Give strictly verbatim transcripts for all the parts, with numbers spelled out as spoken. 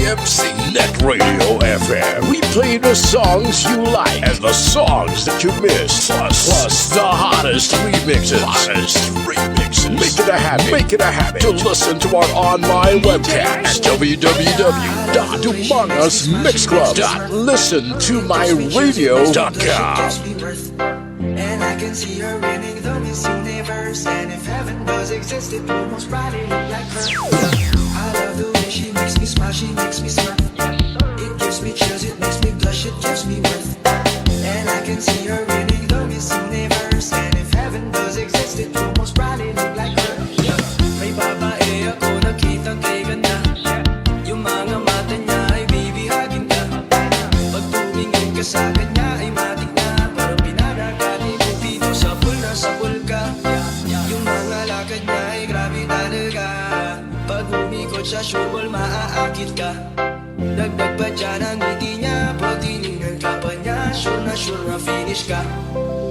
M C Net Radio F M. We play the songs you like and the songs that you miss. Plus, plus the hottest remixes. Hottest remixes. Make it a habit. Make it a habit to listen to our online webcast at w w w dot dumangas mix club dot listen to my radio dot com. And I can see her winning the Miss Universe. And if heaven does exist, it would most probably look like her. I love the way she makes me smile, she makes me smirk. It gives me chills, it makes me blush, it gives me worth. And I can see her winning the Miss Universe. And if heaven does exist, it would most probably look like her. May babae ako nakitang kay ganda. Yung mga mata niya ay bibihagin ka. Pag tumingin ka sa kanya ay matik na. Parang pinanagani mo dito sa pool na sa pool ka. Yung mga lakad niya ay grabe talaga. Pag umikot siya, sure ball maaakit ka. Dagdag pa dyan ang ngiti niya. Pag tinignan ka pa niya, sure na sure na finish ka.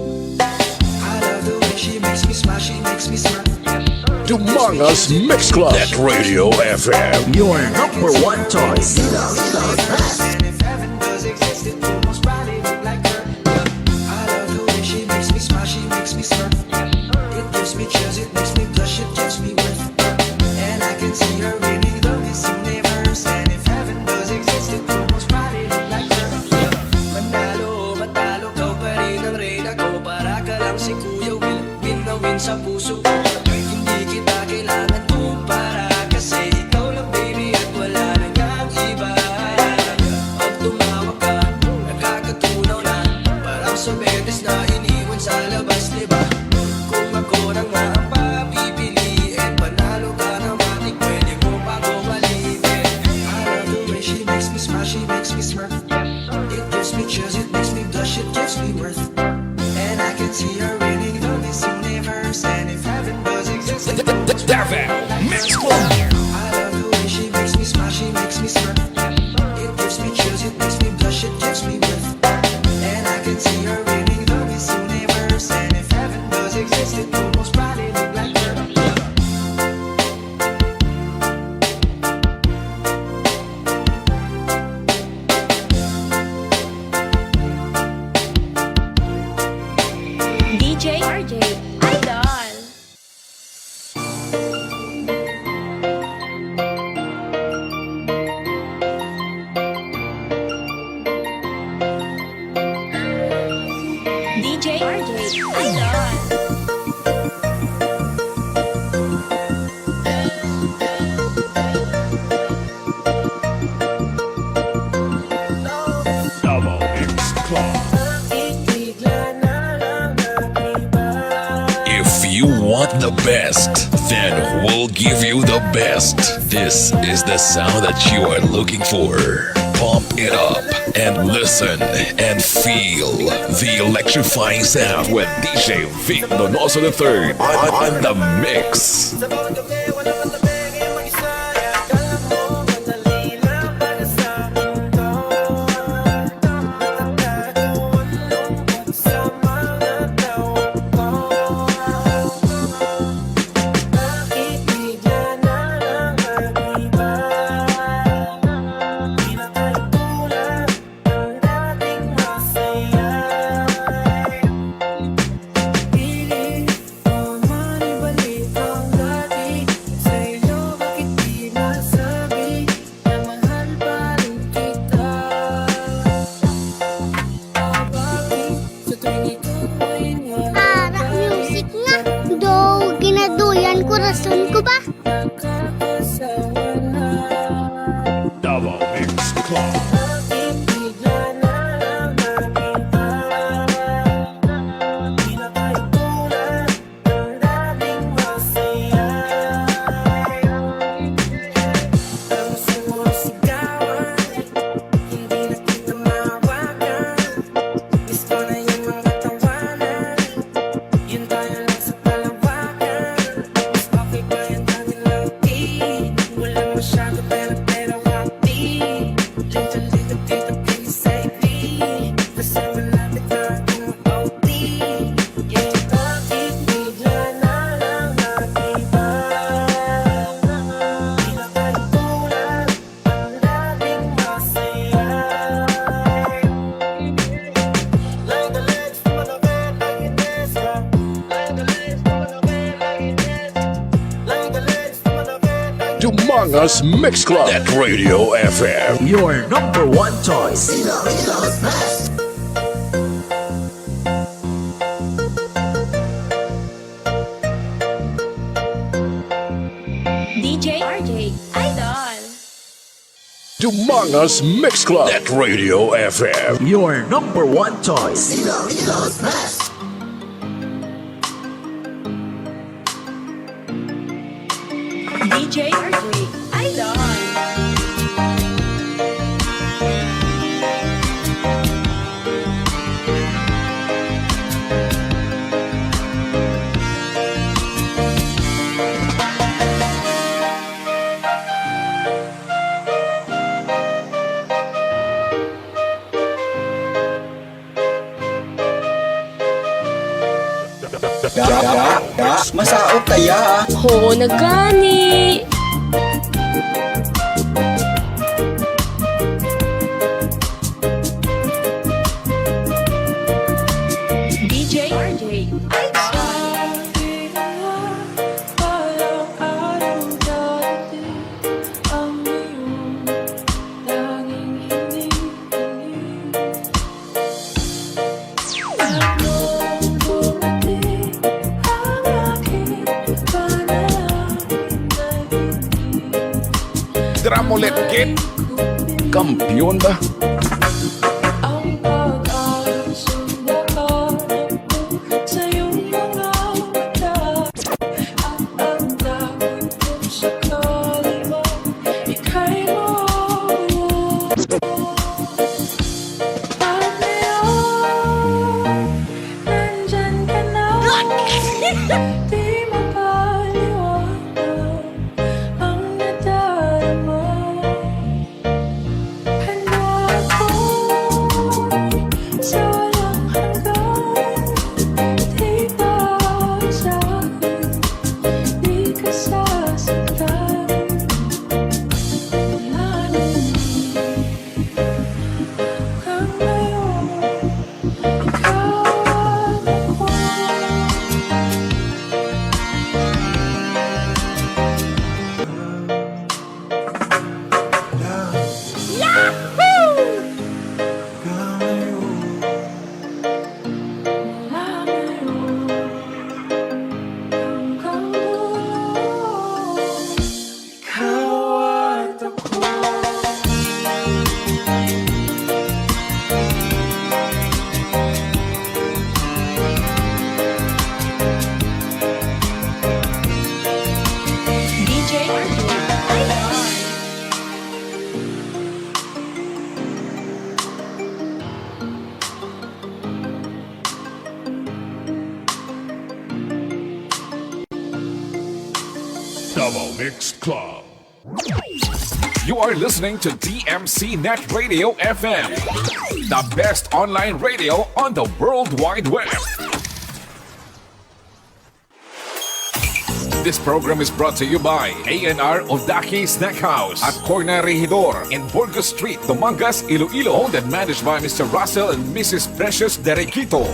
I love the way she makes me smile, she makes me smirk. Dumangas Mix Club at Radio F M. Your number one choice. And if heaven does exist, it would most probably look like her. I love the way she makes me smile, she makes me smirk. It gives me chills, it makes me blush, it gives me worth. And I can see her winning the Miss Universe. And if heaven does exist, it would most probably look like her. Manalo o matalo, ikaw pa rin ang reyna ko. Para ka lang si Kuya Will, win na win sa puso ko. Hindi kita kailangan kumpara, kasi ikaw lang, baby, at wala na ngang iba. Pag tumawag ka, nakakatunaw na. Parang sorbetes na iniwan sa labas, di ba? Kung ako na nga ang papipiliin, panalo ka na matik, pwede mo pa akong alitin. I love the way she makes me smile, she makes me smirk. It gives me chills, it makes me blush, it gives me worth. And I can see her winning the Miss Universe. And if heaven does exist, it would most Davao Mix Club. I love the way she makes me smile, she makes me smirk. It gives me chills, it makes me blush, it gives me worth. And I can see her winning the Miss Universe. And if heaven does exist, it would most probably look like her. D J R J Idol. D J R J Idol. Double Mix Club. If you want the best, then we'll give you the best. This is the sound that you are looking for. Pump it up and listen and feel the electrifying sound with D J Vic Donoso the third on, on the mix. Ara music nga. Do, ginaduyan ko rason ko ba? Double Mix Club. Angas Mix Club at Radio F M. Your number one choice. D J R J Idol. Dumangas Mix Club at Radio F M. Your number one choice. D J R J Idol. Da, da, da, masaot kaya? Oo na gani. D J R J Idol. Dramulip Gate, kampiyon ba? Double Mix Club. You are listening to D M C Net Radio F M, the best online radio on the World Wide Web. This program is brought to you by A N R Odaki Snack House at Corner Regidor in Burgos Street, Dumangas, Iloilo. Owned and managed by Mister Russell and Missus Precious Derequito.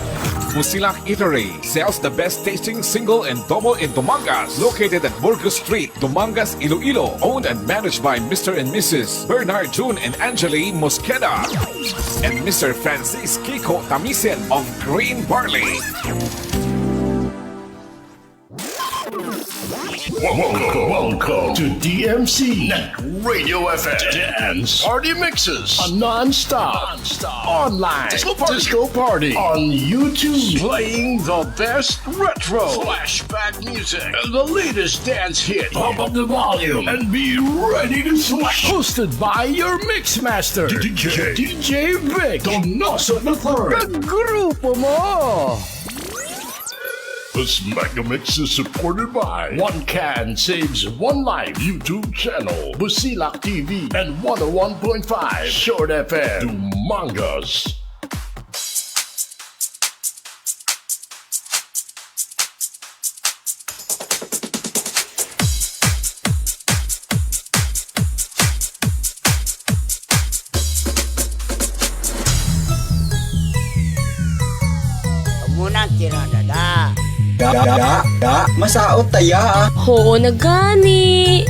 Musilak Eatery sells the best tasting single and double in Dumangas. Located at Burgos Street, Dumangas, Iloilo. Owned and managed by Mister and Missus Bernard June and Angeli Mosqueda and Mister Francis Kiko Tamisen of Green Barley. Welcome, welcome to D M C Net Radio F M. Dance Party Mixes, a non-stop, non-stop online disco party, disco party on YouTube. Playing the best retro, flashback music, and the latest dance hit. Pump up the volume and be ready to sweat. Hosted by your mix master, D J, D J Vic Donoso the third. Kagrupo mo! This mega mix is supported by One Can Saves One Life YouTube channel, Busilak T V, and one oh one point five Short F M, Dumangas. Amo na ang tirada, da. Da, da, da, da, masaot ta ya. Oo na gani.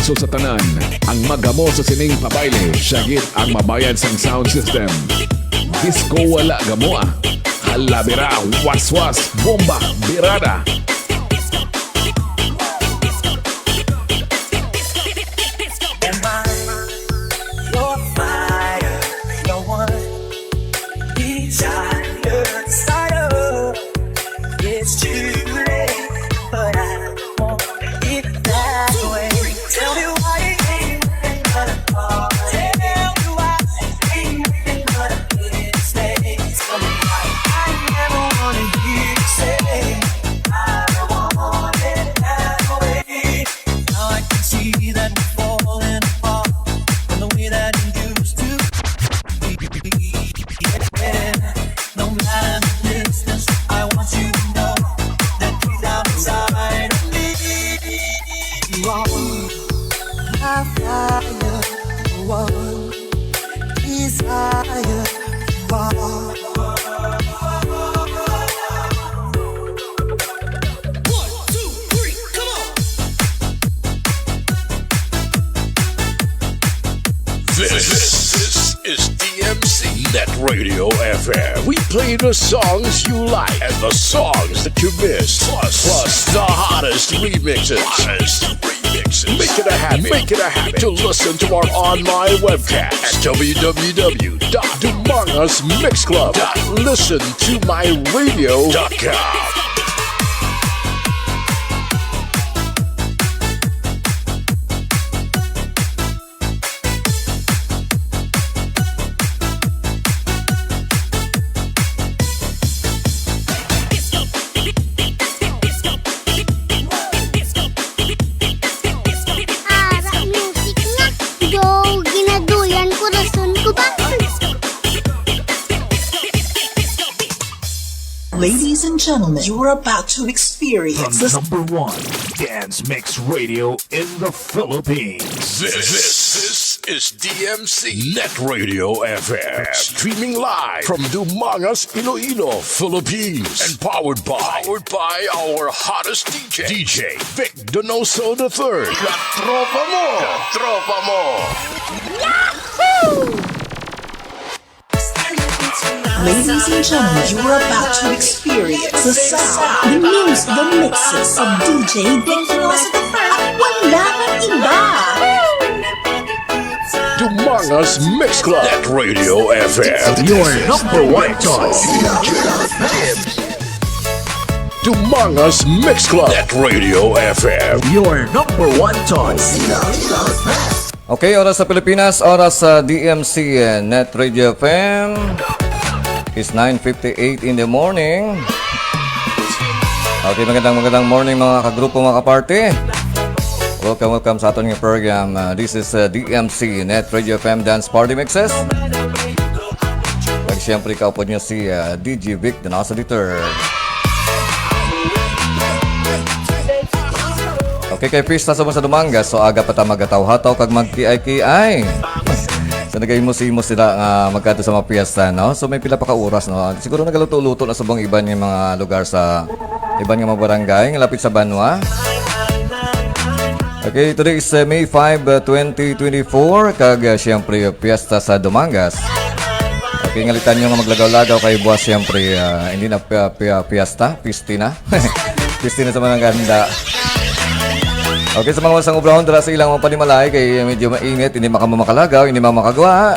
So sa tanan, ang magamo sa sining pabayle, siya gid ang mabayad sang sound system. Disco wala gamoa. Hala bira, waswas, bomba, birada. Am I your fire, your one desire? It's too late, but I want it that way. Tell me why you ain't nothing but a heartache. Tell me why you ain't nothing but a mistake. Tell me why I never wanna hear you say, "I want it that way." Now I can see that we're falling apart from the way that it used to be. Yeah. No matter the distance, I want you to know that deep down inside of me, you are my fire, one desire. You are. One, two, three, come on. This, this is D M C Net Radio F M. We play the songs you like and the songs that you miss. Plus, plus the hottest remixes. Hottest remixes. Make it a habit. Make it a habit to listen to our online webcast at w w w dot dumangas mix club dot listen to my radio dot com. Ara, music nga. Go, ginaduyan ko rason ko ba? Ladies and gentlemen, you are about to experience the number one dance mix radio in the Philippines. This, this is D M C Net Radio F M. Streaming live from Dumangas, Iloilo, Philippines. And powered by, powered by our hottest D J, D J Vic Donoso the third. Katropa mo! Katropa mo! Yahoo! Ladies and gentlemen, you are about to experience the sound, the news, the mixes of D J Victor Rosa the third at wala nang iba. Dumangas Mix Club at Radio F M. Your number one choice. Dumangas Mix Club at Radio F M. Your number one choice. Okay, oras sa Pilipinas, oras sa D M C, eh, Net Radio F M is nine fifty-eight in the morning. Okay, magandang, magandang morning, mga kagrupo, mga kaparte. Welcome, welcome sa aton nga program. Ah, this is, ah, D M C Net Radio F M Dance Party Mixes. Kag siyempre, kaupod nyo si, ah, D J Vic, the Nasa Dieter. Okay, kay pista sa mga Dumangas, so aga pa ta magataw-hataw kag magkiay-kiay. So, nagahimo-himo sila nga magkadto sa mga piyesta, no? So, may pila pa ka oras, no? Siguro nagaluto-luto na sa mga iban nga mga lugar sa iban nga mga barangay nga lapit sa banwa. Okay, today is, uh, May five, uh, twenty twenty-four, kag, uh, siyempre, piyesta sa Dumangas. Okay, ngalitan nyo nga maglagaw-lagaw kay buwas, siyempre, uh, hindi na pi-, pi-, piyesta, pisti na. Pisti na sa mga ganda. Okay, sa mga wasang obrahon, dira sa ilang mga panimalay, kay medyo mainit, hindi maka-, makalagaw, hindi maka-, makagwa.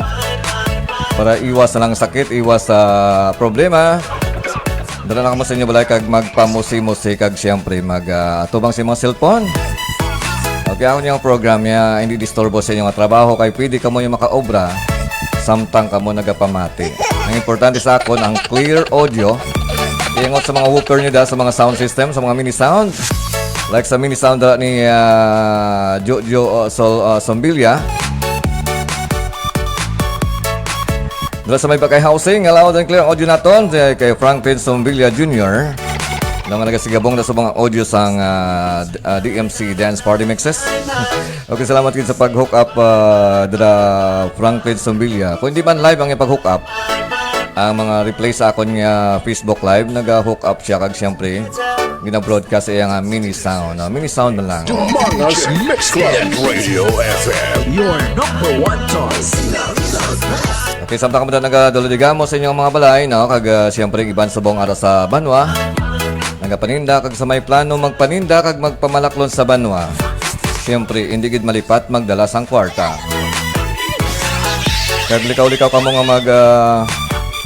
Para iwas na lang sakit, iwas sa problema. Dala na kamo sa inyo balay kag magpamusi-musi kag siyempre mag, ah, atubang sa mga cellphone. Okay, ako niyang program niya, hindi disturbo sa inyo nga trabaho kay pwede kamo yung makaobra samtang kamo nagapamati. Ang importante sa akon, ang clear audio. Iyangot sa mga woofer niyo da, sa mga sound system, sa mga mini sound. Like sa mini sound da ni, ah, Jojo, uh, Sol-, uh, Sombilia. Dala sa may Bakay Housing, nga loud and clear audio naton, eh, kay Franklin Sombilia Junior. Nga nagasigabong na sa mga audio sang, ah, d-, ah, D M C Dance Party Mixes. Okay, salamat gid sa pag-hook up, ah, dala Franklin Sombilia. Kung hindi man live ang ipag-hook up, ang mga replay sa akon nga Facebook Live, naga-hook up siya kag siyempre, gina-broadcast sa iya nga mini sound, no? Mini sound man lang. Dumangas Mix Club. Radio F M. Your number one choice. Okay, samtang kamo na nagadulidigamo sa inyong mga balay, no? Kag, ah, siyempre, iban subong ara sa banwa. Nagapaninda, kag sa may plano, magpaninda, kag magpamalaklon sa banwa. Siyempre, hindi gid malipat, magdala sang kwarta. Kag likaw-likaw kamo nga mag, ah,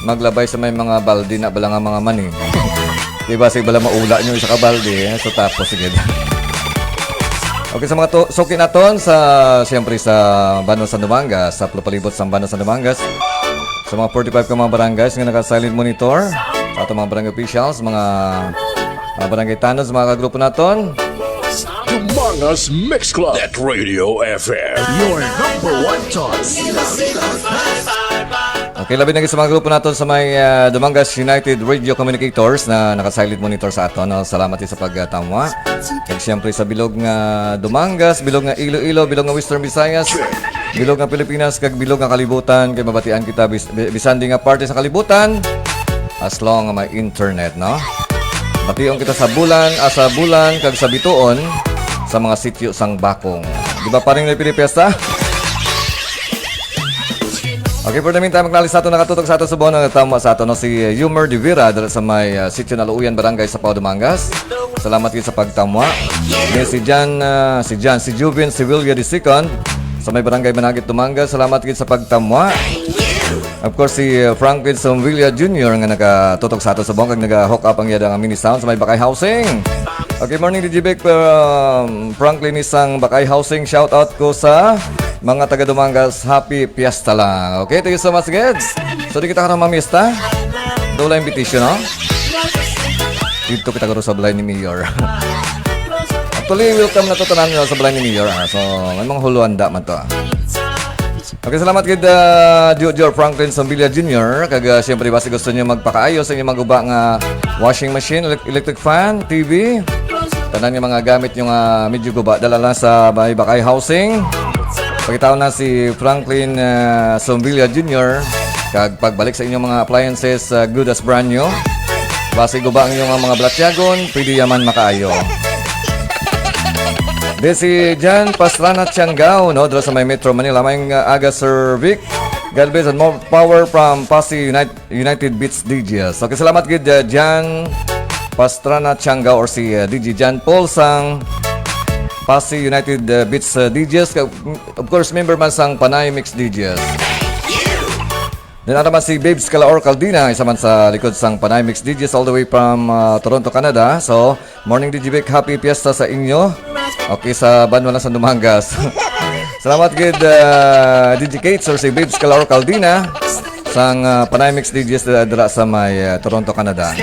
maglabay sa may mga baldi na bala nga mga mani. Diba, sige bala maula nyo isa ka baldi, eh? So, tapos, sige. Okay, sa mga to, suki naton sa, siyempre, sa Bano San Dumangas, sa palibot sa Bano San Dumangas, sa mga forty-five ka mga barangays nga naka-silent monitor, sa ato mga barangay officials, mga, mga barangay tanod, sa mga kagrupo naton. Dumangas Mix Club. At Radio F M. Your number one choice. Okay, labi na gid sa mga grupo naton sa may, ah, Dumangas United Radio Communicators na naka-silent monitor sa aton, no? Salamat sa pagtamwa. Kag siyempre sa bilog nga Dumangas, bilog nga Iloilo, bilog nga Western Visayas, bilog nga Pilipinas, kag bilog nga kalibutan, kay mabatian kita bis- bi- bisan di nga parte sa kalibutan, as long nga may internet, no? Bation kita sa Bulan, ah, sa Bulan, kag sa Bituon, sa mga sityo sang Bakong. Di ba, paring may pinipiesta? Okay, for the meantime, magnalis sa ato, nakatutok sa ato subong, ang tama sa ato, no, si, uh, Yumer de Vera, dala sa may, uh, Sitio Naluuyan, Barangay Sapao, Dumangas. Salamat gid sa pagtamwa. Ni si Jan, uh, si Jan, si Juvin Sevilla the second, sa may Barangay Managit, Dumangas. Salamat gid sa pagtamwa. Of course, si, uh, Franklin Somvilla Junior nga nagatutok sa ato subong kag naga-hook up ang iya nga mini sound sa may Bakay Housing. Okay, morning, D J Vic, um, Franklin, isang Bakay Housing. Shout out ko sa mga taga Dumangas. Happy Fiesta lang. Okay, thank you so much, Geds. So, di kita ka na mamista. Daw lang invitation, no? Dito kita karon sa balay ni Mayor. Actually, welcome na to tanan, no, sa balay ni Mayor, ah. So, may mga huluan da man to, ah. Okay, salamat gid, ah, Jojo Franklin Sambilia Junior. Kag, ah, siyempre, basi gusto niyo magpakaayo sa inyong mga guba nga washing machine, elec- electric fan, T V, tanan nga mga gamit nyo nga medyo guba, dala lang sa may Bakay Housing. Pagkitaon na si Franklin, ah, Sombilia Junior. Kag pagbalik sa inyong mga appliances, ah, good as brand new. Basi guba ang inyong mga balatyagon, pwede yaman makaayo. Di si Jan Pastrana Tiangao, no, dira sa may Metro Manila. May, uh, aga, Sir Vic. God bless and more power from Passi United, United Beats D Js. Okay, salamat gid, uh, Jan Pastrana Tiangao or si, uh, D J Jan Paul sang Passi United, uh, Beats, uh, D Js. Ka- Of course, member man sang Panay Mix D Js. Then, ano man si Babes Calaor Caldina, isa man sa likod sang Panay Mix D Js all the way from, uh, Toronto, Canada. So, morning, D J Vic. Happy Fiesta sa inyo. Okay, sa banwa na sa Dumangas. Salamat gid, uh, D J Kates or si Babes Calaor Caldina sang, uh, Panay Mix D Js dira, dira sa may, uh, Toronto, Canada.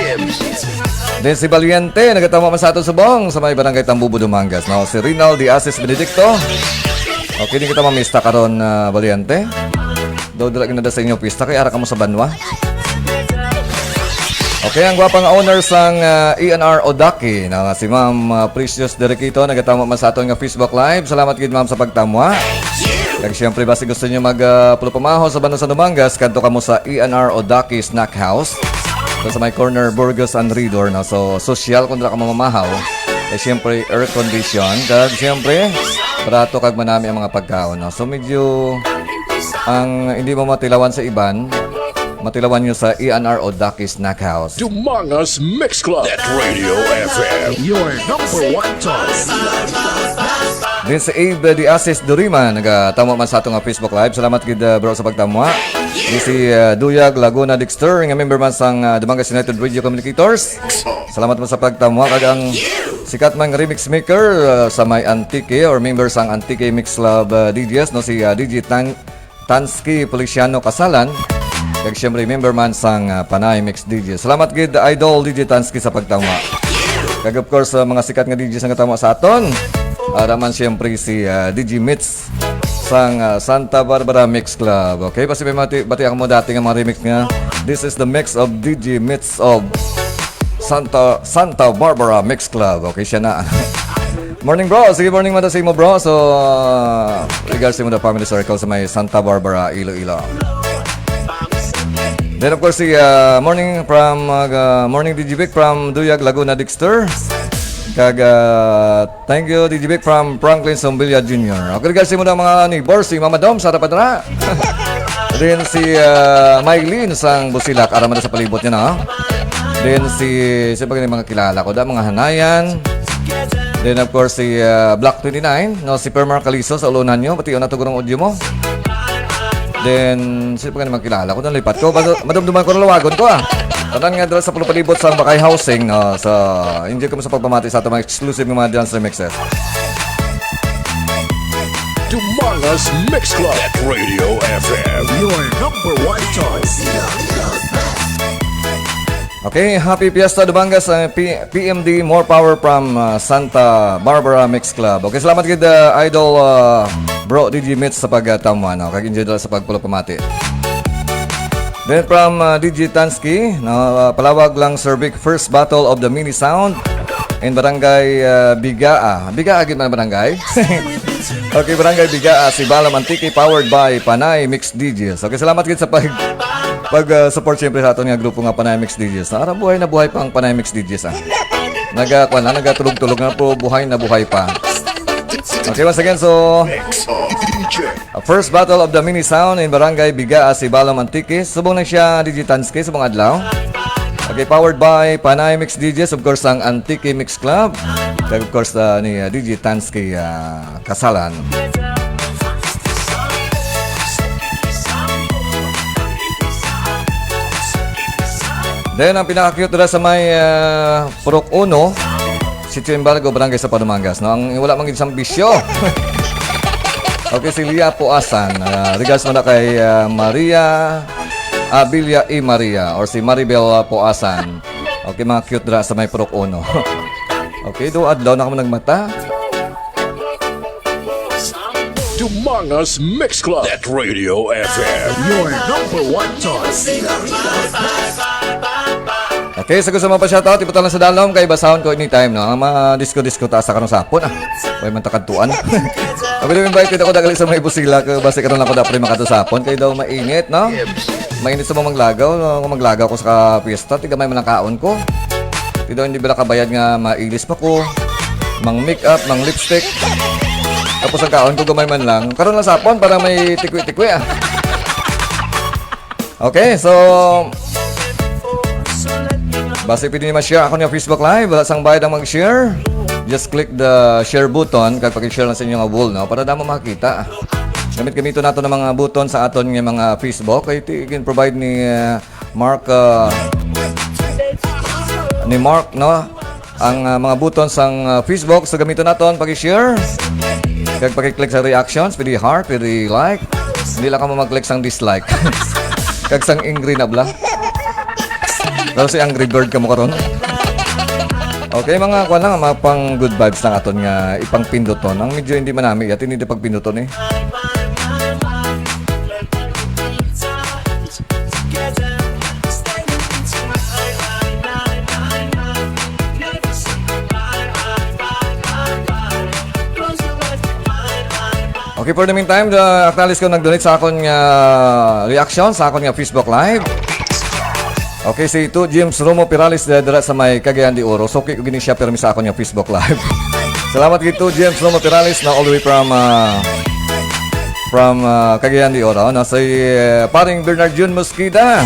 Then si Valiente, nagatamo man sa aton subong sa may Barangay Tambubo, Dumangas, no? Si Rinald de Asis Benedicto. Okay, di kita mamista karon, ah, Valiente. Daw dira ginada sa inyo pista kay ara kamo sa banwa. Okay, ang gwapa nga owner sang, ah, E and R Odaki na nga si Ma'am, ah, Precious Derikito, nagatamo man sa aton nga Facebook Live. Salamat gid, ma'am, sa pagtamwa. Kag siyempre, basi gusto niyo mag, ah, pulupamaho sa banwa sa Dumangas, kadto kamo sa E and R Odaki Snack House. Ito sa may corner Burgos and Ridor, no? So, sosyal kung dira ka mamamahaw. Eh, siyempre, air condition. Kag siyempre, barato kag manami ang mga pagkaon, no? So, medyo ang hindi mo matilawan sa iban, matilawan nyo sa E and R Odaki Snack House. Dumangas Mix Club. At Radio F M. Your number one choice. Din si Abe de Asis Durima, nagatamo man sa ato nga Facebook Live. Salamat gid, uh, bro, sa pagtamwa. Din si, uh, Duyag Laguna Dexter, nga member man sang, uh, Dumangas United Radio Communicators. Salamat man sa pagtamwa. Kag ang sikat man nga remix maker, uh, sa may Antique or member sang Antique Mix Club, uh, D Js, no, si, uh, D J Tan Tansky Feliciano Kasalan. Kag siyempre, member man sang, ah, Panay Mix D J. Salamat gid, Idol D J Tansky, sa pagtamwa. Kag of course, sa mga sikat nga D Js nga tama sa aton, ara man siyempre si, ah, D J Mitz sang, ah, Santa Barbara Mix Club. Okay, basi may mati, bati ako mo dati nga mga remix nga. This is the mix of D J Mitz of Santa Santa Barbara Mix Club. Okay, siya na. Morning, bro. Sige, morning man sa imo, bro. So, uh, regards sa imo the family circle sa may Santa Barbara, Iloilo. Then of course si uh, morning from uh, morning D J Vic from Duyag, Laguna, Dexter. Kag uh, thank you D J Vic from Franklin Sombrilla Junior. Okay, regards sa mga neighbor, si Mama Dom sa Rapadra. Then si uh, Mylene sang Busilak, ara man sa palibot niya na. Then si, sino pa gani mga kilala ko, da mga Hanayan. Then of course si uh, Black twenty-nine, no, si Permar Calizo sa Ulunan nyo, pati na to gurong audio mo. Then, sino pa gani mga kilala ko, nalipat ko. Basta, madumduman ko, nalawagon ko ah. Tanan nga dala sa palupalibot sa Bakay Housing, no? So, enjoy kami sa pagpamati sa ato mga exclusive nga mga dance remixes. Dumangas Mix Club at Radio F M. Your number one choice. Okay, happy fiesta Dumangas, uh, P- P M D, more power from uh, Santa Barbara Mix Club. Okay, salamat gid uh, idol uh, bro D J Mitch sa pagtamwa, no? Kag enjoy dala sa pagpulupamati. Then from uh, D J Tansky, no, uh, palawag lang Sir Vic, first battle of the mini sound in Barangay uh, Bigaa. Bigaa gid man barangay. Okay, Barangay Bigaa, si Balam Antique, powered by Panay Mix D Js. Okay, salamat gid sa pag pag uh, support siyempre sa aton nga grupo nga Panay Mix D Js. Ara buhay na buhay pa ang Panay Mix D Js ah. Naga kuan lang, nagatulog-tulog na po, buhay na buhay pa. Okay, once again, so uh, first battle of the mini sound in Barangay Bigaa, si Balam Antique. Subong na siya D J Tansky subong adlaw. Okay, powered by Panay Mix D Js, of course, ang Antique Mix Club. Kag of course uh, ni uh, D J Tansky uh, Kasalan. Then ang pinaka-cute dira sa may uh, Purok Uno, Sitio Embargo, Barangay sa Padumangas, no? Ang wala man gid sang bisyo. Okay, si Lia Puasan. Uh, regards mo na kay uh, Maria Abilia E. Maria or si Maribel uh, Puasan. Okay, mga cute dira sa may Purok Uno. Okay, do adlaw na kamo nagmata. Dumangas Mix Club at Radio F M. Your number one choice. Okay, sa gusto mo pa shoutout, ibutan lang sa dalom kay basahon ko anytime, no? Ang mga disco-disco taas sa kanong sapon, ah. Way man takadtuan. Abi, invited ako dagali sa may Busila, kay basi karon lang ko dapat makatusapon kay daw mainit, no? Mainit sa mga maglagaw, no? Kung maglagaw ko sa piyesta, tiga may manakaon ko. Ti daw hindi bala kabayad nga mailis pa ko, mang make up, mang lipstick. Tapos ang kaon ko gamay man lang. Karon lang sapon para may tikwi-tikwi ah. Okay, so basi pwede ni ma-share ako niya Facebook Live. Wala sang bayad ang mag-share. Just click the share button kag paki-share lang sa inyo nga wall, no, para damo makakita. Gamit gamito nato ng mga button sa aton nga mga Facebook. Kay ti- gin-provide ni uh, Mark uh, ni Mark, no? Ang uh, mga button sang uh, Facebook, so gamiton naton pag-share. Kag pag-click sa reactions, pwede heart, pwede like. Hindi lang ka mo mag-click sang dislike. Kag sang angry na bla. Pero si Angry Bird ka mo karon. Okay, mga kuan lang, mga pang good vibes lang aton nga ipang pinduton. Ang medyo hindi manami, yat hindi pagpinduton eh. Okay, for the meantime, the, acknowledge ko nag-donate sa akon nga reaction sa akon nga Facebook Live. Okay, si Ito James Romo Perales, uh, dira sa may Cagayan de Oro. So, okay, gini siya pero sa akon nga Facebook Live. Salamat kay Ito James Romo Perales na all the way from uh, from uh, Cagayan de Oro. Na si uh, paring Bernard Jun Mosqueda.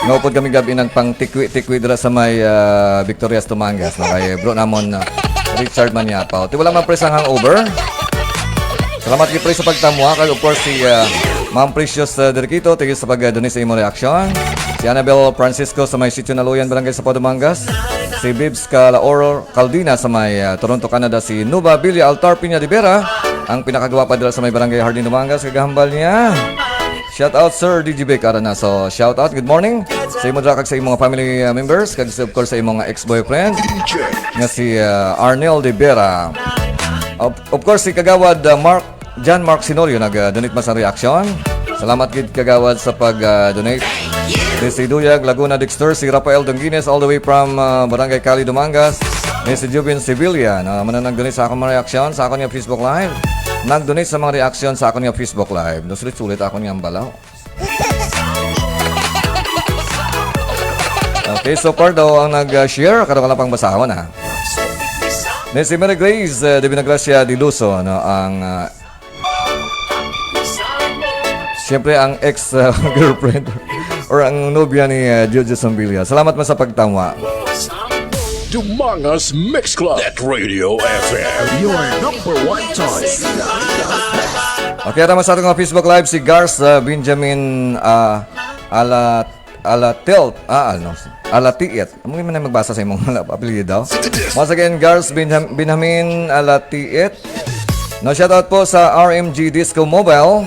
Ngupod kami gabi nagpang tikwi-tikwi dira sa may uh, Victorias Tumangas. No? Kay bro namon uh, Richard Maniapaw. Ti wala man pre sang hangover. Salamat kay pre sa pagtamwa. Kag of course si uh, Ma'am Precious uh, Derquito. Thank you sa pag-donate sa imong reaction. Si Annabel Francisco sa may Sitio Naluyan, Barangay Sapaw, Dumangas. Si Bibs Calaoro Caldina sa may uh, Toronto, Canada. Si Nuba Billy Altar Piña de Vera, ang pinakagwapa dira sa may Barangay Hardin, Dumangas. Kagahambal niya. Shout out Sir D J Vic Aranaso. Shout out. Good morning sa imo dira kag sa imong family uh, members kag sa- of course sa imong ex-boyfriend nga si uh, Arnel de Vera. Of, of course si Kagawad uh, Mark John Mark Sinorio nag-donate man sa reaction. Salamat gid Kagawad sa pag-donate. Ni si Duyag Laguna Dexter, si Rafael Dongines all the way from uh, Barangay Cali, Dumangas. Ni si Jubin Sevilla na man nag-donate sa akong mga reaction sa akong Facebook Live. Nag-donate sa mga reaction sa akong Facebook Live. Nasulit-sulit akong nga balaw. Eh, so far daw ang nag-share, karon ko lang pang basahon, ha. Ni si Mary Grace, eh, Divina Gracia Diluso, no, ang, ah, siyempre, ang ex, ah, girlfriend or ang nobya ni, ah, Jojo Sambilya. Salamat man sa pagtamwa. Dumanga's Mix Club. Net Radio F M. Your number one choice. Okay, tama sa ating mga Facebook Live, si Gars, ah, Benjamin, ah, Ala-, Alatilt, ah, ano, Alatiit. Amo man ang magbasa sa imong apelyido. Once again, Gars Benjam-, Benjamin Alatiit. No, shout out po sa R M G Disco Mobile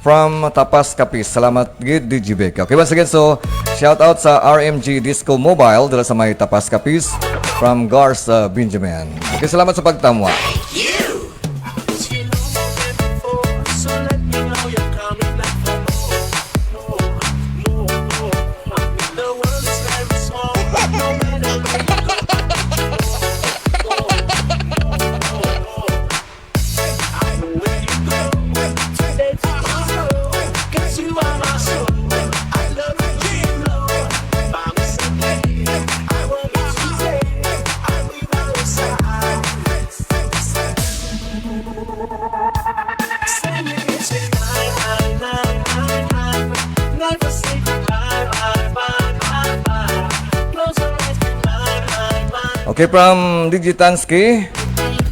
from Tapas, Capiz. Salamat gid, D J Vic. Okay, once again, so, shout out sa R M G Disco Mobile dira sa may Tapas, Capiz, from Gars, uh, Benjamin. Okay, salamat sa pagtamwa. Okay, from Digitansky,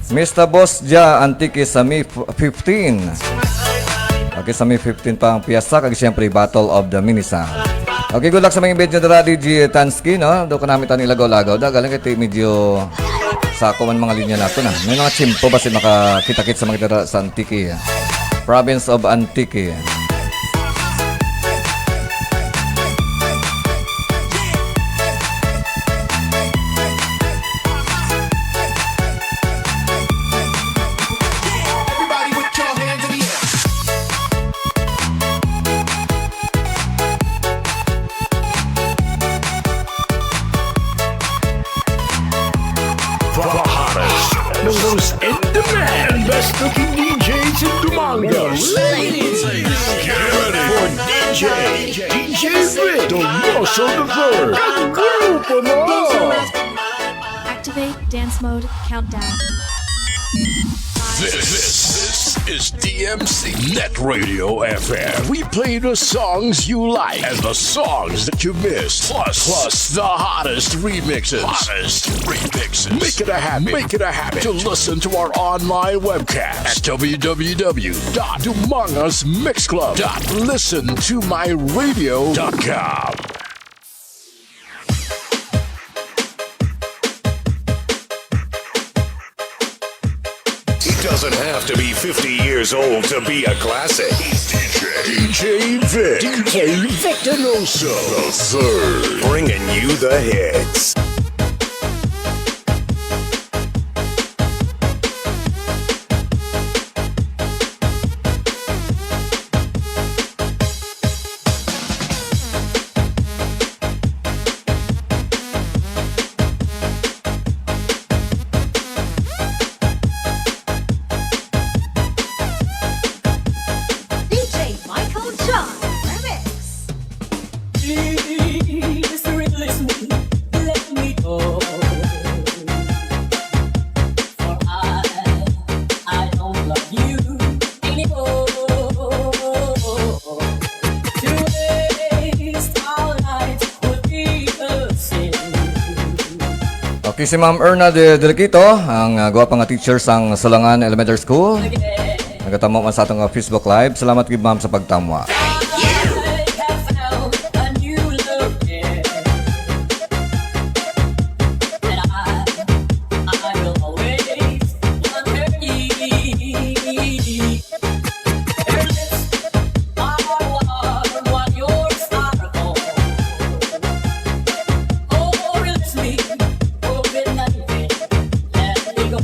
Mister Boss Ja Antique sa May f-, fifteen. Okay, sa May fifteen pa ang piyesta, kag siyempre, Battle of the Minisan. Okay, good luck sa mga event nyo dira, D J Tansky, no? Do ko namin tan ilagaw-lagaw. Da, galing kay ti-, medyo sa ako man mga linya nato na. May mga tsimpo ba si makakita-kit sa mga dira sa Antique? Province of Antique. Everybody put your hands in the air. The hottest, the most in demand, best looking D Js in Dumangas. Ladies, get ready for D J, D J Vic Donoso the third. Ang grupo mo! Activate dance mode countdown. This, this is D M C Net Radio F M. We play the songs you like and the songs that you missed. Plus, plus the hottest remixes. Hottest remixes. Make it a habit. Make it a habit to listen to our online webcast at w w w dot dumangas mix club dot listen to my radio dot com. He doesn't have to be fifty years old to be a classic. He's D J, D J Vic. D J Vic Donoso the third, bringing you the hits. D J Michael John Remix. Please release me, let me go. For I, I don't love you anymore. To waste our lives would be a sin. Okay, si Ma'am Erna de, de Lequito, ang, ah, gwapa nga teacher sang Sulangan Elementary School. Nagatamo man sa atong, ah, Facebook Live. Salamat gid, ma'am, sa pagtamwa. I have found a new love, yeah. And I, I will always want her. Her lips are warm while yours are cold. Oh, release me, oh, good night, let me go.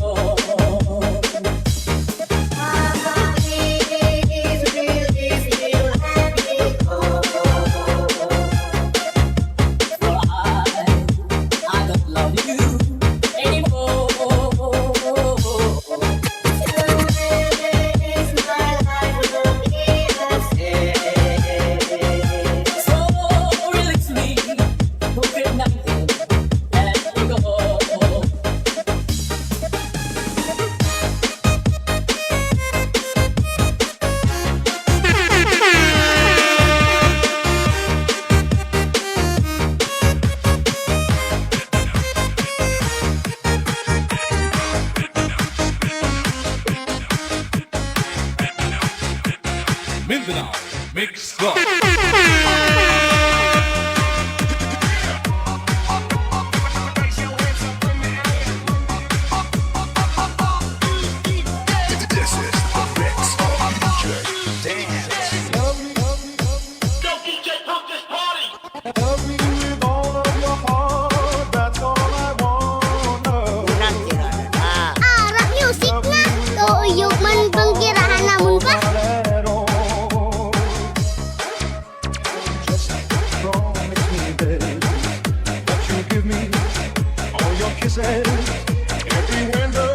Every winter,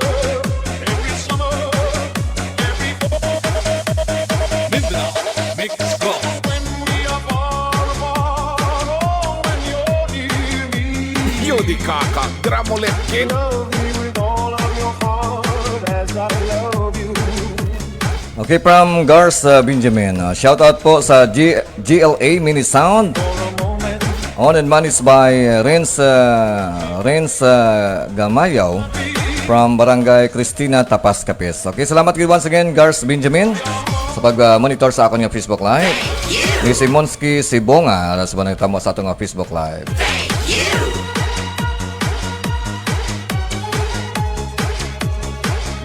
every summer, every fall. Mindanao Mix Golf. When we are far apart, oh, when you're near me. Yun di ka ka, Dramolet Kid. Love me with all of your heart as I love you. Okay, from Gars, uh, Benjamin. Uh, shout out po sa G- G L A Mini Sound. Owned and managed by, uh, Renz, uh, Renz, uh, Gamayaw from Barangay Cristina, Tapas, Capiz. Okay, salamat gid once again, Gars Benjamin, sa pag, uh, monitor sa akon nga Facebook Live. Ni Simonski Sibonga, alas ba nagtamo sa aton nga Facebook Live?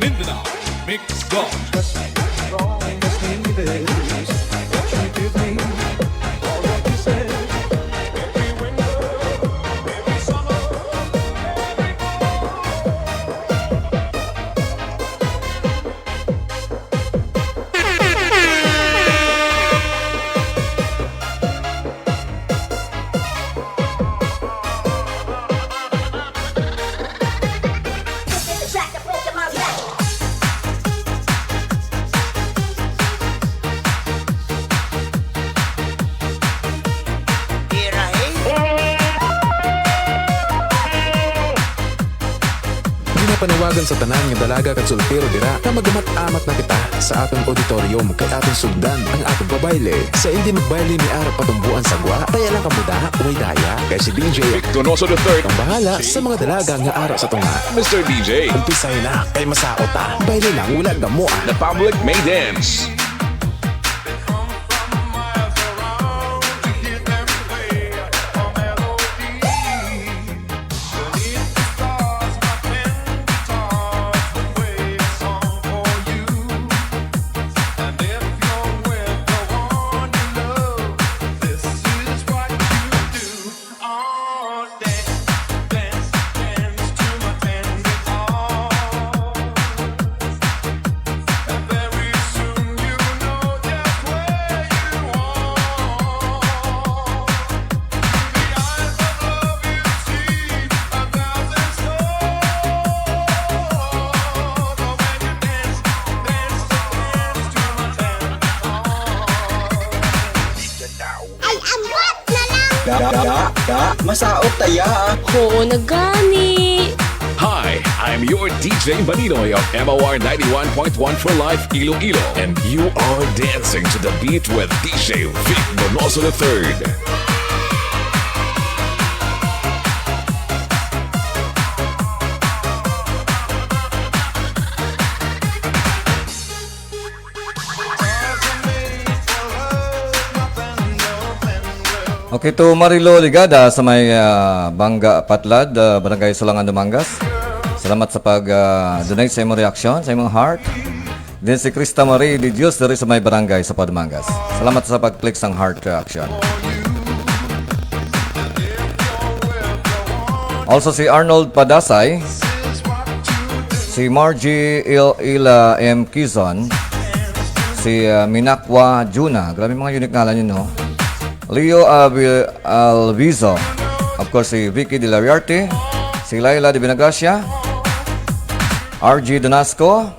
Mindanao Mix Golf. Ginapanawagan sa tanan nga dalaga kag soltero dira nga magamat-amat na kita sa aton auditorium kay aton sugdan ang aton pabayle. Sa indi magbayle may ara patumboan sa gwa, taya lang kamo da, way daya. Kay si D J Donoso the third ang bahala sa mga dalaga nga ara sa tunga. Mister D J, umpisay na kay masaot ta. Bayle lang, wala gamo, ah. The public may dance. Ay, ambot na lang! Da, da, da, masaot taya. Oo na gani. Hi, I'm your D J Maninoy of M O R ninety-one point one for Life Iloilo, and you are dancing to the beat with D J Vic Donoso the third. Okay, to Marilo Ligada sa may, ah, Banga Patlad, ah, Barangay Sulangan, Dumangas. Salamat sa pag, ah, donate sa imong reaksyon, sa imong heart. Then si Krista Marie de Dios diri sa may barangay sa Padumangas. Salamat sa pag-click sang heart reaction. Also si Arnold Padasay, si Margie Il Ila M Kizon, si, uh, Minakwa Juna. Grabe, mga unique ngalan yun, no? Leo Alvi-, Alvizo. Of course, si Vicky De La Riarte, si Laila De Vinagracia, R G Donasco,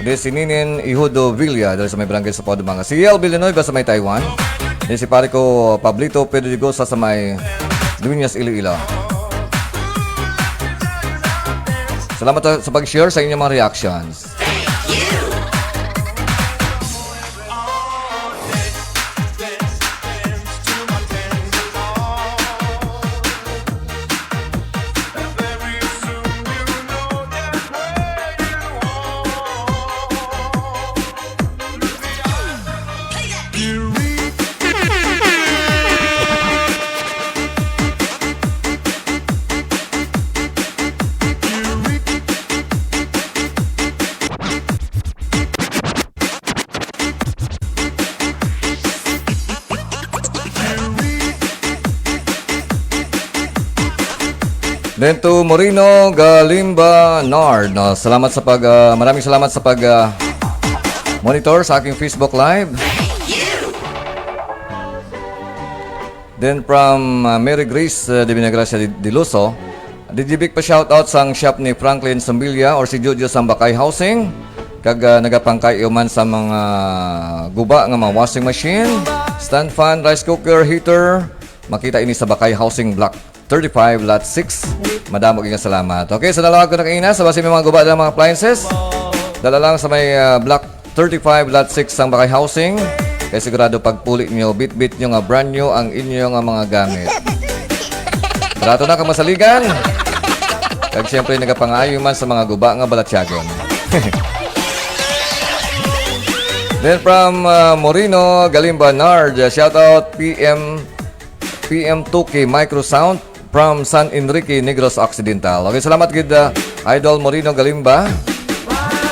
di si Ninin Ihudo Villa, dali sa may barangay sa Padumangas. Si Yel Villanueva sa may Taiwan. Di si pare ko Pablito Pedro Digosa sa may Dueñas, Iloilo. Salamat sa, sa pag-share sa inyong mga reactions. Then to Moreno Galimba Nard, no? Salamat sa pag, ah, maraming salamat sa pag, ah, monitor sa aking Facebook Live. Then from, ah, Mary Grace, ah, Divina Gracia Di-, Diluso, D J Vic, pa-shoutout sang shop ni Franklin Sambilya or si Jojo sang Bakay Housing. Kag, ah, nagapangkay man sa mga guba nga mga washing machine, stand fan, rice cooker, heater. Makita ini sa Bakay Housing Block thirty-five, Lot six. Madamo gyud nga salamat. Okay, so nalawag ko na kaina. So, basi may mga guba dala mga appliances, dala lang sa may, ah, Block thirty-five, Lot six sang Bakay Housing. Kay sigurado pagpuli nyo, bitbit nyo nga brand new ang inyo nga mga gamit. Barato na kag masaligan. Kag siyempre, nagapangayo man sa mga guba nga balatyagon. Then from, uh, Moreno, Galimba, Nard, uh, shout out P M, P M Tuki Microsound from San Enrique, Negros Occidental. Okay, salamat gid, uh, Idol Moreno Galimba.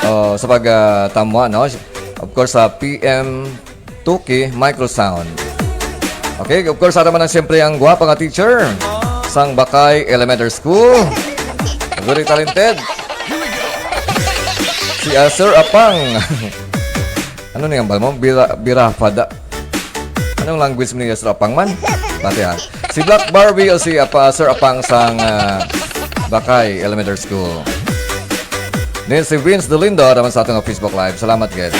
Oh, sa pag, uh, tamwa, no? Of course, sa P M Tuki Microsound. Okay, of course, ara man ang siyempre ang gwapa nga teacher sang Bakay Elementary School. Very talented. Si, ah, Sir Apang. Ano ni ang bal mo? Bira, birapada. Anong language mo ni Sir Apang man? Pati, ah. Si Black Barbie o si Apa, Sir Apang sang, ah, Bakay Elementary School. Then si Vince Dolindo naman sa atong Facebook Live. Salamat, guys.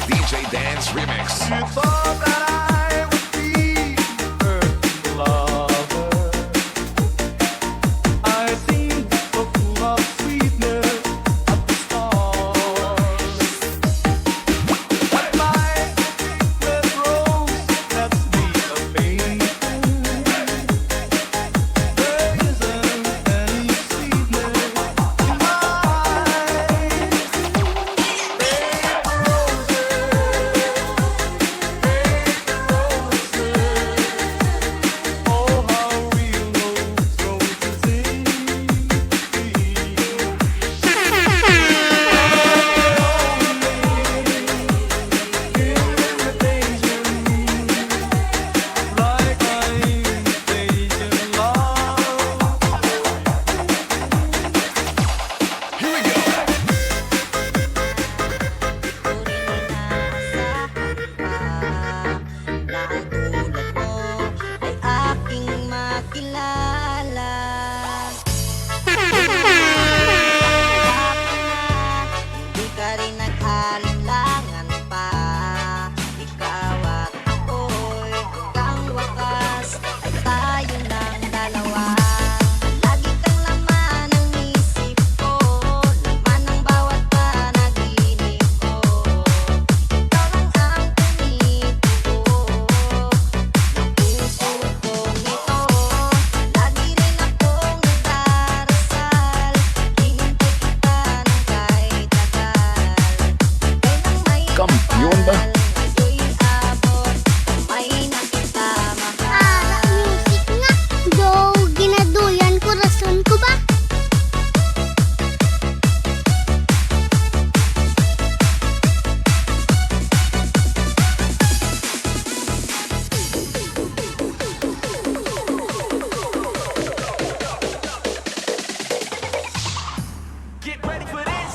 D J Dance Remix. You thought that I would be her lover. I seem so full of sweetness at the start. But my secret rose sets me a painful. There isn't any sweetness in my Here we go. Di ko rin inaasahan pa na ang tulad mo ay aking makilala. Hindi ka rin nag-alinlangan pa. Ikaw at ako'y hanggang wakas ay tayo ng dalawa. Lagi kang laman ng isip ko, laman ng bawat panaginip ko. Ikaw lang ang tumitibok ng puso kong ito. Lagi rin akong nagdarasal, hinihintay kita ng kay tagal. Kampiyon ba? Ara, music nga. Daw ginaduyan ko, rason ko ba? Get ready for this.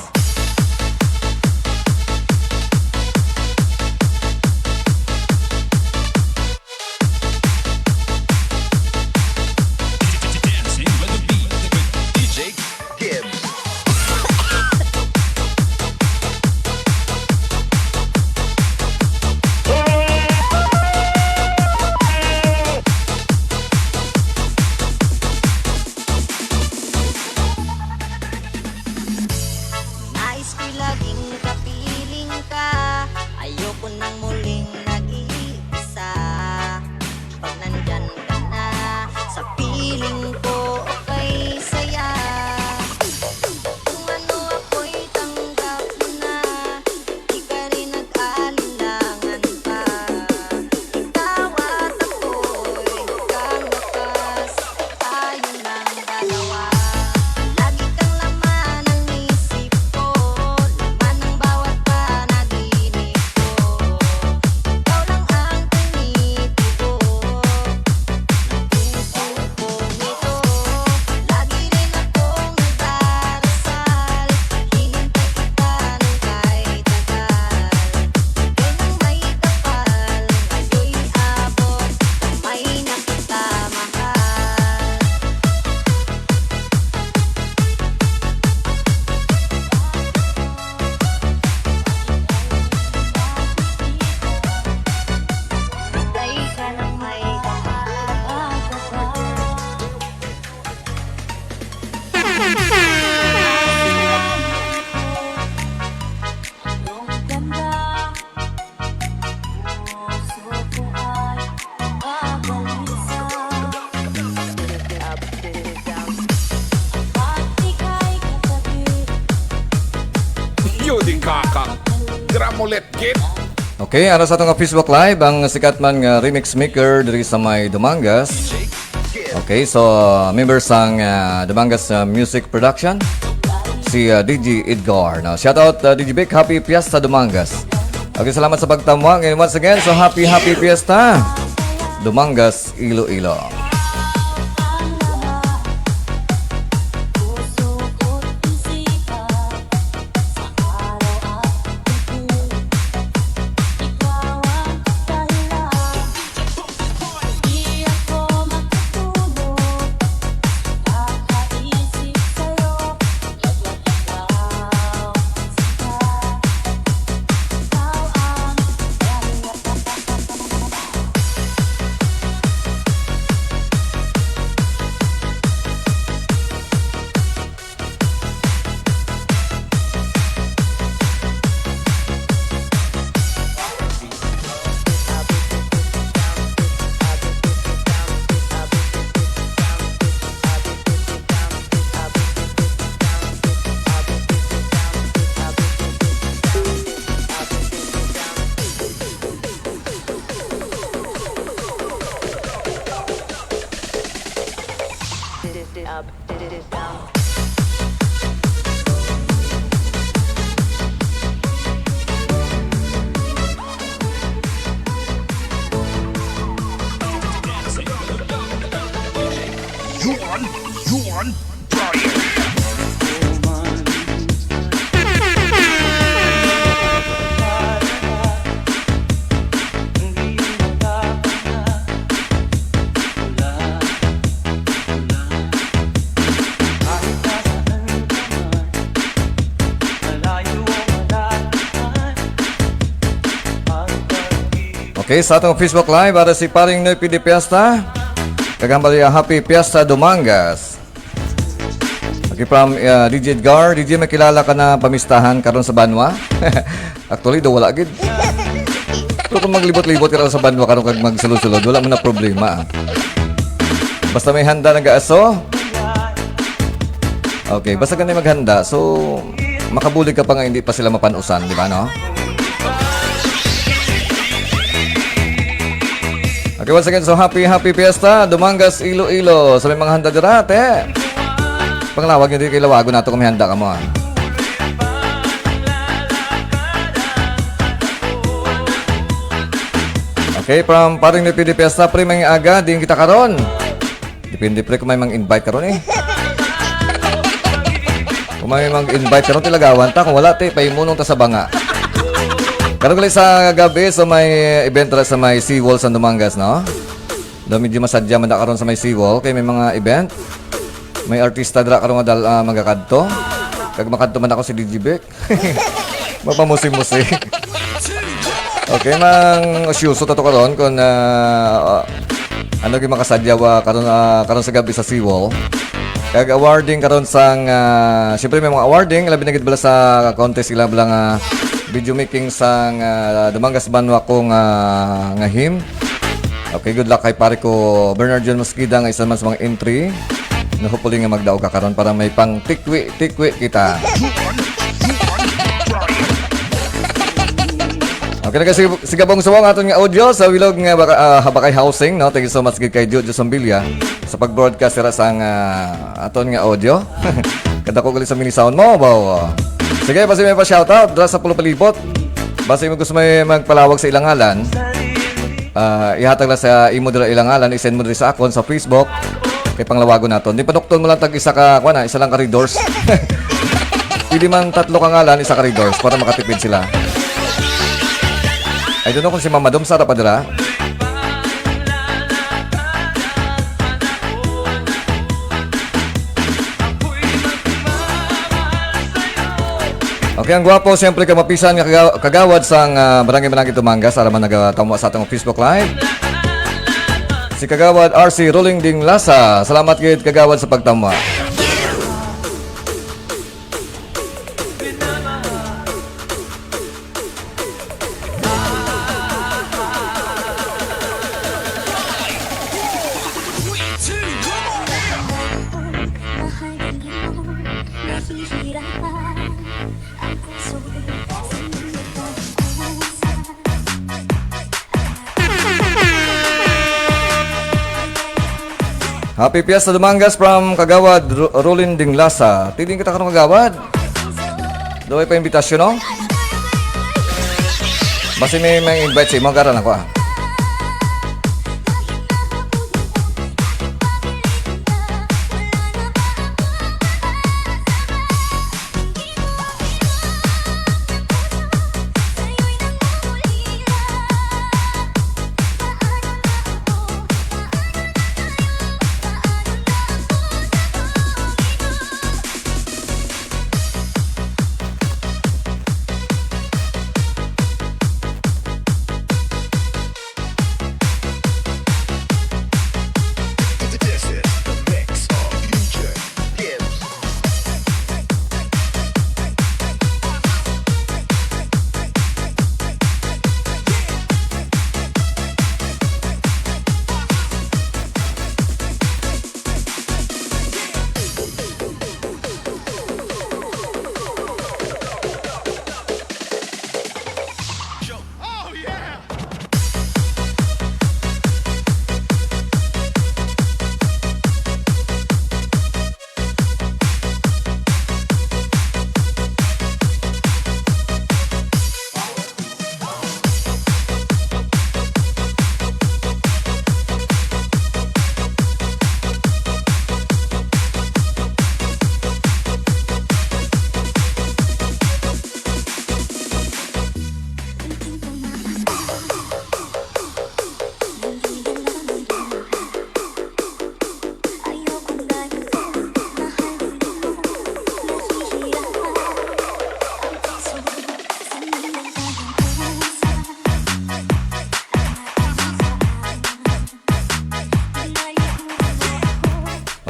Tramolet Gift. Okay, ara sa atong Facebook Live, ang sikat man nga remix maker diri sa may Dumangas. Okay, so, uh, member sang, uh, Dumangas, uh, Music Production, si, uh, D J Edgar. Now, shout out, uh, D J Vic, happy Fiesta Dumangas. Okay, salamat sa pagtamwa. And once again, so happy, happy Fiesta Dumangas, Iloilo. Yuan, Yuan, Brian. Okay, sa atong Facebook Live, para si Paring Noy Pidi Fiesta. Kag hambal niya, Happy Fiesta Dumangas. Okay, from, uh, D J Edgar. D J, may kilala ka na pamistahan karon sa banwa? Actually, do wala gid. Pero kung maglibot-libot ka karon sa banwa karon kag magsulod-sulod, wala man na problema, ah. Basta may handa nag-aaso. Okay, basta ganay maghanda. So, makabulig ka pa nga hindi pa sila mapan-usan, di ba, no? Okay, once again, so happy, happy fiesta, Dumangas, Iloilo. Sa may mga handa dira, te. Panglawag nyo di kay lawagon nato kung may handa ka mo, ah. Okay, from Paring Nipi di Fiesta, pre, may aga, diin kita karon. Depende, pre, kung may mang invite karon, eh. Kung may mang invite karon, tilagawan ta. Kung wala, te, paimunong ta sa banga. Karon gali sa gabi, so may event ra sa may seawall sa Dumangas, no? Do medyo masadya man da karon sa may seawall, kay may mga event. May artista dira karon nga dal-, ah, magakadto. Kag makadto man ako si D J Vic. Mapamusi-musi. Okay, mang-usyoso ta to karon kung, ah, ah, ano gyud makasadya wa karon, ah, karon sa gabi sa seawall. Kag awarding karon sang, ah, siyempre may mga awarding, labi na gid bala sa contest ila bala nga video making sang, ah, Dumangas Banwa ko nga, nga hymn. Okay, good luck kay pare ko Bernard John Mosqueda nga isa man sa mga entry. No, hopefully nga magdaog ka karon para may pang tikwi-tikwi kita. Okay na kasi si Gabong Suwang aton nga audio sa bilog nga baka, ah, Habakay Housing, no? Thank you so much gid kay Jojo Sombilia sa pag-broadcast dira sang, ah, aton nga audio. Kadako gali sa mini sound mo, baw. Sige, basi may pa shoutout dira sa Pulo Palibot. Basi mo gusto may magpalawag sa ilang ngalan. Ah, ihatag lang sa imo dira ilang ngalan, i-send mo diri sa akon sa Facebook. Kay panglawagon naton. Di panuktol mo lang tag isa ka, kuwan na, isa lang ka Red Horse. Pwede man tatlo ka ngalan, isa ka Red Horse para makatipid sila. I don't know kung si Mama Dom Sara pa dira. Okay, ang gwapo, siyempre, kamapisan nga kaga-, kagawad sang, ah, Barangay Manangit Tumangas, ara man nagatamwa sa atong Facebook Live. Si Kagawad R C Rolling Ding Lasa. Salamat gid, Kagawad, sa pagtamwa. Happy Fiesta Dumangas from Kagawad Ro-, Rolin Dinglasa. Tiding kita karon, Kagawad. Duway pa imbitasyon, no? Basi may, may invite sa imo, gara lang ko, ah.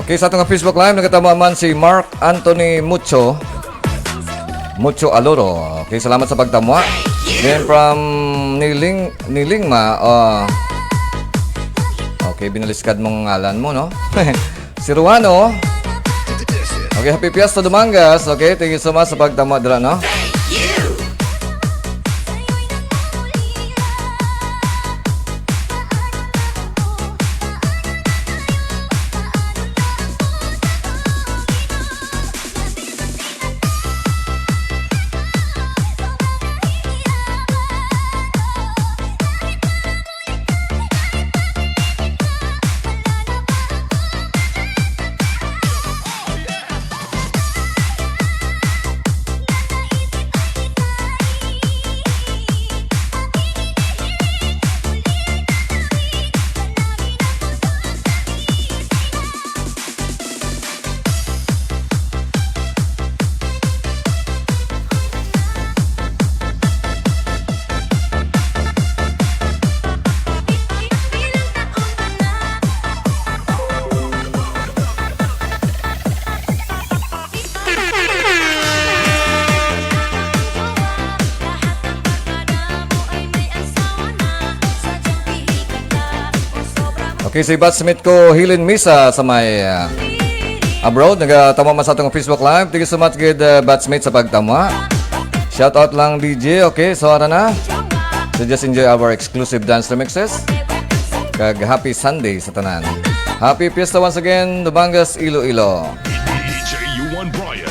Okay, sa atong Facebook Live, nagkatama man si Mark Anthony Mucho. Mucho Aloro. Okay, salamat sa pagtamwa. Then from Niling, Nilingma, uh, okay, binaliskad mong ngalan mo, no? Si Ruano. Okay, happy Fiesta Dumangas. Okay, thank you so much sa pagtamwa dira, no? Okay, si batchmate ko, Helen Misa sa may, ah, abroad, nagatama man sa atong Facebook Live. Thank you so much, good, ah, batchmate, sa pagtama. Shout out lang, D J. Okay, so ara na. So just enjoy our exclusive dance remixes. Kag happy Sunday sa tanan. Happy Fiesta once again, Dumangas, Iloilo. D J Juan Bryan.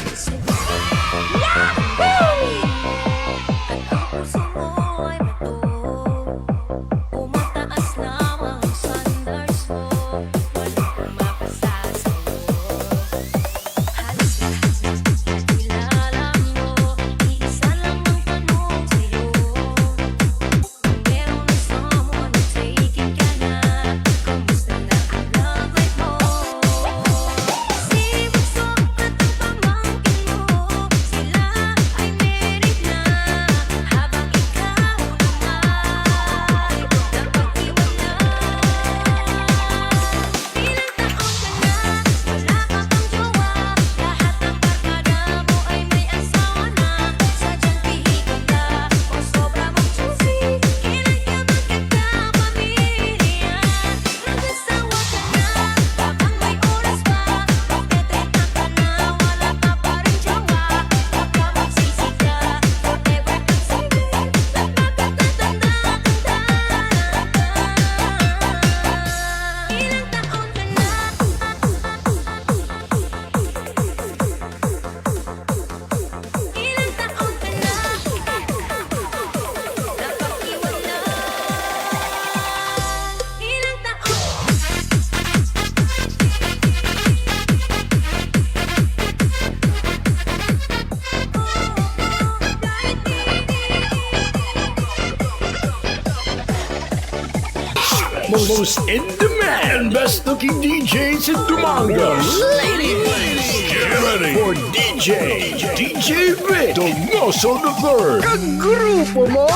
Most in demand and best looking D J sa Dumangas. Ladies, get ready for D J, D J Vic Donoso the third. Kag grupo mo!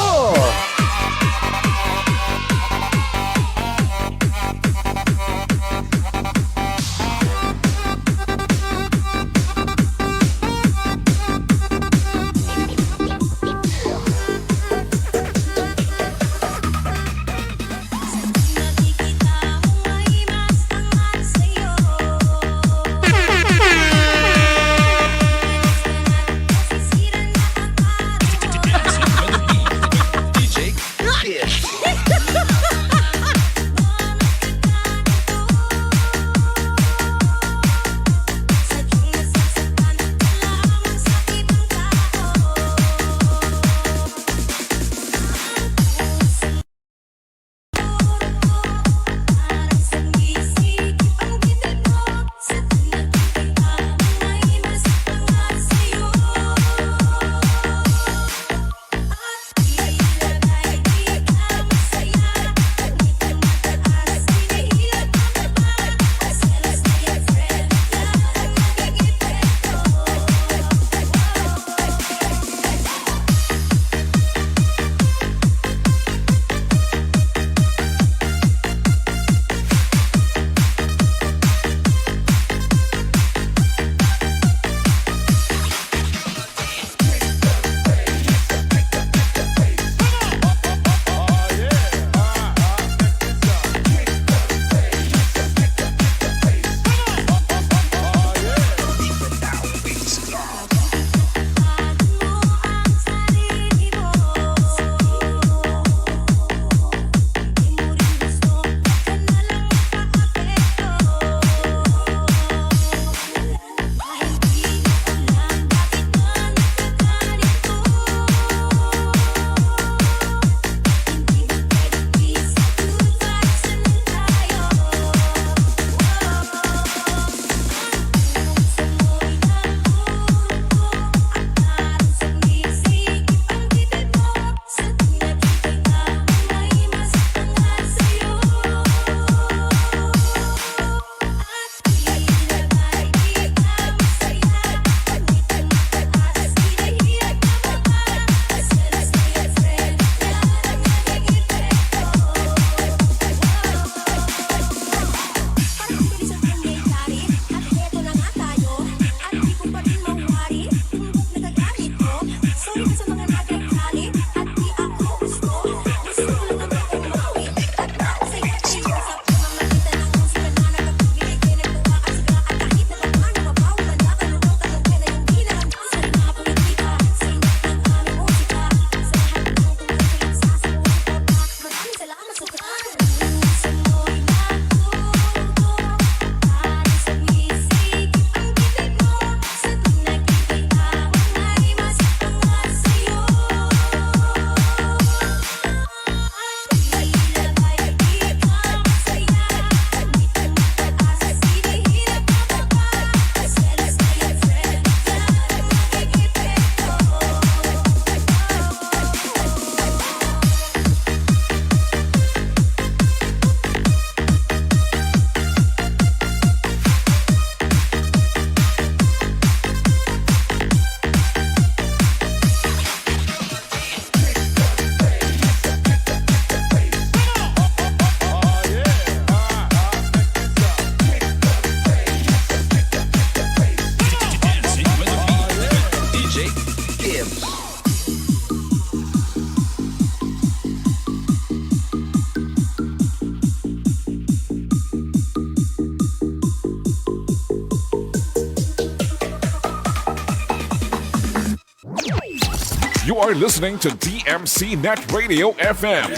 You are listening to D M C Net Radio F M,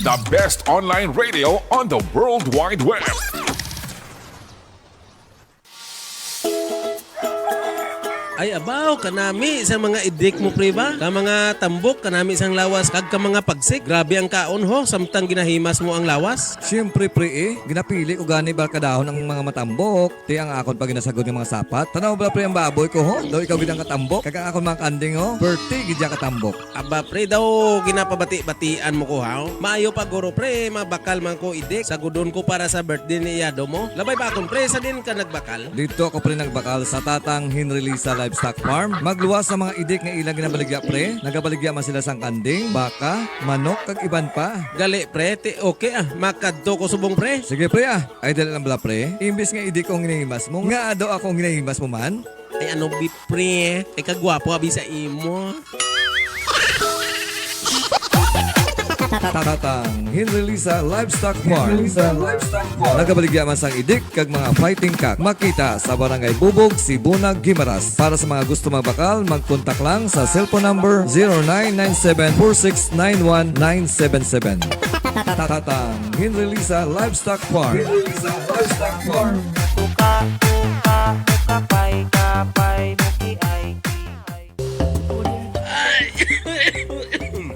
the best online radio on the World Wide Web. Ay, abaw, kanami sa mga idik mo, pre, ba? Ka mga tambok, kanami sang lawas, kag ka mga pagsik. Grabe ang kaon, ho, samtang ginahimas mo ang lawas. Siyempre, pre, eh. Ginapili ko gani ba kadahon ang mga matambok. Ti ang akon pa ginasagod nga mga sapat. Tanaw bala, pre, ang baboy ko, ho? Daw ikaw gid ang katambok. Kag ang akon mga kanding, ho? Perti gid ya katambok. Aba, pre, daw ginapabati-batian mo ko, ha? Maayo pa, guro, pre, mabakal man ko idik. Sagudon ko para sa birthday ni iyado mo. Labay ba akon, pre, sa din ka nagbakal? Dito ako, pre, nagbakal sa Tatang Henry Lisa Livestock Farm. Magluwas sa mga idik nga ilang ginabaligya, pre. Nagabaligya man sila sang kanding, baka, manok, kag iban pa. Gali, pre, ti okay, ah. Makadto ko subong, pre. Sige, pre, ah. Ay, dali lang bala, pre. Imbis nga idik ko ang ginahimas mo, nga daw ako ang ginahimas mo man? Ay, ano, bi, pre? Ay, kagwapo, abi, sa imo. Tatang Henry Lisa Livestock Farm. Nagabaligya man sang idik kag mga fighting cock. Makita sa Barangay Bubog, Sibunag, Guimaras. Para sa mga gusto magbakal, mag-contact lang sa cellphone number zero nine nine seven four six nine one nine seven seven. Tatang Henry Lisa Livestock Farm. Henry Lisa Livestock Farm. Muka, muka, mukapay, kapay, mukiay, kiay.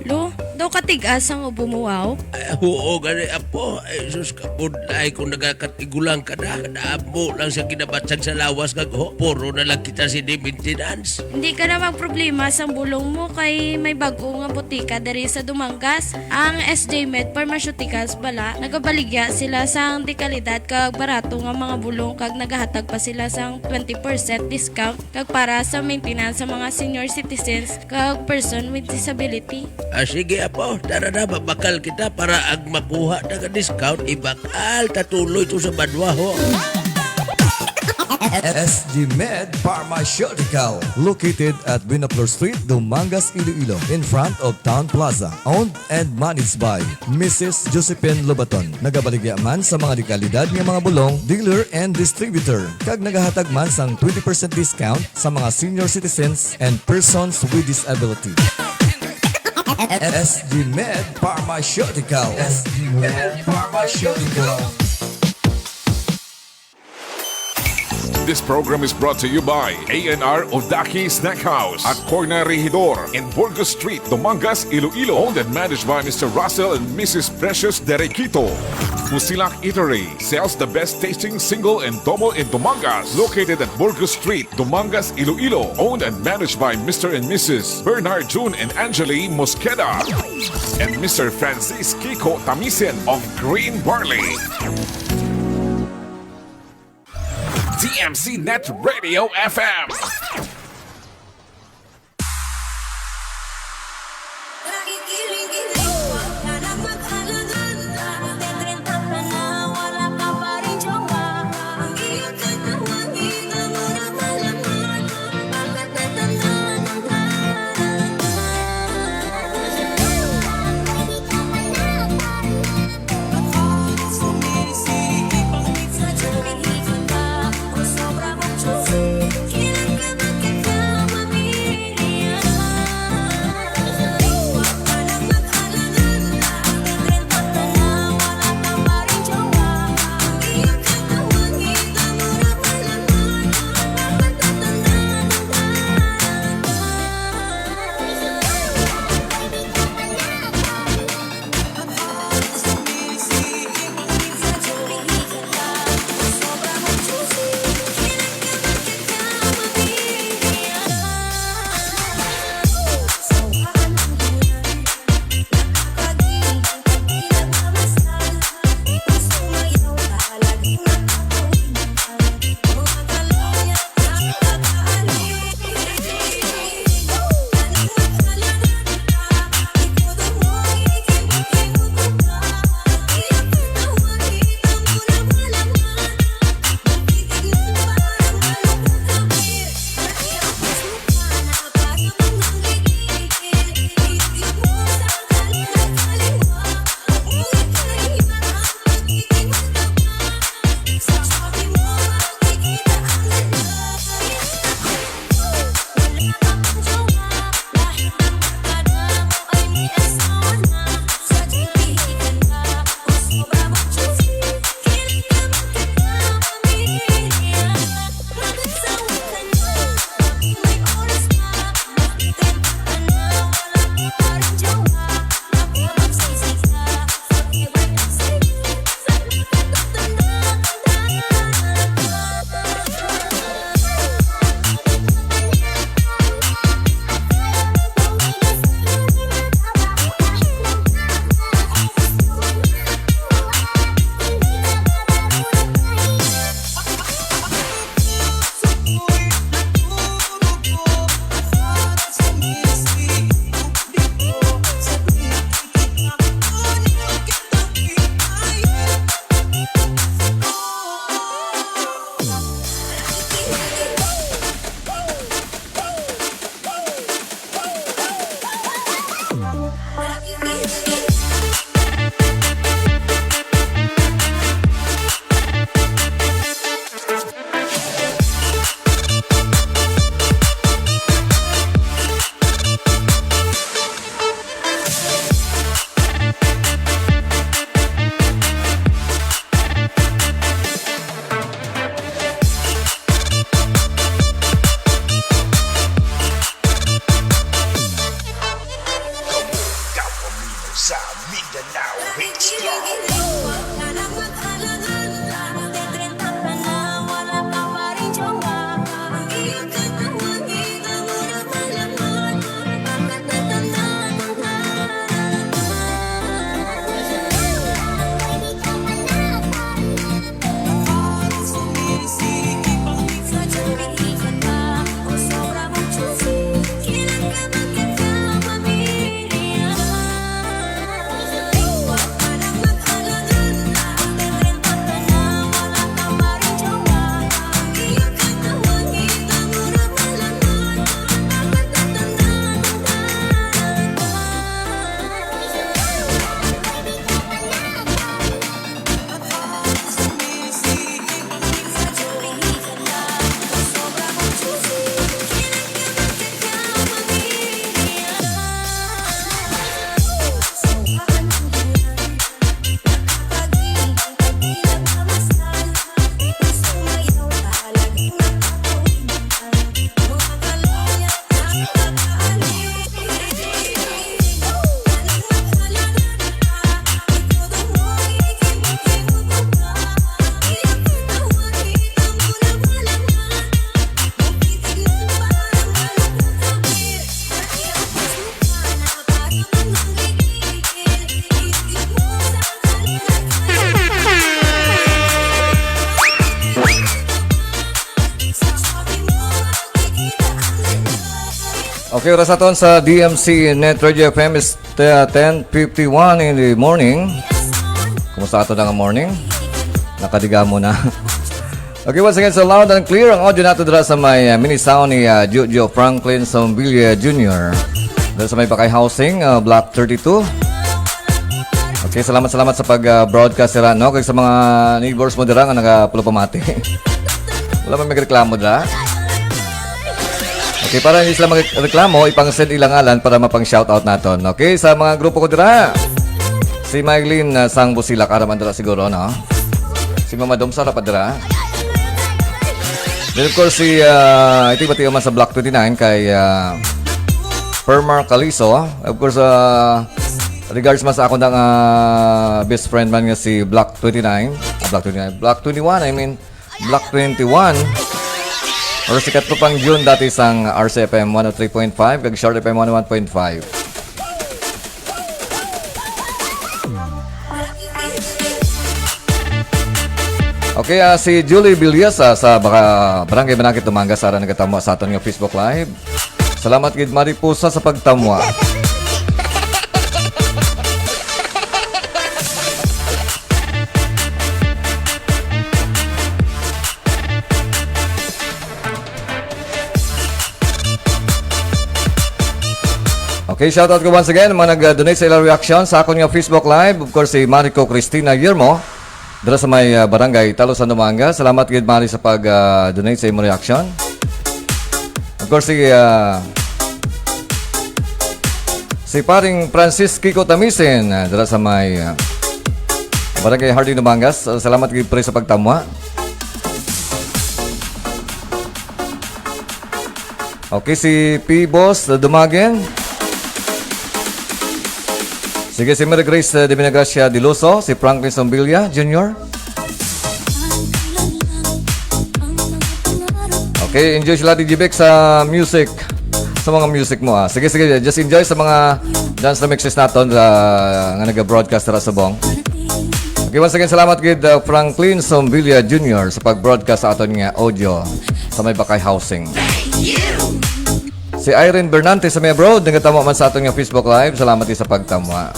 Lo, daw katig-as ang ubo mo, wow? Ay, oo, gani, apo. Ay, sus, kabudlay kung nagakatigulang ka na. Kadamo lang siya ginabatsag sa lawas kag ho. Puro na lang kita sini maintenance. Hindi ka na magproblema sang bulong mo kay may bag-o nga botika diri sa Dumangas. Ang S J Med Pharmaceuticals bala, nagabaligya sila sang dekalidad kag barato nga mga bulong kag nagahatag pa sila sang twenty percent discount kag para sa maintenance sa mga senior citizens kag person with disability. Ah, sige, apo. Tara na, mabakal kita para ag makuha ta ka discount, ibakal ta tuloy to sa banwa, ho. S G Med Pharmaceutical, located at Binaflor Street, Dumangas, Iloilo, in front of Town Plaza. Owned and managed by Missus Josephine Lobaton. Nagabaligya man sa mga dekalidad nga mga bulong, dealer and distributor, kag nagahatag man sang twenty percent discount sa mga senior citizens and persons with disability. S G Med Pharmaceutical. S G Med Pharmaceutical. This program is brought to you by A N R Odaki Snack House at Corner Regidor in Burgos Street, Dumangas, Iloilo. Owned and managed by Mister Russell and Missus Precious Derequito. Musilak Eatery sells the best tasting single and double in Dumangas, located at Burgos Street, Dumangas, Iloilo. Owned and managed by Mister and Missus Bernard June and Angeli Mosqueda and Mister Francis Kiko Tamisen of Green Barley. T M C Net Radio F M. Sa Mindanao Hits Club. Okay, oras naton sa D M C Net Radio F M is, uh, ten fifty-one in the morning. Kumusta ato na nga morning? Nakadiga mo na. Okay, once again, so loud and clear ang audio nato dira sa may, uh, mini sound ni, uh, Jojo Franklin Sombilia Junior. Dira sa may Bakay Housing, uh, Block thirty-two. Okay, salamat, salamat sa pag, uh, broadcast dira, no? Kag sa mga neighbors mo dira nga nagapulupamati. Wala man may reklamo dira. Okay, para hindi sila magreklamo, ipang-send ilang ngalan para mapang-shoutout naton. Okay, sa mga grupo ko dira. Si Mylene, uh, sang Busilak, ara man dira siguro, no? Si Mama Dom, ara pa dira. Then, of course, si, uh, ito iba man sa Block twenty-nine kay, uh, Permar Caliso. Of course, uh, regards man sa akon nga, uh, best friend man nga si Block twenty-nine. Ah, Block twenty-nine. Block twenty-one, I mean. Block twenty-one. Or si Katropang June dati sang R C F M one oh three point five kag Short F M one oh one point five. Okay, ah, si Julie Villasa sa baka Barangay Manakit, Dumangas, ara nagatamwa sa aton nga Facebook Live. Salamat gid, Mariposa, sa pagtamwa. Okay, shoutout ko once again, mga nag-donate sa ilang reaction sa akon nga Facebook Live. Of course, si Marico Cristina Yermo, dira sa may, ah, Barangay Talo, San Dumangas. Salamat gid, Mari, sa pag, ah, donate sa imong reaction. Of course, si, ah, si paring Francis Kiko Tamisen, ah, dira sa may, ah, Barangay Harding, Dumangas. Ah, salamat gid, pre, sa pagtamwa. Okay, si P Boss, uh, Dumagen. Sige, si Mary Grace, uh, Divina Gracia Diloso, si Franklin Sombilia Junior. Okay, enjoy sila, D J Beck, sa music. Sa mga music mo, ah. Sige, sige, just enjoy sa mga dance remixes naton, ah, nga naga-broadcast ra subong. Okay, once again, salamat gid, uh, Franklin Sombilia Junior sa pag-broadcast sa aton nga audio sa may Bakay Housing. Si Irene Bernante sa may abroad, nagatamo man sa aton nga Facebook Live. Salamat gid sa pagtamwa.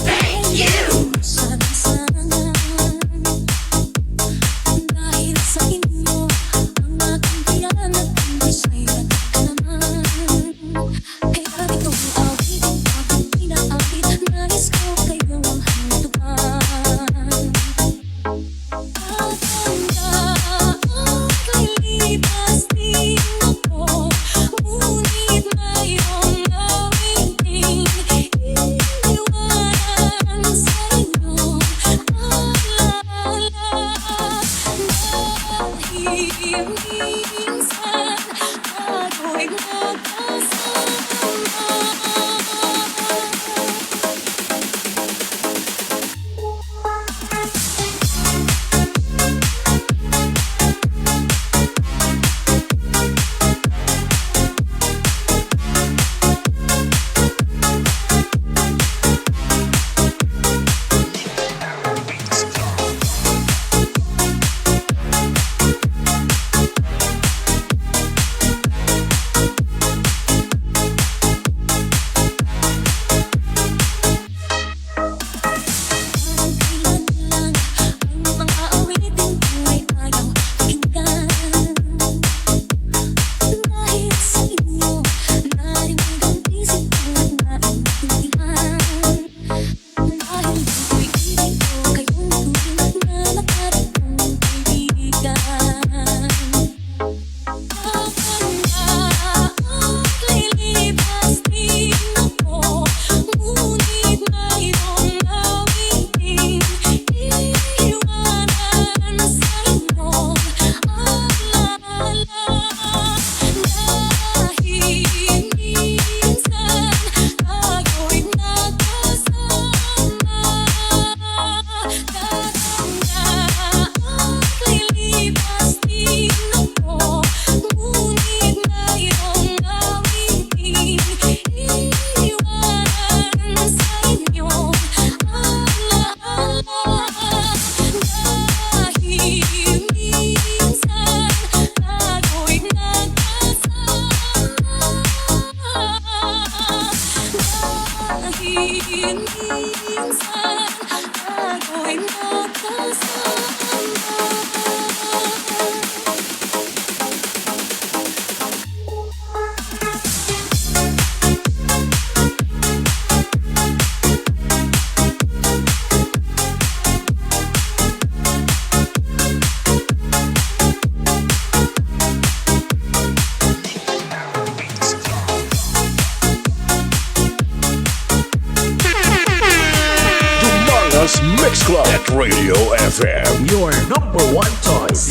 Mix Club at Radio F M. Your number one choice.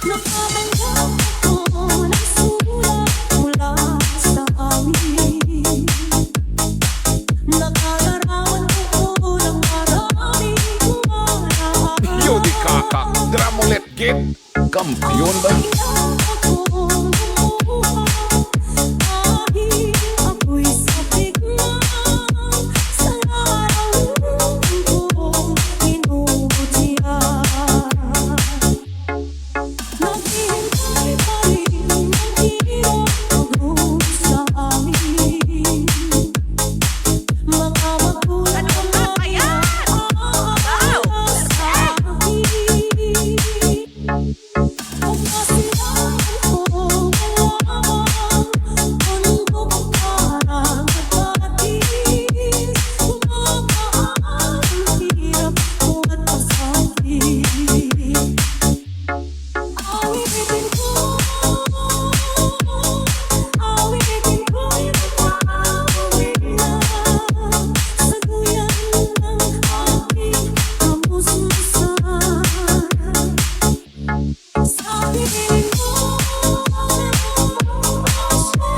Nakatanggap ako ng sulat mula sa awit. Nakalarawan ko ng maraming mga Yo, di kakak, dramolet gid. Kampiyon ba? Kailangan akong lumuha kahit ako'y sabik na sa larawan kong inuudyat. Naghihintay pa rin ang hirap pagod sa amin. Mga magulang Ano ka ba yan? Wow! Perfect! Ang kasiyahan ko, kailangan bundok parang batis. Bumaba ang hirap ko at pasakit. Awitin ko, awitin ko yung nakauwi na sa duyan ng aking kamusmusan. Sa piling ko, siya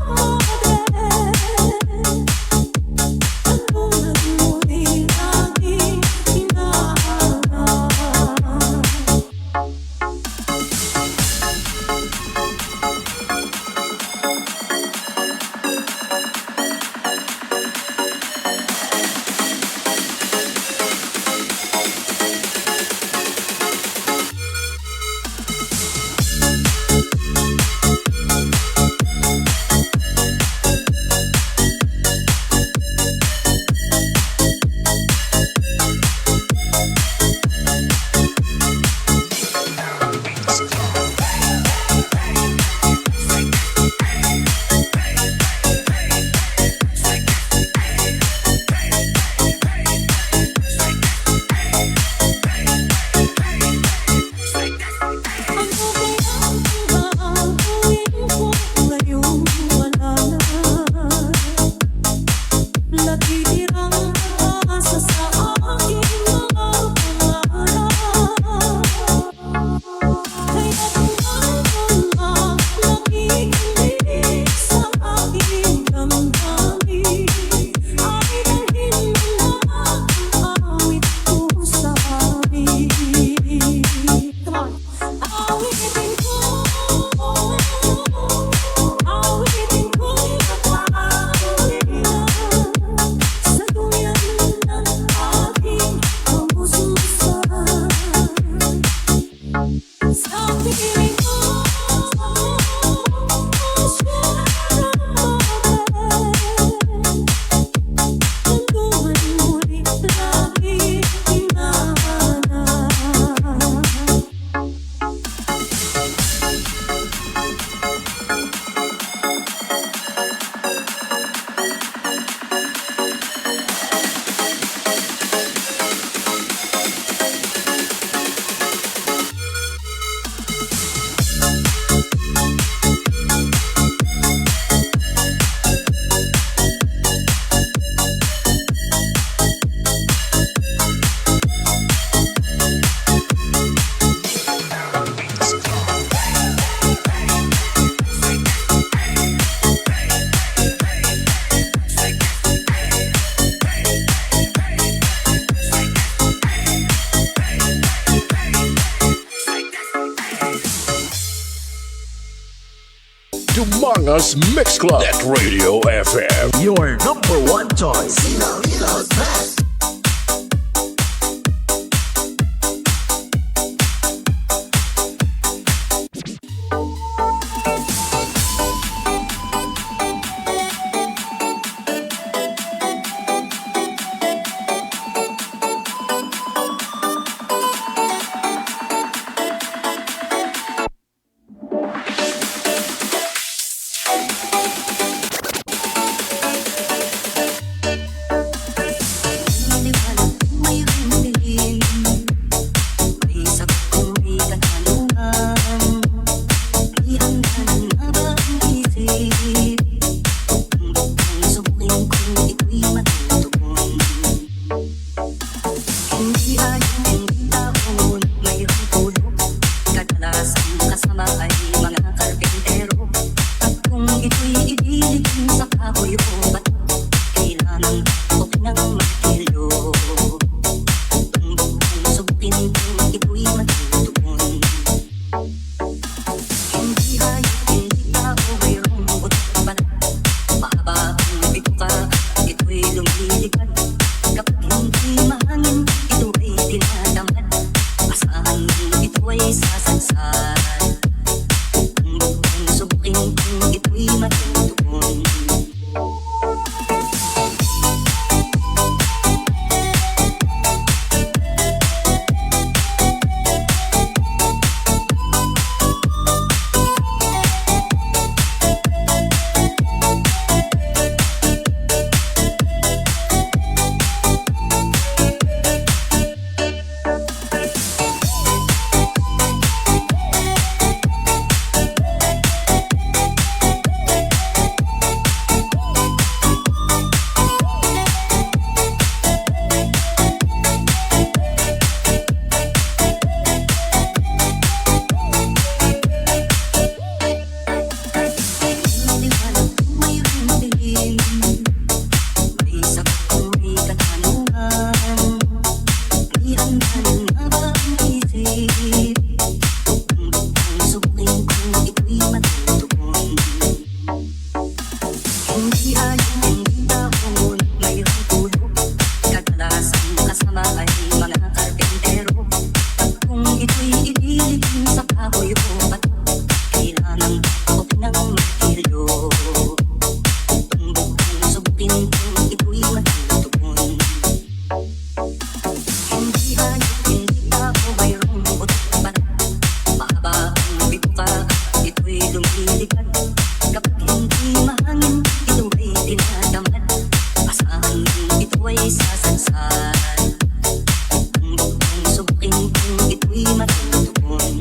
ang mabait. Katulad mo din aking hinahanap. Natitirang pag-asa sa aking mga pangarap. Kaya kung ano ang nakikinig sa aking damdamin, ay dalhin mo na ang awit ko sa amin. Come on. Awitin ko, awitin ko, sa duyan ng aking kamususan. Sa piling ko, siya ang mabait. Ang tuwing muli, lagi hinahanap. Dumangas Mix Club at Radio F M. Your number one choice. Iloilo's best. Iyo, ba't kailangan ko ng martilyo? Tumbok ang subukin kung ito'y matutuon. Hindi hayop, hindi tao, mayroong utot pala. Mahaba ang bituka, ito'y lumilipad. Kapag hindi mahangin, ito ay tinatamad. Asahan mong ito ay sasadsad. Kung bukang subukin kung ito'y matutuon. Hindi ay hindi dahon, mayroong tulo. Kadalasan kasama ay mga karpintero. Kung ito'y ipilit sa kahoy o bato, kailangan ko ng martilyo. Tumbok ang subukin kung ito'y matutuon. Hindi hayop, hindi tao, mayroong utot pala. Mahaba ang bituka, ito'y lumilipad. Kapag hindi mahangin, ito ay tinatamad. Asahan mong ito ay sasadsad. Tumbok ang subukin kung ito'y matutuon.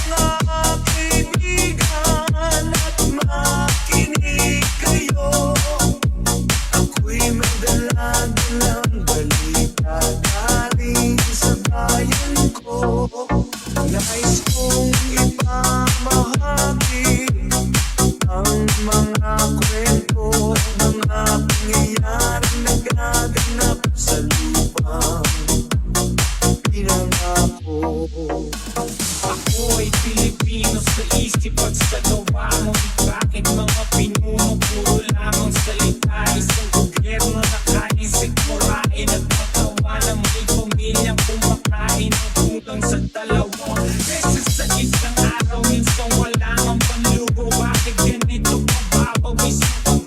Lapit, mga kaibigan, at makinig kayo. Ako'y may dala-dalang balita galing sa bayan ko. Nais kong ipamahagi ang mga kwento, mga pangyayaring nagaganap sa lupang pinangako. Ako ay Pilipino sa isip at sa gawa mo. Bakit mga pinuno puro lamang salita? Isang gobyerno na kain, sikmurain at matawa na may pamilyang kumakain ng kulang sa dalawa. Beses sa isang araw, minsan wala mang panlubo. Bakit ganito kababaw isip ang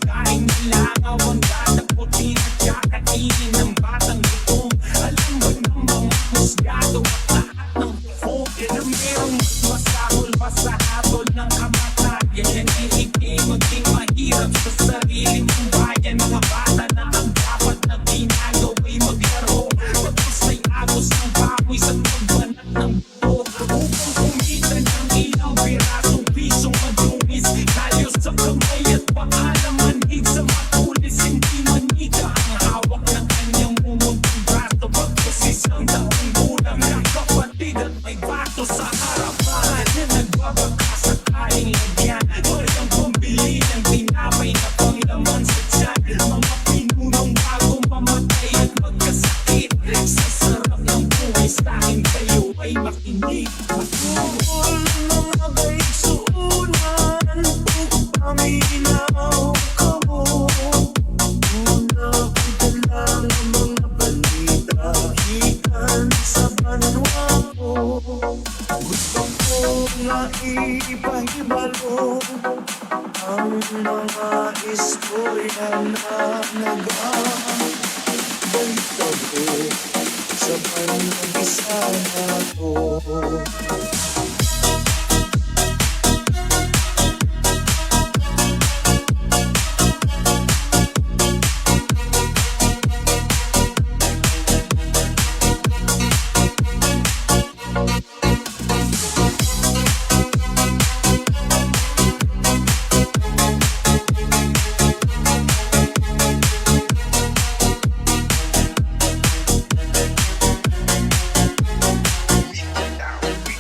Ang bayan, mga bata na ang dapat na ginagawa ay maglaro. Pagpasay agos ng baboy sa pagbanat ng buto upang kumita ng ilang pirasong pisong madungis. Kalyo sa kamay at pakalaman, sa matulis, hindi manika ang hawak ng kanyang mumuntong braso. Pagkasis ng taong gulang ng kapatid at may bato sa harapan na nagbabaka sakaling lagyan. Walang pambili ng tinapay na panglaman sa tiyan. Mga pinunong bago mamatay at magkasakit. Sa sarap ng buhay, sa akin kayo ay makinig. Matukol mga kaigsuonan, ug paminaw kamo. Una ko dala nga mga balita gikan sa banwa ko. Gusto ko nga ipahibalo ang mga istorya na nagahitabo sa panag-isa nato.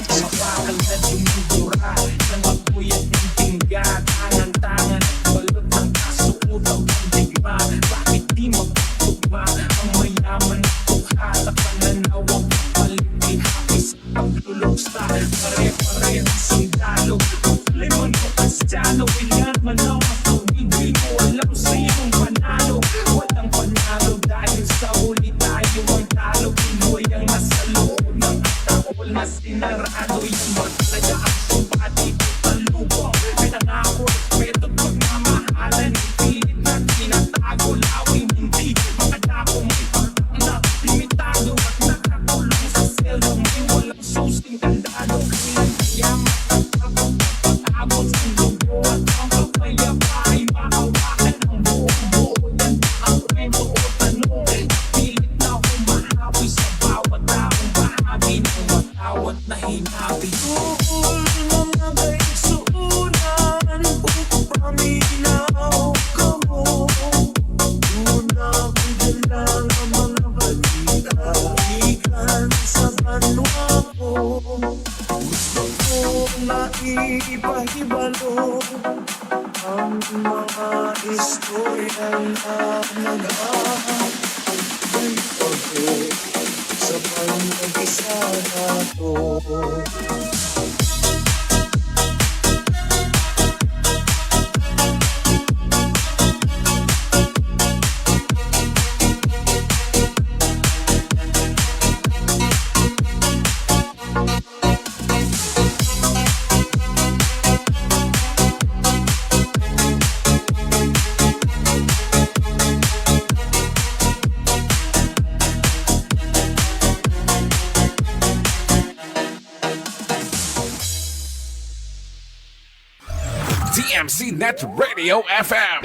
Sa bakal na dinudura ng apoy at ng tingga, tangan-tangan at balot ng kaso, utaw ng digma. Bakit di magtugma ang mayaman at tukha sa pananaw? Ang kapalit, di hapis ang luluksa, pare-pareho sundalo. Muslim man o Kristiyano, Pinyat man o Katoliko, di ko alam sinong panalo. Walang panalo dahil sa huli tayo ang talo. Pinoy ang nasa loob ng ataol na sinarado. Yan ba talaga ang sumpati ko sa lupa? Pinangako, respeto, pagmamahalan, ipilit na tinatago. Laway, hindi makadako, may pagtang na limitado at nakakulong sa selda. May walang susing kandado. Kailan kaya matatapos ang pag-abot ng dugo at ang kapayapaan? Mahawakan ang buong buo. Yan ba ang kwento o tanong? Pilit na humahawi sa bawat taong bahagi ng matawat na hinabi. Duol mga kaigsuonan, ug paminaw kamo. Una ko dala nga mga balita gikan sa banwa ko. Gusto ko nga ipahibalo ang mga istorya nga nagahitabo sa panag-isa nato. D M C Net Radio F M.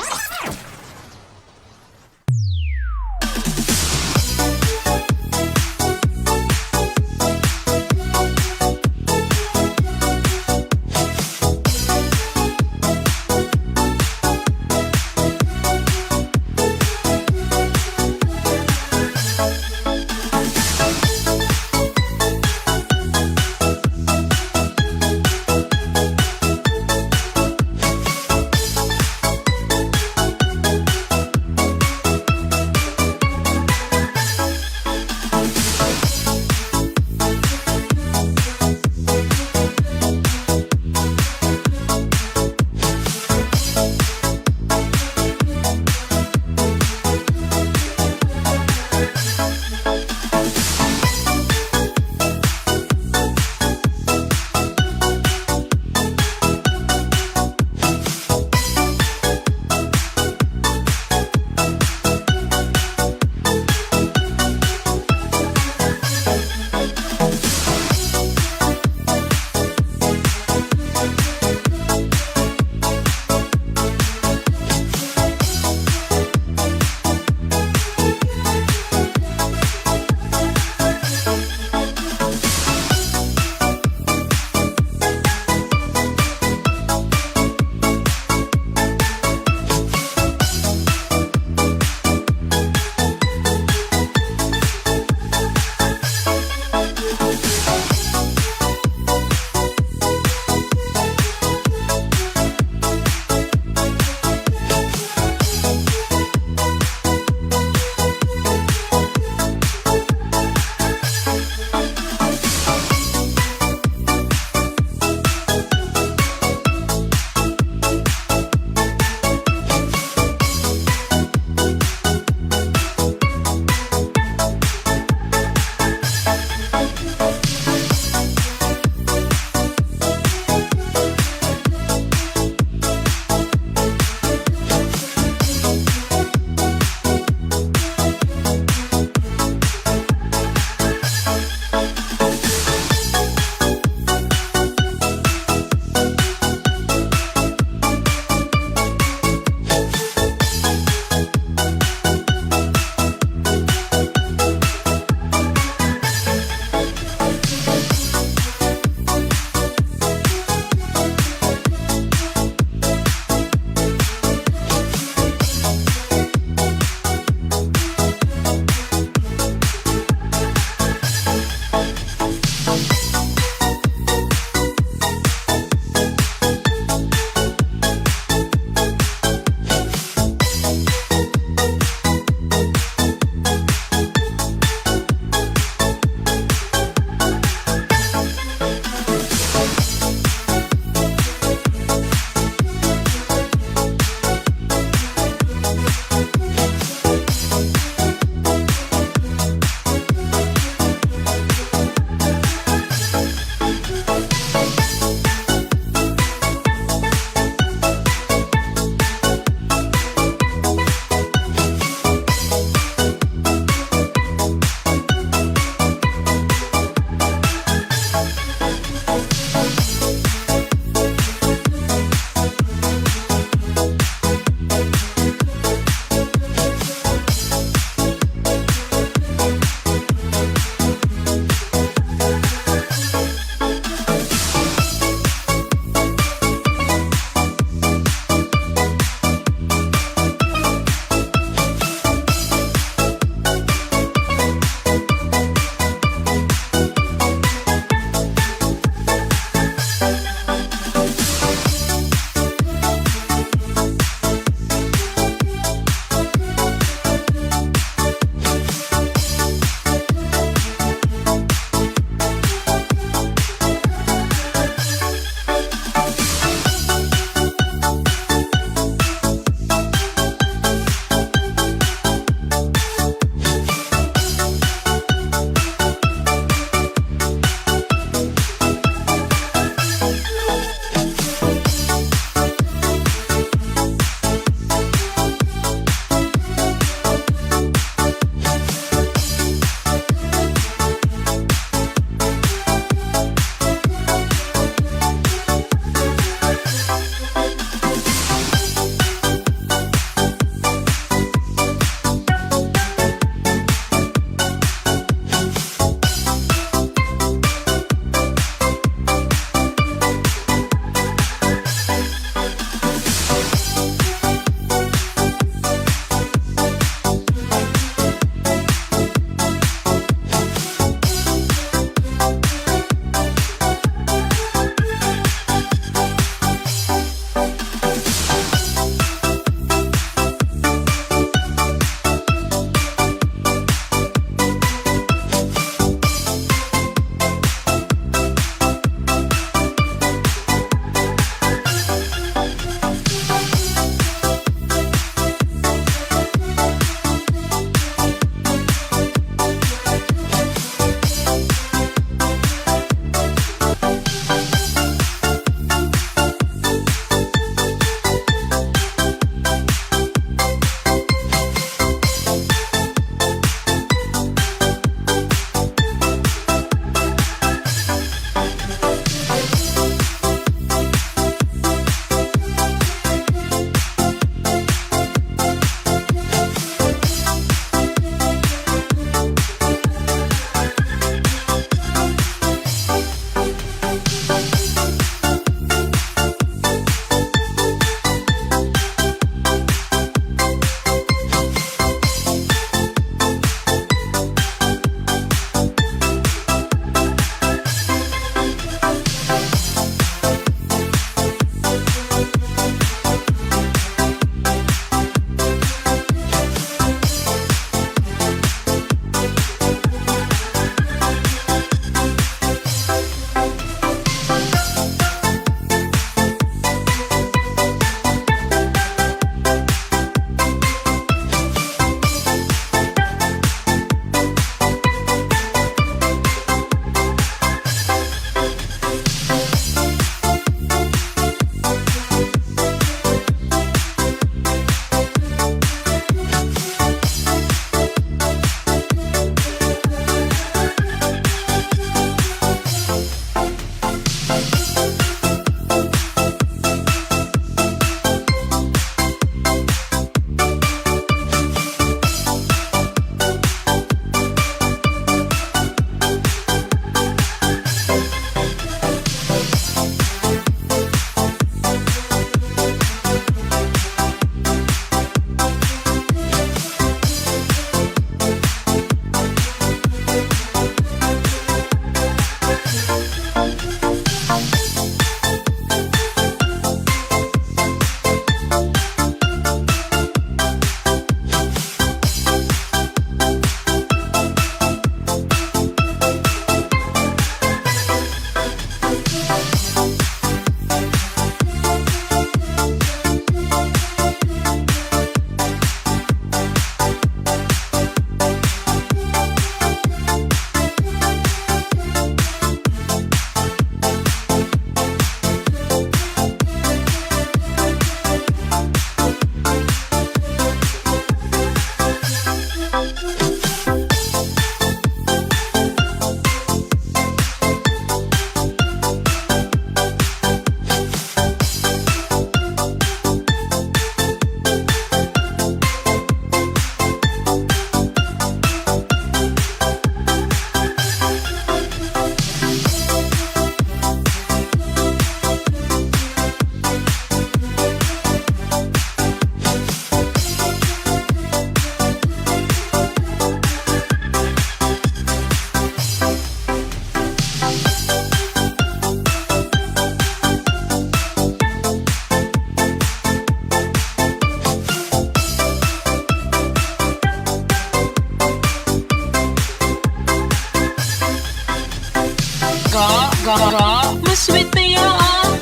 Sweet me, oh, oh.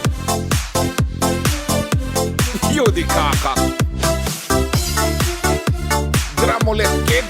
Yodi kaka. Gramolet kid.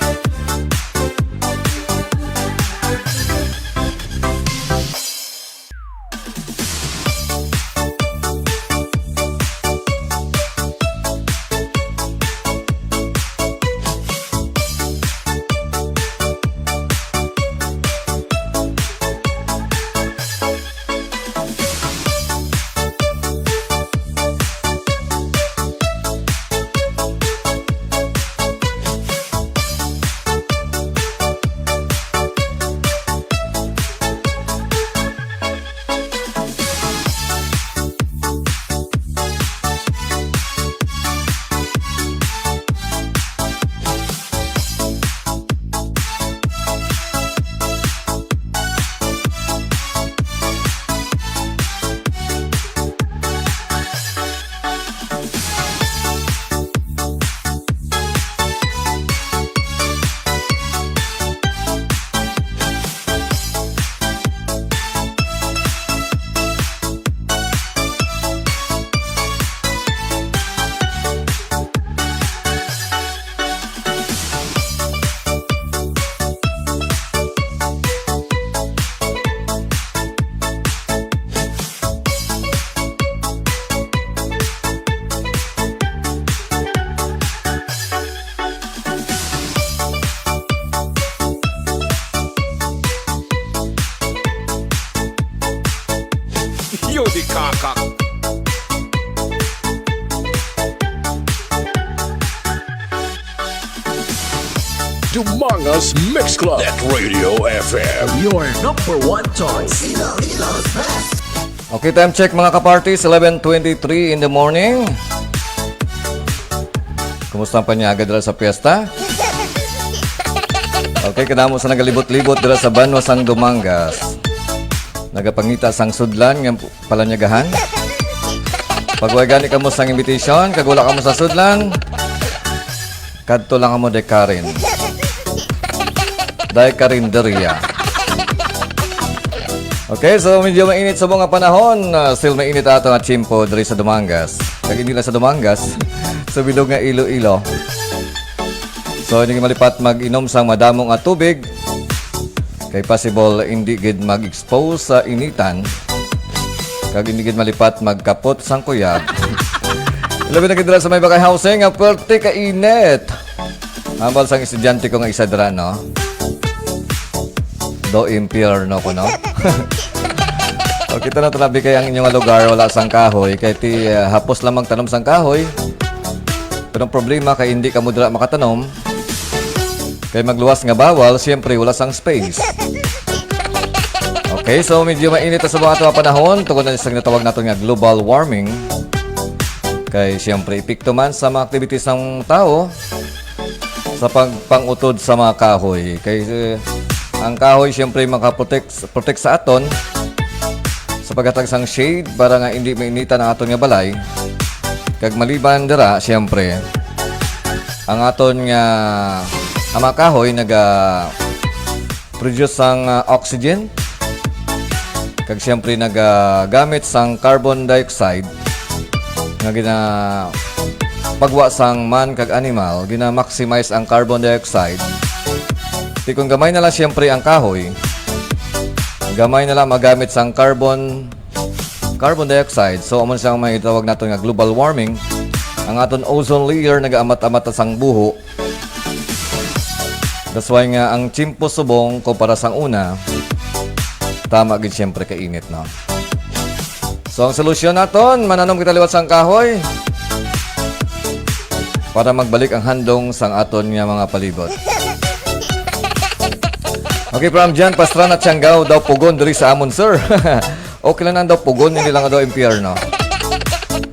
Yodi kaka. Dumangas Mix Club at Radio F M. Your number one choice. Ilogos Best. Okay, time check, mga kaparty, eleven twenty-three in the morning. Kumusta ang panyaga dira sa piyesta? Okay, kadamo sa nagalibot-libot dira sa banwa sang Dumangas. Nagapangita sang sudlan nga palanyagahan. Pag way gani kamo sang invitation, kag wala kamo sa sudlan, kadto lang kamo day Karen. Day Karinderya. Okay, so medyo mainit subong nga panahon. Ah, still mainit ato nga tiyempo diri sa Dumangas. Kag hindi lang sa Dumangas, sa bilog nga Iloilo. So, hindi malipat mag-inom sang madamo nga tubig. Kay possible hindi gid mag-expose sa initan. Kag hindi gid malipat magkapot sang kuyab. Labi na gid dira sa may Bagay Housing, nga perte ka init. Hambal sang estudyante ko nga isa dira, no? Do impyerno ko, no? O, kita na talabi kay ang inyong lugar wala sang kahoy, kay ti, ah, hapos lang magtanom sang kahoy. Pero ang problema kay hindi kamo dira makatanom. Kay magluwas nga bawal, siyempre wala sang space. Okay, so medyo mainit na sa mga ato nga panahon tungod na sa ginatawag naton nga global warming. Kay siyempre epekto man sa mga activities ng tao sa pagpangutod sa mga kahoy. Kay, eh, ang kahoy siyempre makaprotect, protect sa aton sa paghatag sang shade para nga hindi mainitan ang aton nga balay. Kag maliban dira, siyempre, ang aton nga, ang mga kahoy naga produce sang, ah, oxygen. Kag siyempre nagagamit sang carbon dioxide nga gina-, pagwa sang man kag animal, gina-maximize ang carbon dioxide. Ti kung gamay na lang siyempre ang kahoy, gamay na lang magamit sang carbon, carbon dioxide. So, amo na siya ang may tawag naton nga global warming. Ang aton ozone layer nagaamat-amat na sang buho. That's why nga ang tiyempo subong kumpara sang una, tama gid siyempre ka init, no? So, ang solusyon naton, mananom kita liwat sang kahoy para magbalik ang handong sang aton nga mga palibot. Okay, from Jan Pastrana, Tianggaw daw pugon diri sa amon, sir. Okay lang na daw pugon, hindi lang daw impyerno.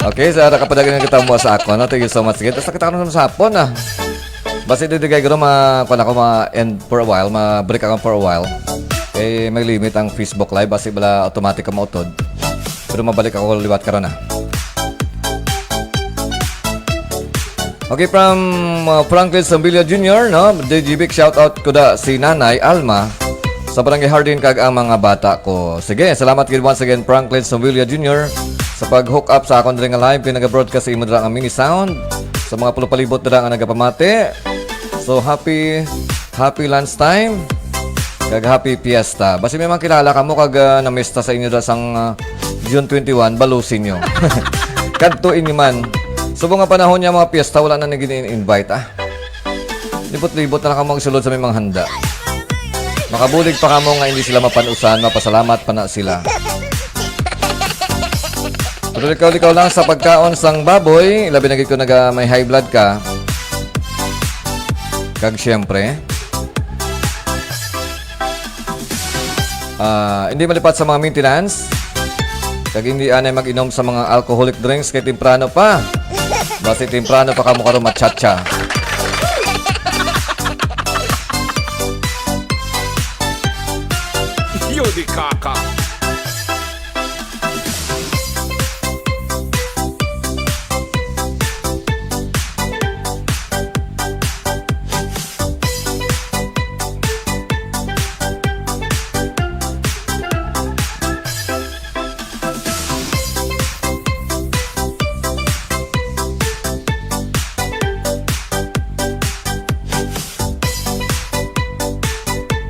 Okay, sa ara kapadagan kita mo sa ako, no? Thank you so much. Sige, tapos nakita ko naman sa hapon, ah. Basi di, di kay guro ma-, kuwan ako, ma-end for a while, ma-break ako for a while. Eh, may limit ang Facebook Live, basi bala automatic ka mautod. Pero mabalik ako liwat karon, ah. Okay, from, uh, Franklin Sambilya Junior, no? D J Vic, shout out ko da si Nanay Alma. sa Barangay Hardin kag ang mga bata ko. Sige, salamat gid once again, Franklin Sumwilla Junior, sa pag-hook up sa akon diri nga live kay naga-broadcast sa imo dira nga mini sound. Sa mga pulupalibot dira nga nagapamati. So, happy, happy lunch time. Kag happy fiesta. Basi may mga kilala kamo kag, ah, namista sa inyo da sang, ah, June twenty-one, balusin nyo. Kadto inyo man. Subong nga panahon niya mga fiesta, wala na nagin-invite, ah. Libot-libot na lang kamo magsulod sa may mga handa. Makabulig pa kamo nga hindi sila mapanusan, mapasalamat pa na sila. Pero likaw-likaw lang sa pagkaon sang baboy, labi na gid kung naga may high blood ka. Kag siyempre, ah, hindi malipat sa mga maintenance. Kag hindi anay mag-inom sa mga alcoholic drinks kay temprano pa. Basi temprano pa kamo karon matsatsa. Yo di kaka.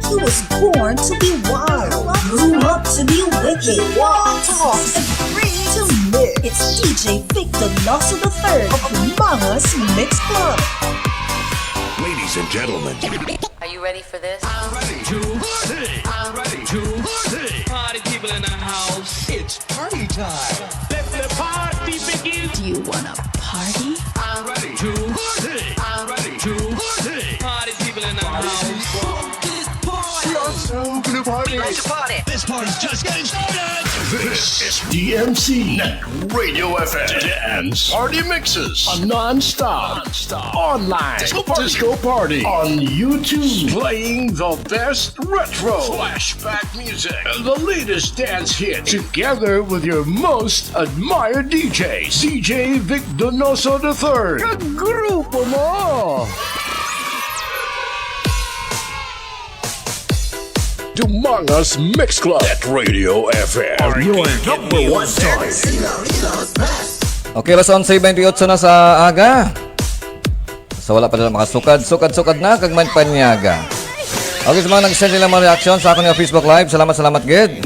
He was born to be wild, grew up to be wicked, wild, talks, and free to mix. It's D J Vic Donoso the third of Mangas Mix Club. Ladies and gentlemen, are you ready for this? I'm ready to party. I'm ready to party. Party people in the house. It's party time. Let the party begin. Do you wanna party? I'm ready to party. I'm ready to party. Party people in the house. Focus, party. We are so gonna party. Let's party. This party's just getting started. This is D M C Network Radio F M. Dance party mixes. A non-stop, non-stop online disco party. Disco party on YouTube. Playing the best retro, flashback music, and the latest dance hits, together with your most admired D Js, D J Vic Donoso the third. Kag grupo mo! Dumangas Mix Club at Radio F M. Your number one choice. Okay, alas onse bentiocho na sa aga. So, wala pa nila makasukad. Sukad-sukad na, kag man panyaga. Okay, sa mga nag-send nila mga reaction sa akon nga Facebook Live, salamat, salamat gid.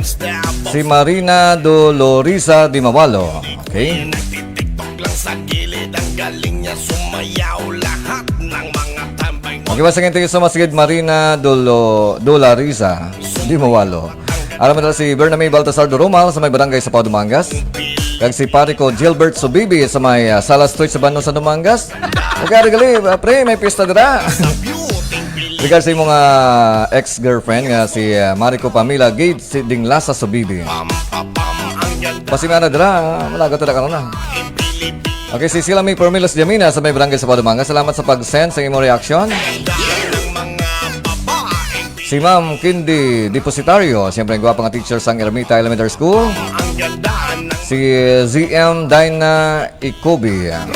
Si Marina Dolorisa Dimawalo. Okay. Nagtitiktok lang sa gilid, ang galing niya sumayaw. Lahat ng mga tambay mo. Okay, once again, thank you so much gid, Marina Dolo-, Dolorisa Dimawalo. Aram nila si Bername Baltasar Durumal sa may barangay sa Pao, Dumangas. Kag si pare ko Gilbert Subibi sa may, ah, Sala Street sa Banwa sa Dumangas. Okay, Arigali, ah, pre, may pista dira. Regards sa imo nga ex-girlfriend nga si, ah, Mariko Pamela Gade si Dinglasa Subibi. Pasimana dira, malagot na karon na. Okay, si Sila May Permilos Jamina sa may barangay sa Pao, Dumangas. Salamat sa pag-send sa imo reaction. Si Ma'am Kindy Depositario, siyempre ang gwapa nga teacher sang Ermita Elementary School. Si Z M Dyna Ikobi. Ang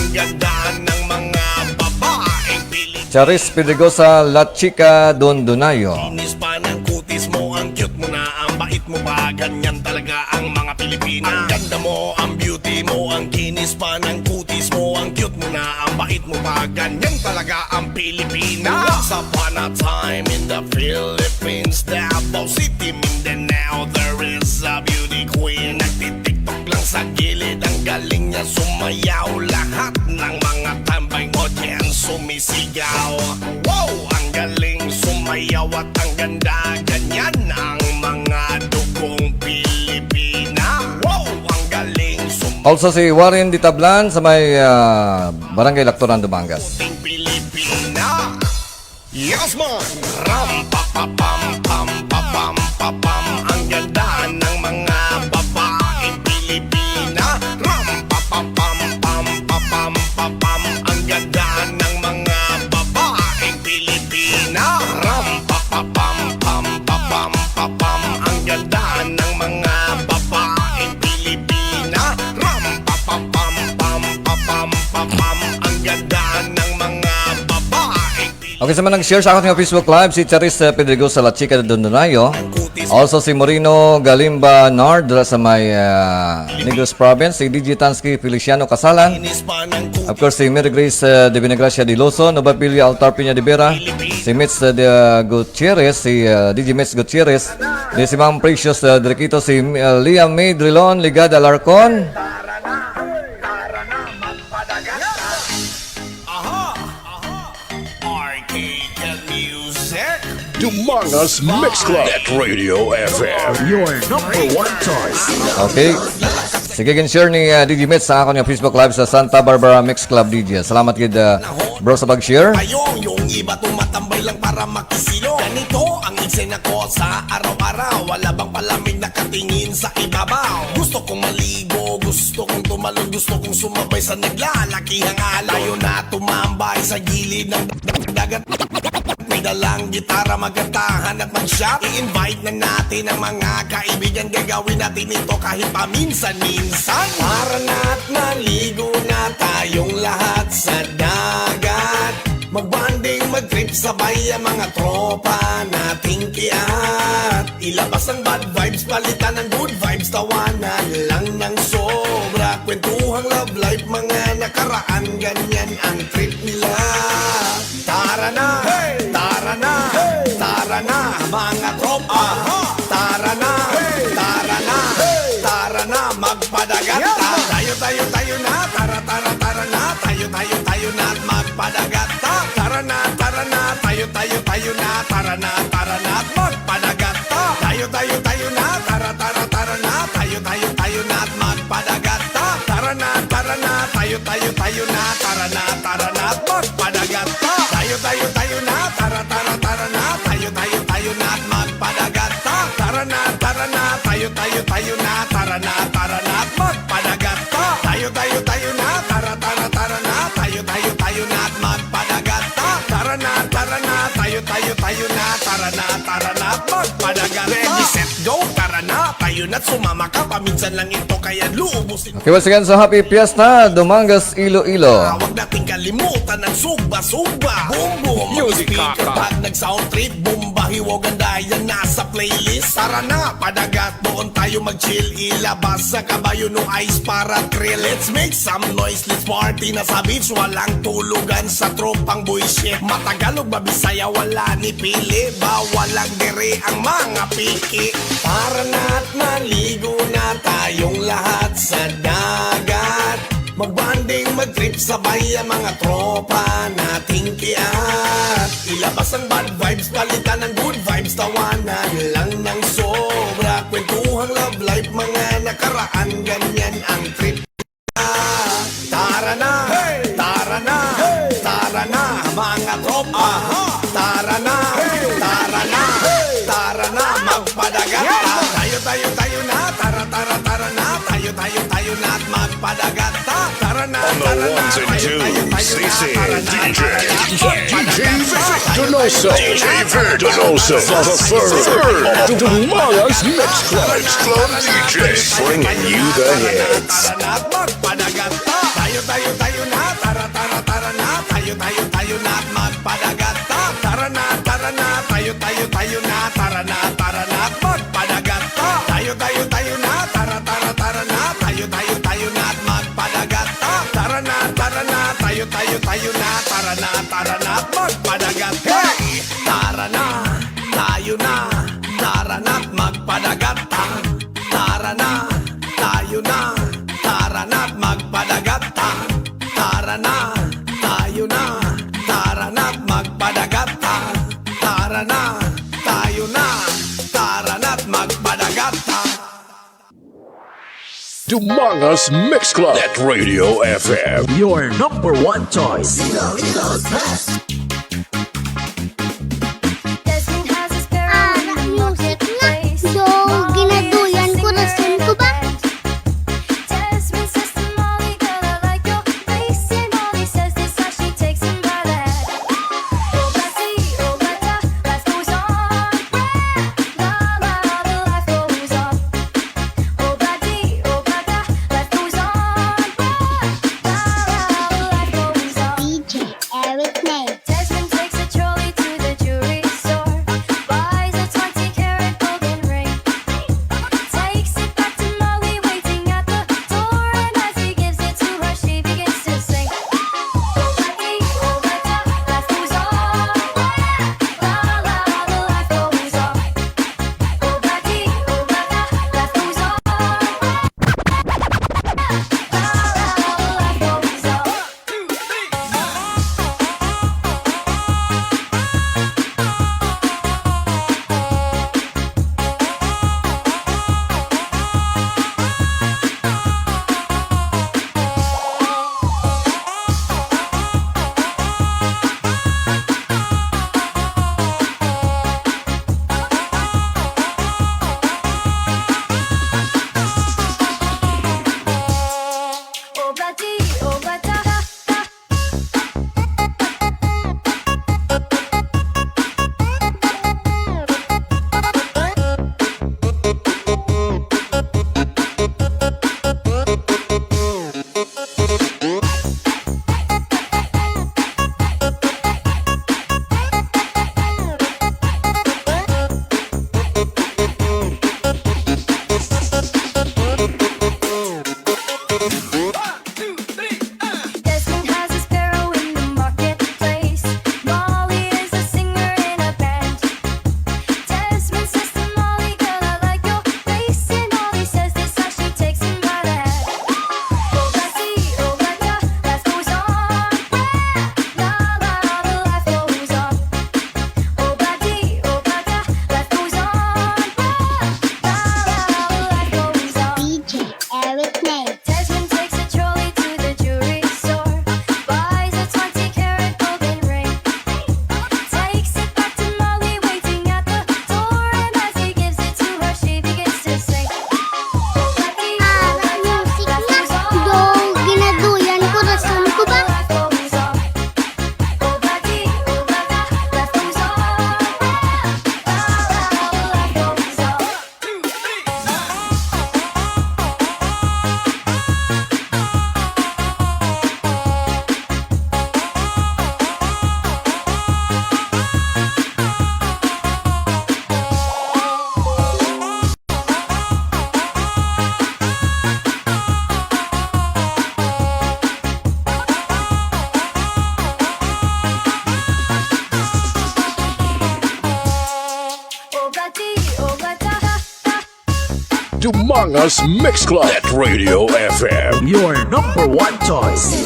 ganda ng mga babaeng Pilipinas. Charis Pedregosa, La Chica Dondonayo. Kinis pa ng kutis mo, ang cute mo na, ang bait mo pa, ganyan talaga ang mga Pilipina. Ang ganda mo, ang beauty mo, ang kinis pa ng kutis mo, ang cute mo na, ang bait mo pa, ganyan talaga ang Pilipina. Once upon a time in the Philippines, Davao City, Mindanao, there is a beauty queen. Nagtitiktok lang sa gilid, ang galing niya sumayaw. Lahat ng mga tambay audience sumisigaw. Wow! Ang galing sumayaw at ang ganda. Ganyan ang mga dugong Pilipina. Wow! Ang galing sumayaw. Also si Warren Ditablan sa may, ah, Barangay Lactoran, Dumangas. Puting Pilipina. Yes, man! Ram pa pa pam pam pa pam pa pam. Ang ganda ng mga babaeng Pilipina. Ram pa pa pam pam pa pam pa pam. Ang ganda ng mga babaeng Pilipina. Ram pa pa pam pam pa pam pa pam. Ang ganda ng mga babaeng Pilipina. Ram pa pa pam pam pa pam pa pam. Ang ganda ng mga babaeng Pilipina. Okay, sa mga nag-share sa akon nga Facebook Live, si Charis, uh, Pedregosa, La Chica de Dondonayo. Also si Moreno Galimba Nard dira sa may, uh, Negros Province, si D J Tansky Feliciano Casalan. Of course, si Mary Grace, uh, de Vinagracia Diloso, Nobabilia Altar Peña de Vera, si Mitz, uh, de, uh, Gutierrez, si, uh, D J Mitz Gutierrez, di si Ma'am Precious, uh, Drekito, si, uh, Leah May Drilon, Ligada Alarcon. Aha! Aha! R K Tel Music. Dumangas Mix Club at Radio F M. Your number one choice. Okay. Sige, gin-share ni, uh, D J Mitz sa akon nga Facebook Live sa Santa Barbara Mix Club, D J. Salamat gid, uh, bro, sa pag-share. Payong, yung iba tumatambay lang para makisilo. Ganito ang eksena ko sa araw-araw. Wala bang palamig nakatingin sa ibabaw? Gusto kong maligo, gusto kong tumalon, gusto kong sumabay sa naglalakihang alon. Tayo na tumambay sa gilid ng dagat. May dalang gitara, magkantahan at mag-shot. I-invite na natin ang mga kaibigan. Gagawin natin ito kahit paminsan-minsan. Tara na at maligo na tayong lahat sa dagat. Mag-bonding, mag-trip, sabay ang mga tropa nating kiat. Ilabas ang bad vibes, palitan ang good vibes. Tawanan lang ng sobra. Kwentuhang love life, mga nakaraan, ganyan ang trip nila. Tara na, hey! Tara na, hey! Tara na, mga tropa. Aha! Tara na, hey! Tara na, hey! Tara na, magpadagat ta. Tayo, tayo, tayo na. Tara, tara, tara na. Tayo, tayo, tayo na at magpadagat ta. Tara na, tara na. Tayo, tayo, tayo na. Tara na, tara na at magpadagat ta. Tayo, tayo, tayo na. Tara, tara, tara na. Tayo, tayo, tayo na at magpadagat ta. Tara na, tara na. Tayo, tayo, tayo na. Tara na, tara na at magpadagat ta. Tayo, tayo, tayo na. Tara, tara, tara na. Tayo, tayo, tayo na at magpadagat ta. Tara na, tara na. Tayo, tayo, tayo na. Tara na, tara na at magpadagat ta. Tayo, tayo, tayo na. Tara, tara, tara na. Tayo, tayo, tayo na at magpadagat ta. Tara na, tara na. Tayo, tayo, tayo na. Tara na, tara na at magpadagat ta. Ready, set, go. Tara na, tayo na't sumama ka. Paminsan lang ito, kaya luubusin. Okay, once again, so happy fiesta, Dumangas, Iloilo. Ah, wag nating kalimutan ang sugba-sugba. Boom, boom. Music speaker, kaka. Pag nag-sound trip, bomba, hiwaw, ganda, yan nasa playlist. Tara na, padagat, doon tayo mag-chill. Ilabas sa kabayo, no ice para thrill. Let's make some noise, let's party na sa beach. Walang tulugan sa tropang buwisit. Matagalog, Mabisaya, wala ni pili. Bawal lang diri ang mga piki. Tara na at maligo na tayong lahat sa dagat. Mag-bonding, mag-trip, sabay ang mga tropa nating kiat. Ilabas ang bad vibes, palitan ang good vibes, tawanan lang ng sobra. Kwentuhang love life, mga nakaraan, ganyan ang trip. Tara na, hey! Tara na, hey! Tara na, mga tropa. Aha! Tara na, hey! Tara na, hey! Tara na, magpadagat ta. Yeah! Tayo, tayo, tayo na. Tara, tara, tara na. Tayo, tayo, tayo na at magpadagat ta. Tara na, on the tara na, ones and tayo, tayo, twos, tayo this na, is tara na, D J, tara na, D J Victor Donoso. D J Victor Donoso, the third of Dumangas Mix Club. Mix Club D J, bringing you the hits. Tara na, magpadagat ta. Tayo, tayo, tayo na. Tara, tara, tara na. Tayo, tayo, tayo na at magpadagat ta. Tara na, tara na. Tayo, tayo, tayo na. Tara na, tara na at magpadagat ta. Tayo, tayo, tayo na. Tara, tara, tara na. Tayo, tayo, tayo na at magpadagat ta. Tara na, tara na. Tayo, tayo, tayo na. Tara na, tara na at magpadagat ta. Hey! Tara na, tayo na. Tara na at magpadagat ta. Tara na, tayo na. Tara na at magpadagat ta. Tara na, tayo na. Tara na at magpadagat ta. Tara na, tayo na. Tara na at magpadagat ta. Dumangas Mix Club at Radio F M. Your number one choice. Ilocos Best. Ah, music na. Yo, ginaduyan ko, rason ko ba? D J Eric Nate. Dumangas Mix Club at Radio F M. Your number one choice.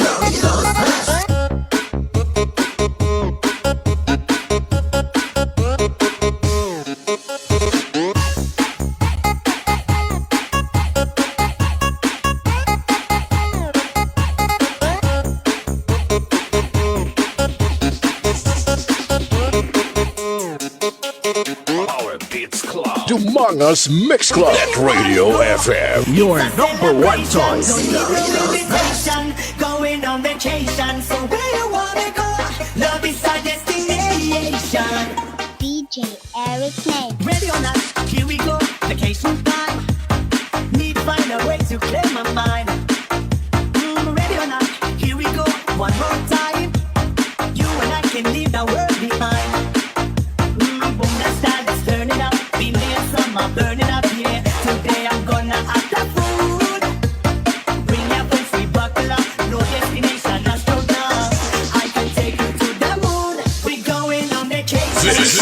Power Beats Club. Dumangas Mix Club at Radio F M. Your number one choice. Going on vacation, so where you wanna go? Love is our destination. D J Eric Nate. Ready or not, here we go. Vacation time. Need find a way to clear my mind. Mm, ready or not, here we go. One more time. You and I can leave the world behind. Mm, boom, let's start, let's turn it up. Feel the summer burning up, yeah. Today I'm gonna act a fool. Bring your friends, we buckle up. No destination, astronaut. I can take you to the moon. We going on vacation. This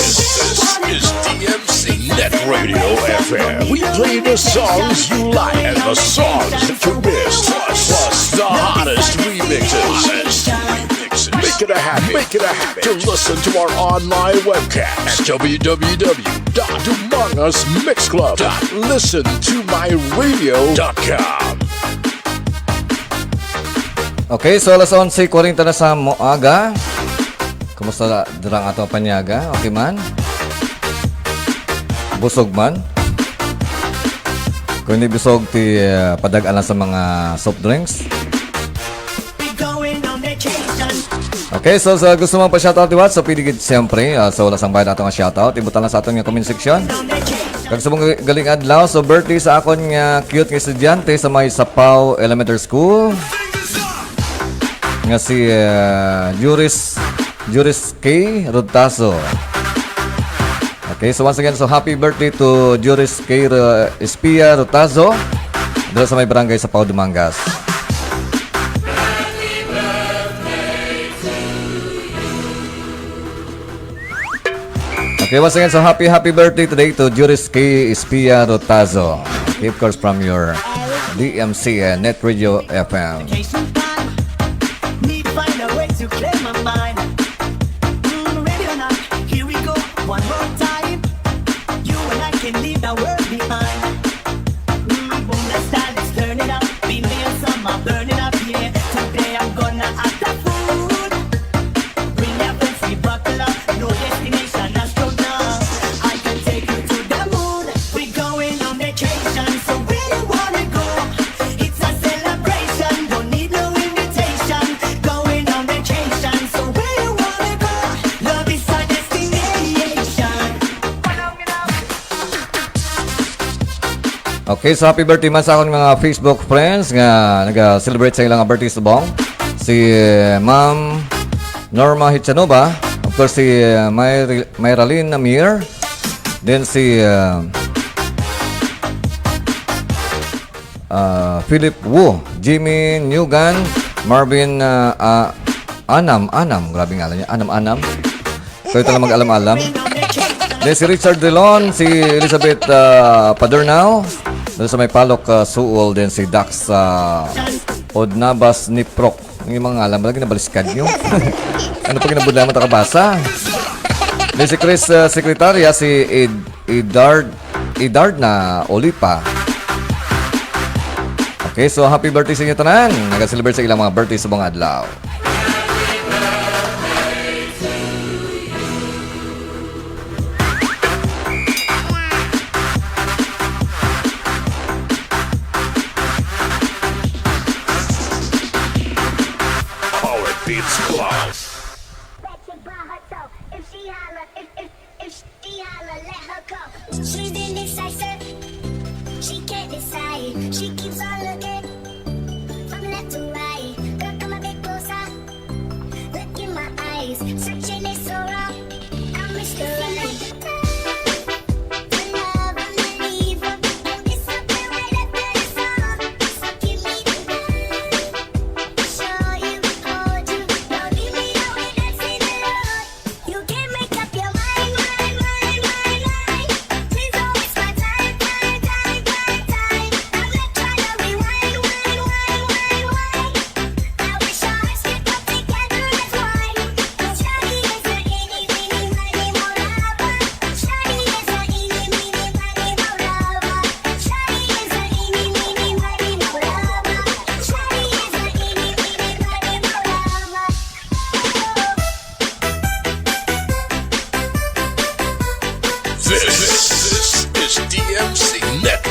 is D M C Net Radio F M. We play the songs you like and the songs that you miss, plus the hottest remixes. Make it a habit. Make it a habit to listen to our online webcast at w w w dot dumangas mix club dot listen to my radio dot com. Okay, so alas onse kwarenta na sa mo-, aga. Kumusta dira ang ato panyaga? Okay man? Busog man? Kung hindi busog, ti, ah, padag-a lang sa mga soft drinks. Okay, so sa gusto mo pa shoutout liwat, so pwede gid siyempre, ah, so wala sang bayad ato nga shoutout, ibutang lang sa aton nga comment section. Kag sa mga galing adlaw, so birthday sa akon nga cute nga estudyante sa may Sapaw Elementary School, nga si, ah, Juris, Juris K Rotazo. Okay, so once again, so happy birthday to Juris K Ro-, Espia Rotazo, dira sa may barangay Sapaw, Dumangas. Okay, once again, so happy, happy birthday today to Juris K Espia Rotazo. Okay, of course, from your D M C, uh, Net Radio F M. Vacation time. Need find a way to clear my mind. Mm, ready or not, here we go. One more time. You and I can leave the world behind. Mm, boom, let's start, let's turn it up. Feel the summer burning up, yeah. Today I'm gonna act a fool. Bring your friends, we buckle up. No destination, astronaut. I can take you to the moon. We going on vacation, so where you wanna go? It's a celebration, don't need no invitation. Going on vacation, so where you wanna go? Love is our destination. Okay, so happy birthday man sa akon mga Facebook friends nga naga-celebrate sa ilang birthday subong. Si, eh, Ma'am Norma Hichanova, of course, si, eh, Myri-, Myralyn Namir, then si, eh, ah, Philip Wu, Jimmy Newgan, Marvin, ah, ah, Anam, Anam, grabe ngalan niya, Anam, Anam. Kayo talaga mag-alam-alam. Then si Richard Delon, si Elizabeth, ah, Padernao, doon sa may Palok, ah, Suol, then si Dax, ah, Odnabas Niprok. Ang mga ngalan, malagi nabaliskad nyo. Ano pa ginabudlayan mo, takabasa? Then si Chris, ah, Secretaria, si Ed-, Edard, Edard na Olipa. Okay, so happy birthday sa inyo tanan. Nag-celebrate sa ilang mga birthday sa mga adlaw. Power Beats Class. She's indecisive. She can't decide. She keeps on looking from left to right. Girl, come a bit closer. Look in my eyes. Searching is so wrong. I'm misdirected. To love and leave her. Don't disappear right after the song. So give me the time. Show you, hold you. Don't leave me out when I see the road. You can make up your mind, mind, mind, mind, mind. Please don't waste my time, time, time, time, time.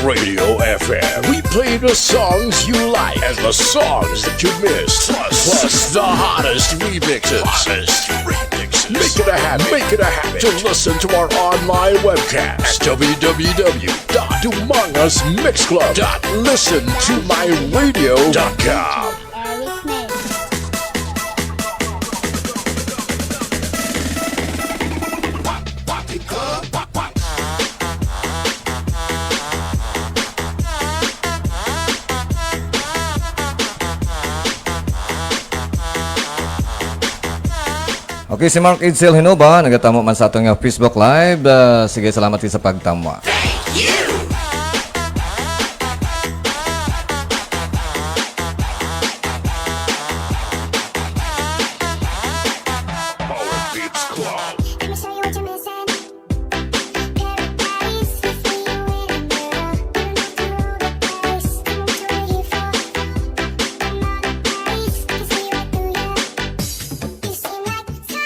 Radio F M. We play the songs you like and the songs that you miss. Plus, plus the hottest remixes. Hottest remixes. Make it a habit. Make it a habit to listen to our online webcast at w w w dot dumangas mix club dot listen to my radio dot com. Eric May. Okay, si Mark Edsel Hinoba, nagatamo man sa aton nga Facebook Live. Ah, sige, salamat sa pagtamo. Power Beats Club. Let me show you what you're missing. Paradise is where you in the middle. You don't have to roll the dice. I'm what you're waiting for. I'm not a dice. I can see right through you. You seem like Dancer to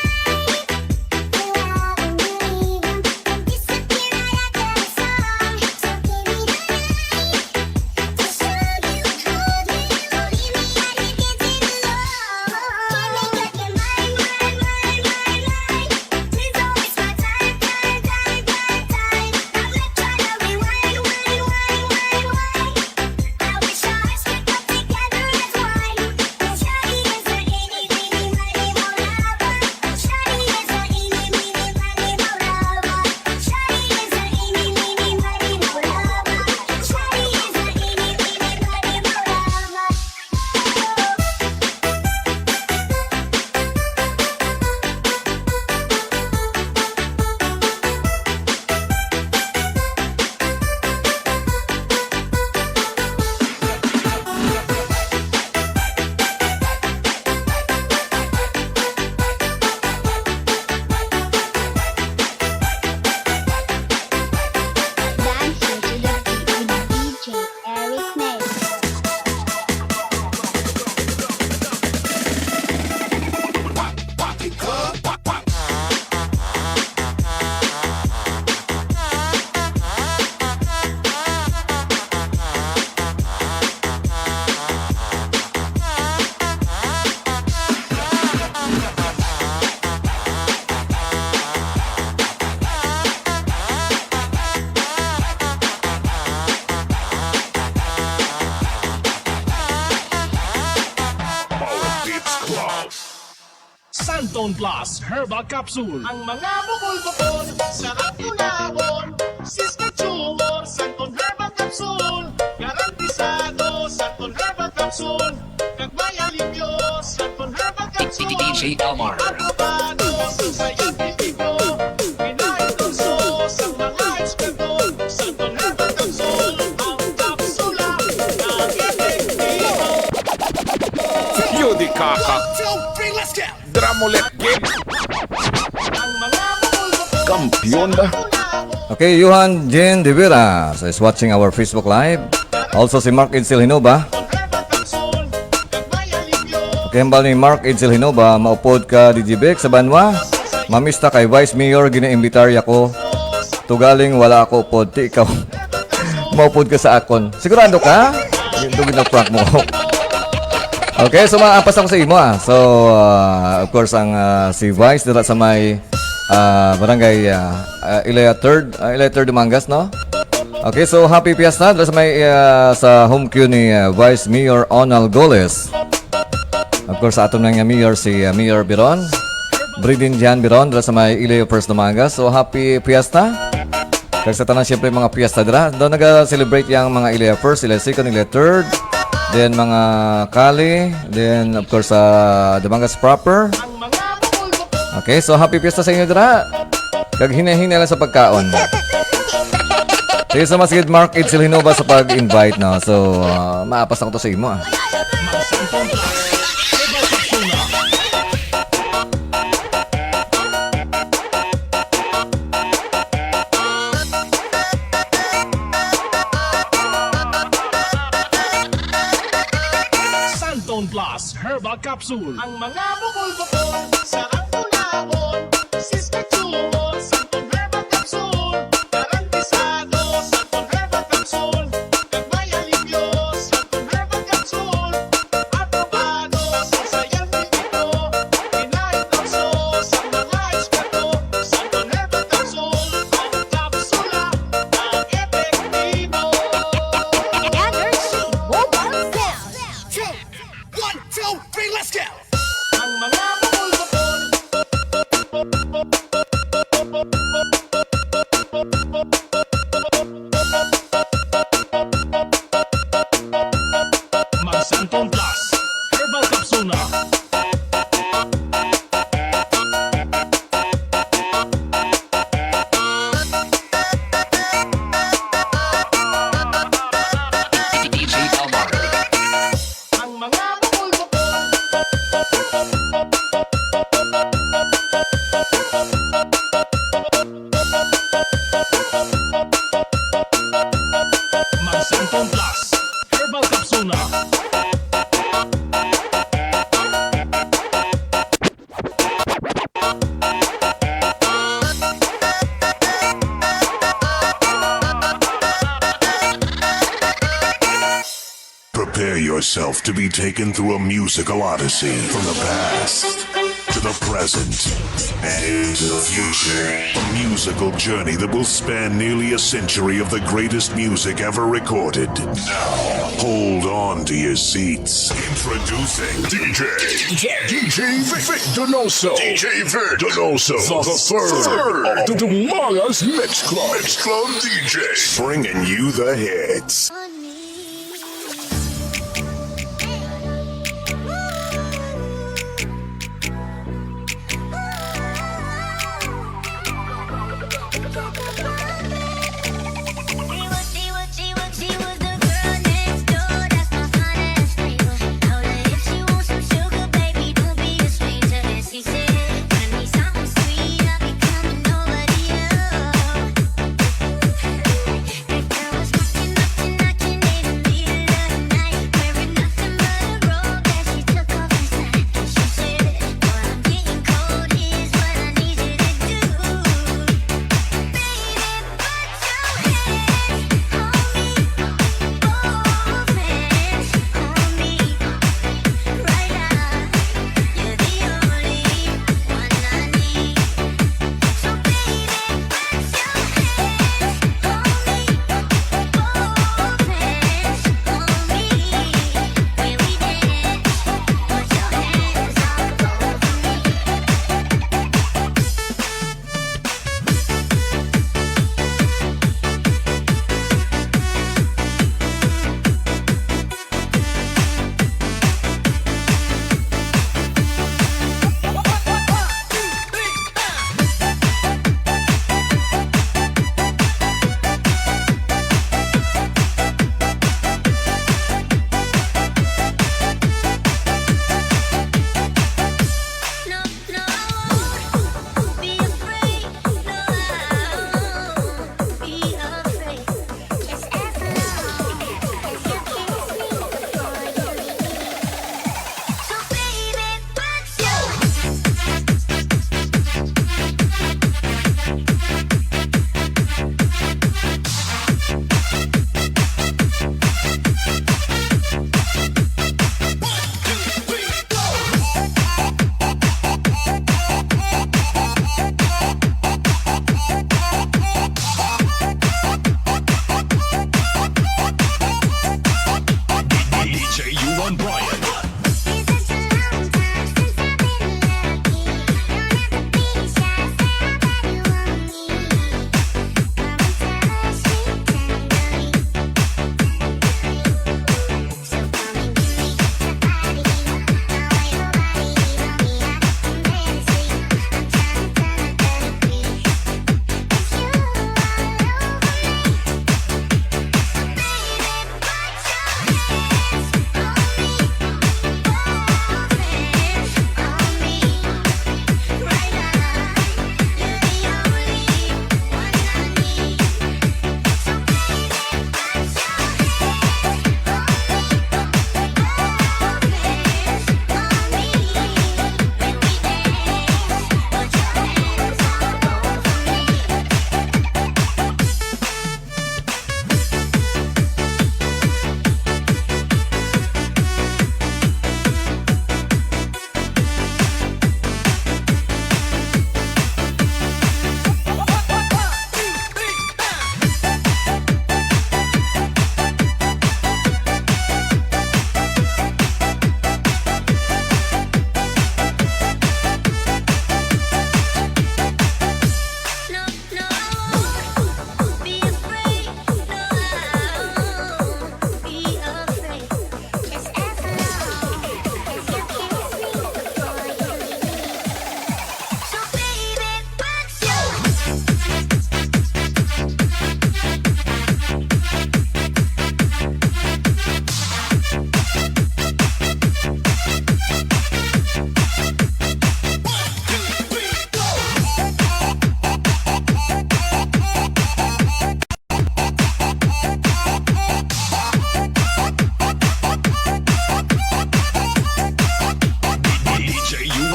the beat with D J Eric May. Power Beats Club. Santon Plus Herbal Capsule. Ang mga bukol-bukol, sarap tulawon. Saskatchewan, Santon Herbal Capsule. Garantisado, Santon Herbal Capsule. Kag may alibyo, Santon Herbal Capsule. D J Elmar. Aprobado sa siyentipiko. Pinaendorso sa mga eksperto. Santon Herbal Capsule, ang kapsula na epektibo. Yudi Kaka. Drama ulit, game. Kampiyon ba? Okay, Johan Jen de Vera so is watching our Facebook Live. Also si Mark Edsel Hinoba. Okay, hambal ni Mark Edsel Hinoba, maupod ka, D J Vic, sa banwa. Mamista kay Vice Mayor, ginaimbitar ako. Tugaling, wala ako upod, ti ikaw. Maupod ka sa akon. Sigurado ka? Yung gina-prank mo. Okay, so maapas ako sa imo, ah. So, ah, of course, ang, ah, si Vice dira sa may, ah, barangay, ah, ah, Ilaya third, ah, Ilaya third Dumangas, no? Okay, so happy fiesta dira sa may, ah, sa home queue ni, ah, Vice Mayor Onal Goles. Of course, sa aton nga mayor, si, ah, Mayor Biron. Bridin Jan Biron, dira sa may Ilaya First Dumangas. So, happy fiesta. Kag sa tanan, siyempre, mga fiesta dira. Daw naga-celebrate yang mga Ilaya First, Ilaya Second, Ilaya Third. Then, mga Kali. Then, of course, sa Dumangas proper. Okay, so happy fiesta sa inyo dira. Kag hinay-hinay lang sa pagkaon. Sige, so mas gid Mark Edsel Hinoba sa pag-invite, no? So, ah, maapas ako to sa imo, ah. Santon Plus Herbal Capsule. Ang mga bukol-bukol, sarap tulawon. Saskatchewan, Santon Herbal Capsule. Garantisado, Santon Herbal Capsule. Mag Santon Plus Herbal Capsule na. D J Alvaro. Ang mga bukol-bukol. Mag Santon Plus Herbal Capsule na. Prepare yourself to be taken through a musical odyssey from the past to the present and into the future. A musical journey that will span nearly a century of the greatest music ever recorded. Now, hold on to your seats. Introducing D J, D J, D J Vic, Vic Donoso. D J Vic Donoso the third of the Dumangas Mix Club. Mix Club D Js. Bringing you the hits.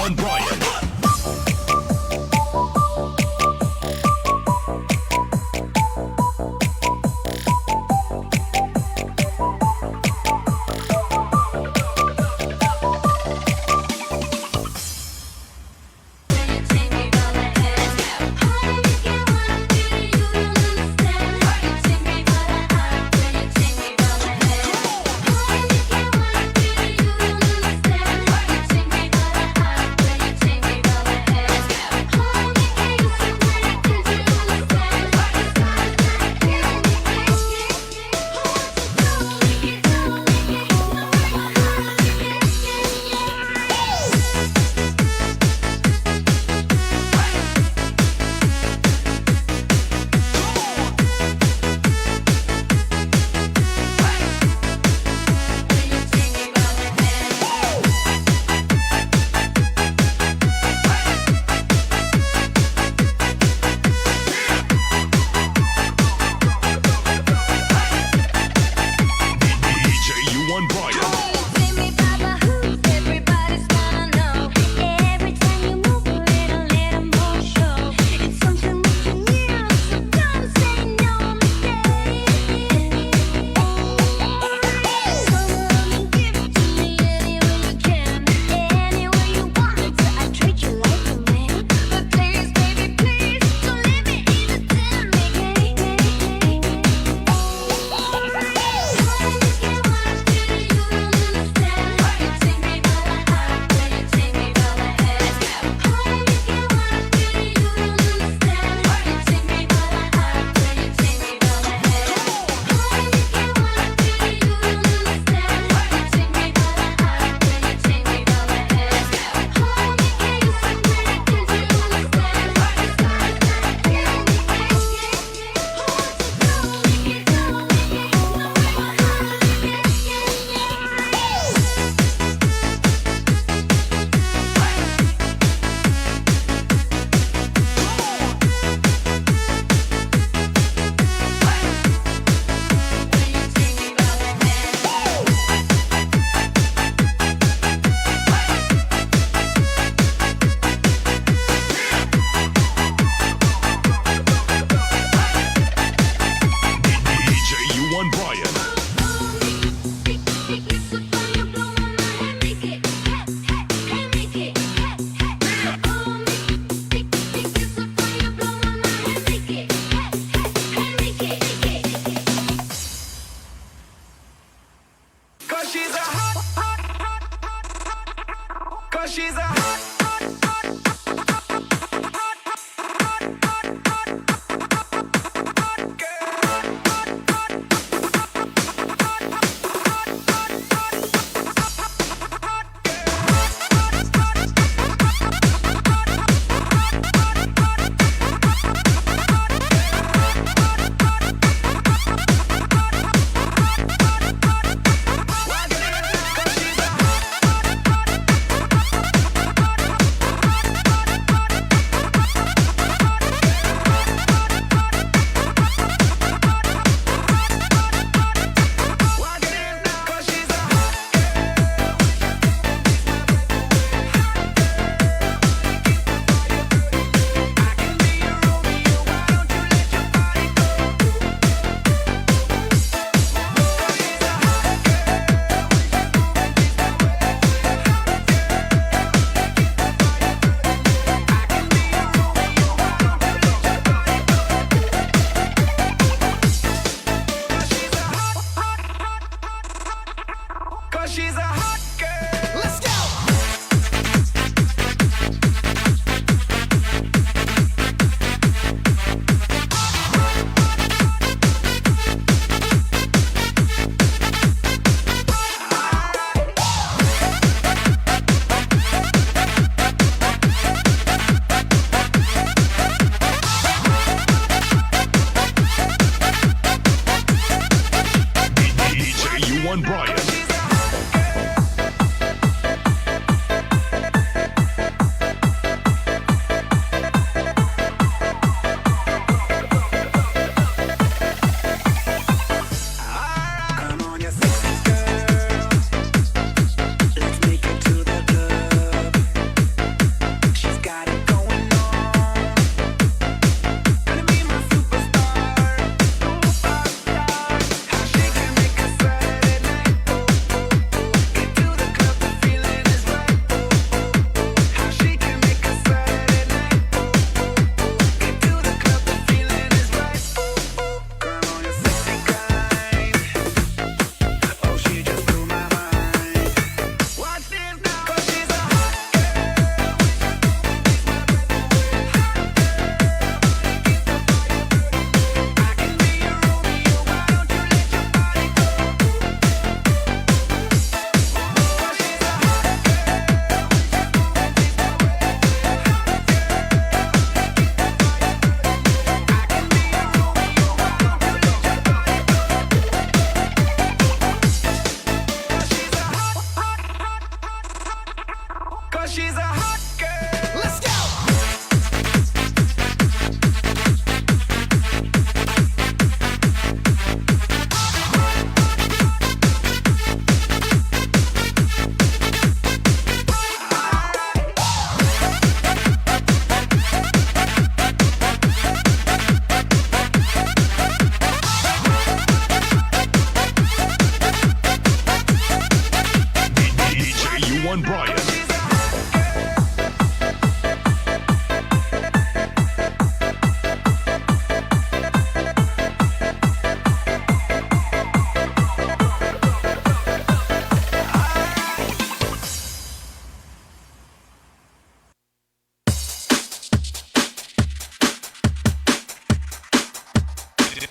on Brian.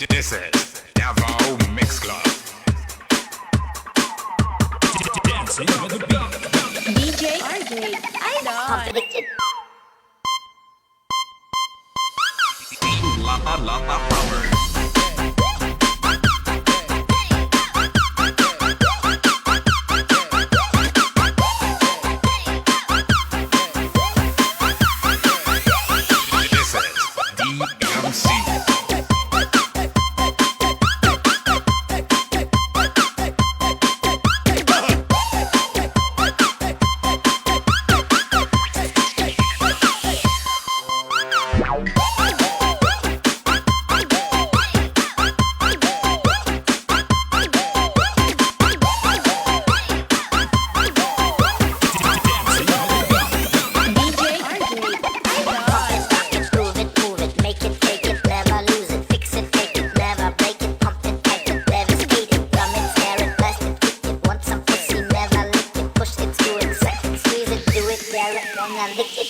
This is Davao Mix Club. Dancing with the beat. D J R J Idol. Lata Lata Power. This is D M C. D J R J Idol. Pump it, rock it, groove it, move it, make it, take it, never lose it, fix it, take it, never break it, pump it, tight it, devastate it, rum it, scare it, blast it, kick it, want some pussy, never lick it, push it, screw it, suck it, squeeze it, do it, dare it, wanna lick it.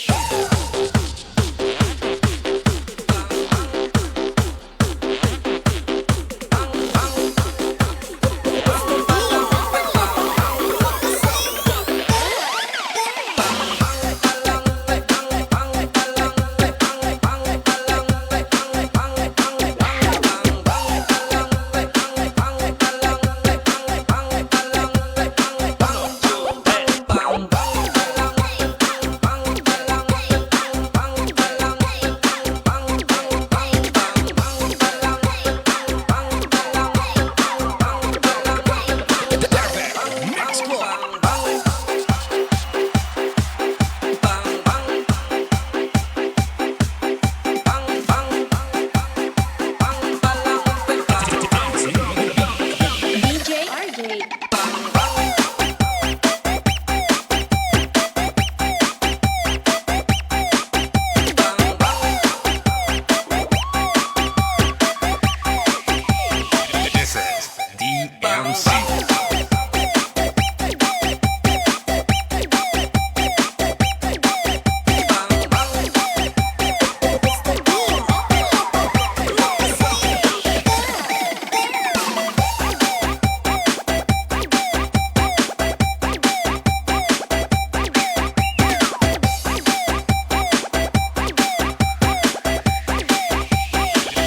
D J R J. This is D M C.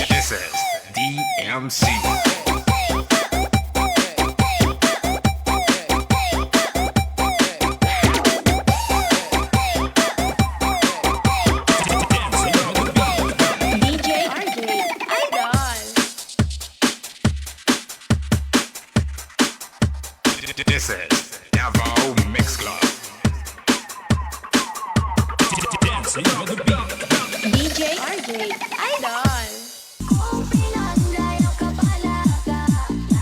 This is D M C. D J R J Idol. This is Davao Mix Club. Dancing with the beat. D J R J Idol. Kung pinanggayaw ka pala ka,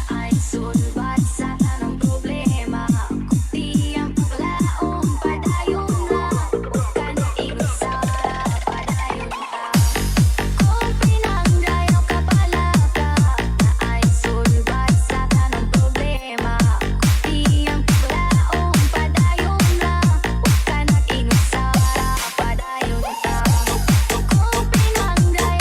naay sulbad sa tanang problema. Kung tiyang paglaom padayon na, ug ka nag-inusara padayon. Kung pinanggayaw ka pala ka, naay sulbad sa tanang problema. Kung tiyang paglaom padayon na, ug ka nag-inusara padayon na. Kung pinanggayaw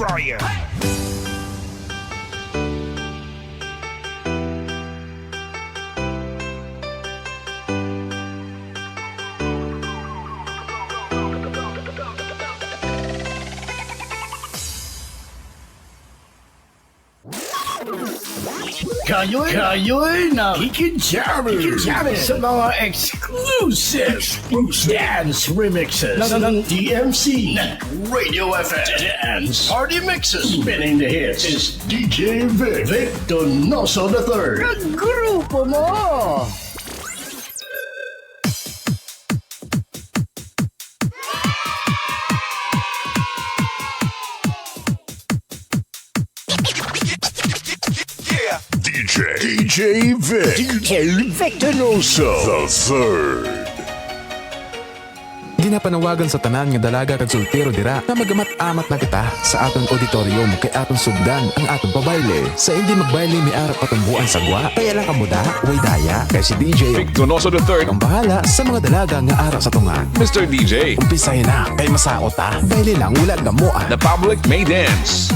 Brian. Kayo'y, kayo'y na kikijammer, kikijammer sa mga exclusive, exclusive dance remixes ng, ng D M C, ng Radio F M Dance Party Mixes. Spinning the hits is D J Vic, Vic Donoso the third. Kagrupo mo! D J Vic. D J Vic Donoso the third. Ginapanawagan sa tanan nga dalaga kag soltero dira nga magamat-amat na kita sa aton auditorium kay aton sugdan ang aton pabayle. Sa hindi magbayle may ara patumboan sa gwa, kaya lang kamo da, way daya, kay si D J Vic Donoso the third ang bahala sa mga dalaga nga ara sa tunga. Mister D J, umpisahin na, kay masaot ta. Bayle lang, wala gamo, ah. The public may dance.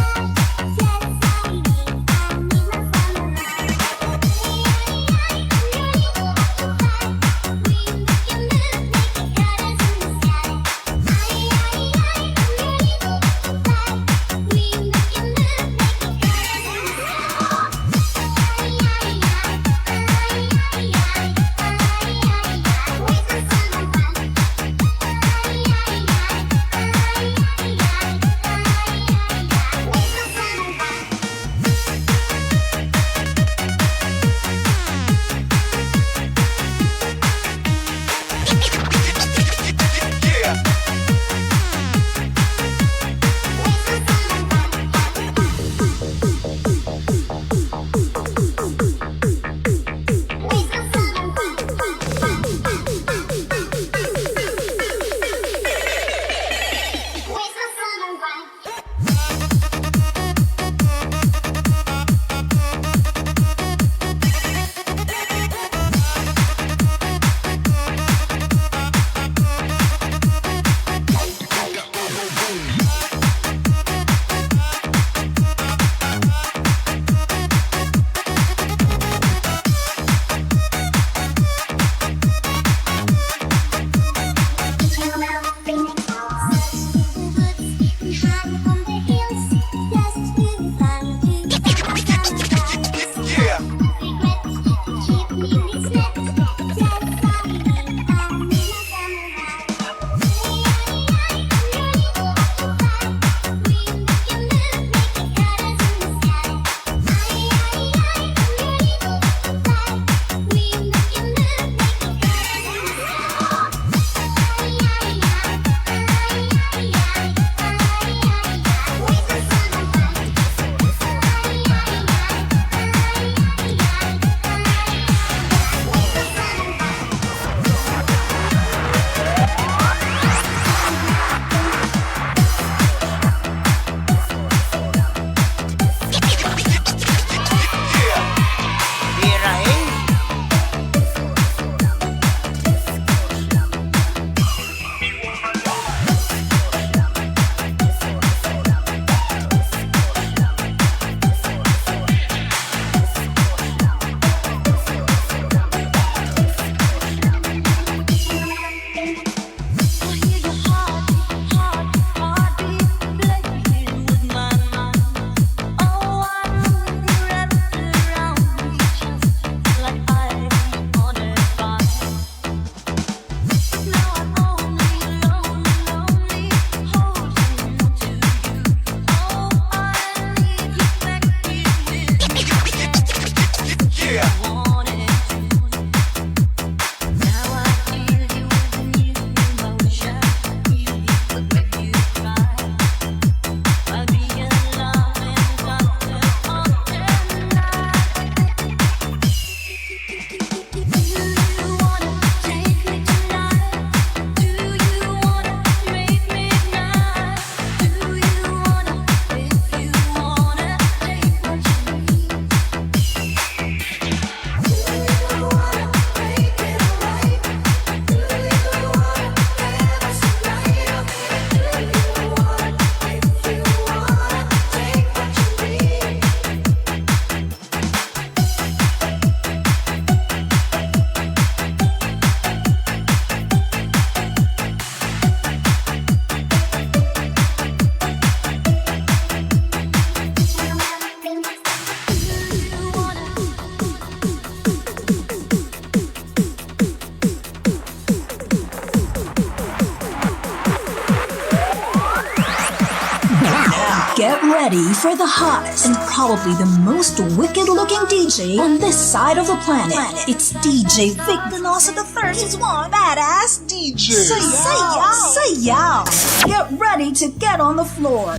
Now get ready for the hottest and probably the most wicked looking D J on this side of the planet. It's D J Vic Donoso the third is one badass D J. Sayaw! Sayaw! Get ready to get on the floor.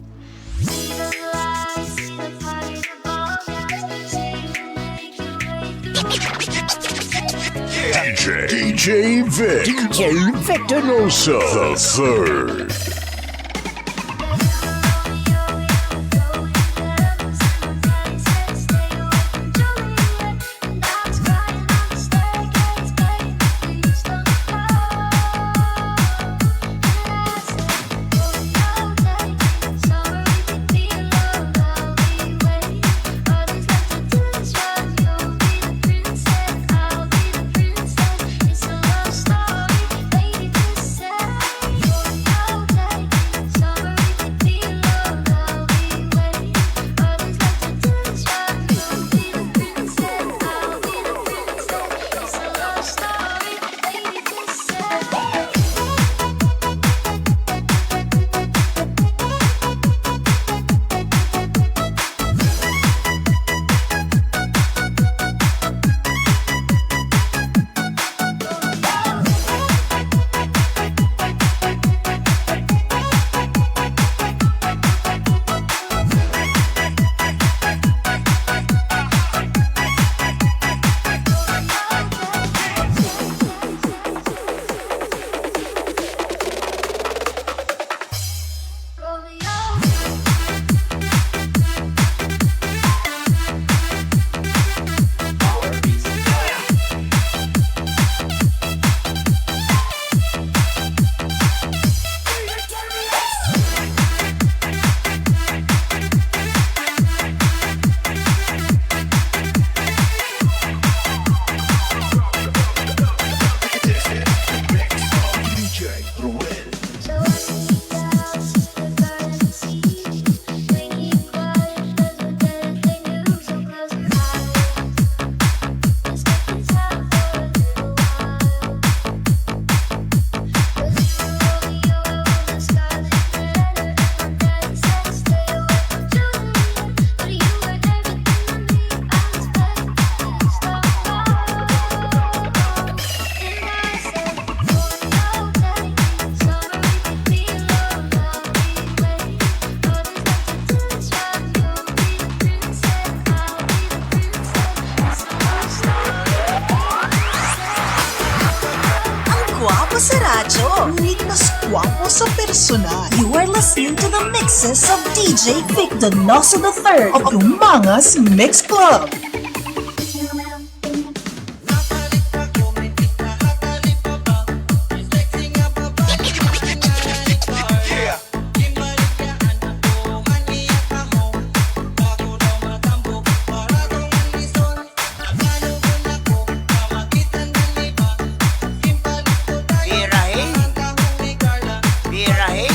D J, D J Vic, D J Victor Noso, the third. Ang gwapo sa radyo, ngunit mas gwapo sa personal. You are listening to the mixes of D J Vic Donoso the third of Lumangas Mix Club. Birahe. Birahe.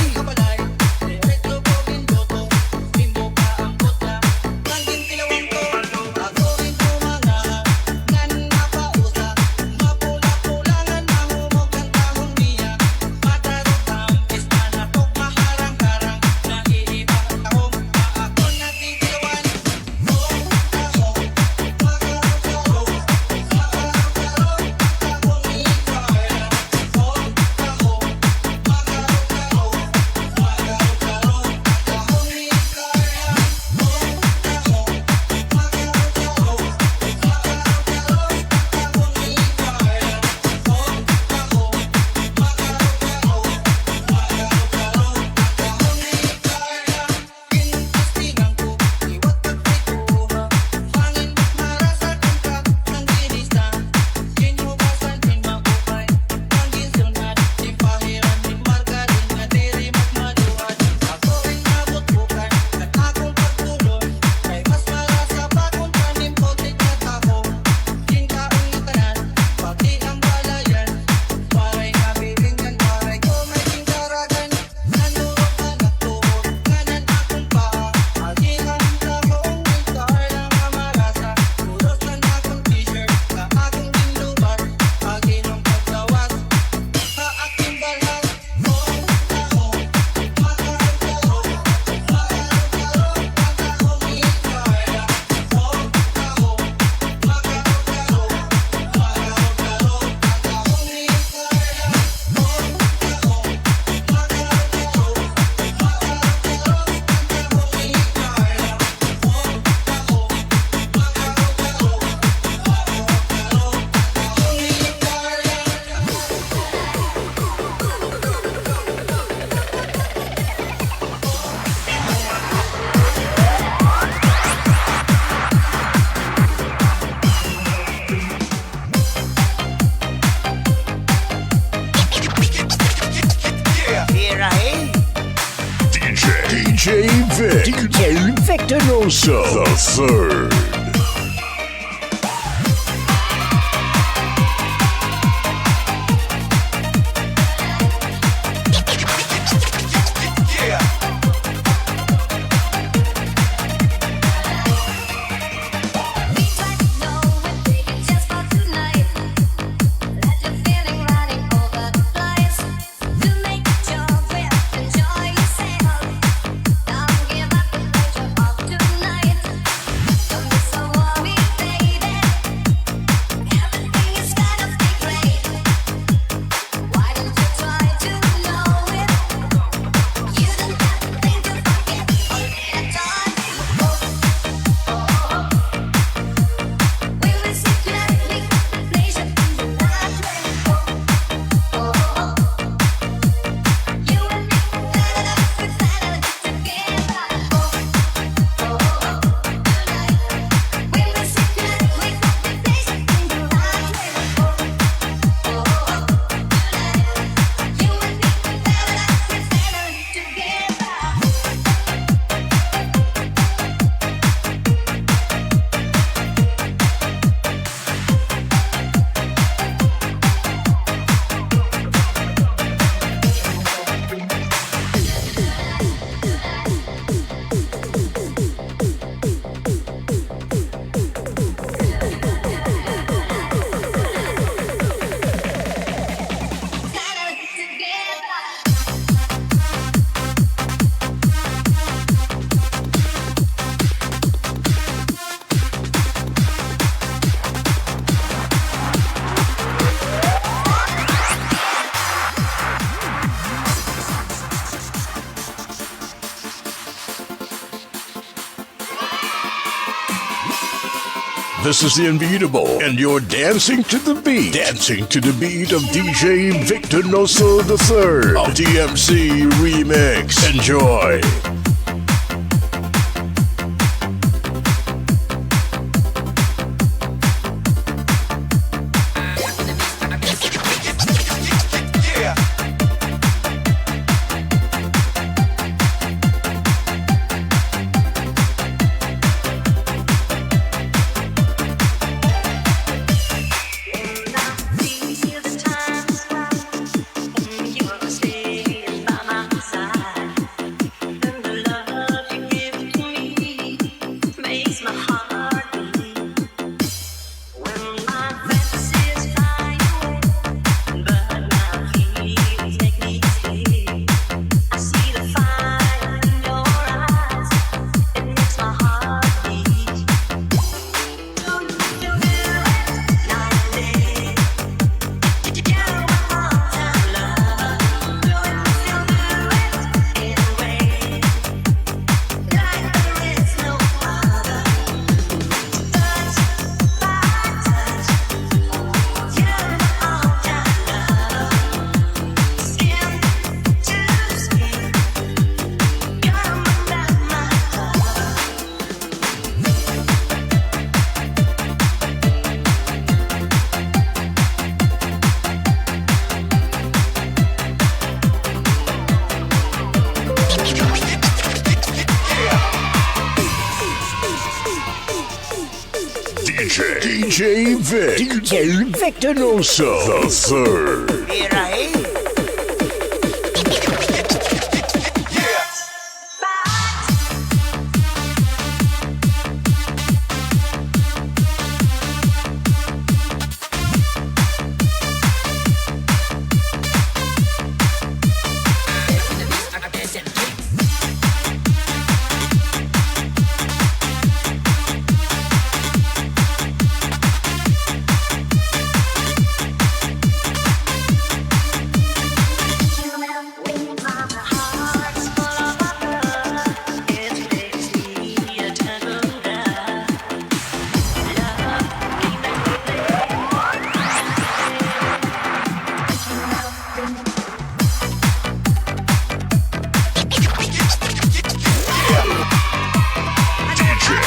Vic, D J Victor Noso the third. This is the unbeatable, and you're dancing to the beat. Dancing to the beat of D J Victor Noso the third of D M C Remix. Enjoy. D J, D J Vic, D J Victor Noso the third. Birahe.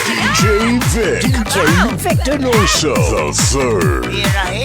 D J Vic, D J Victor Noso the third. Birahe.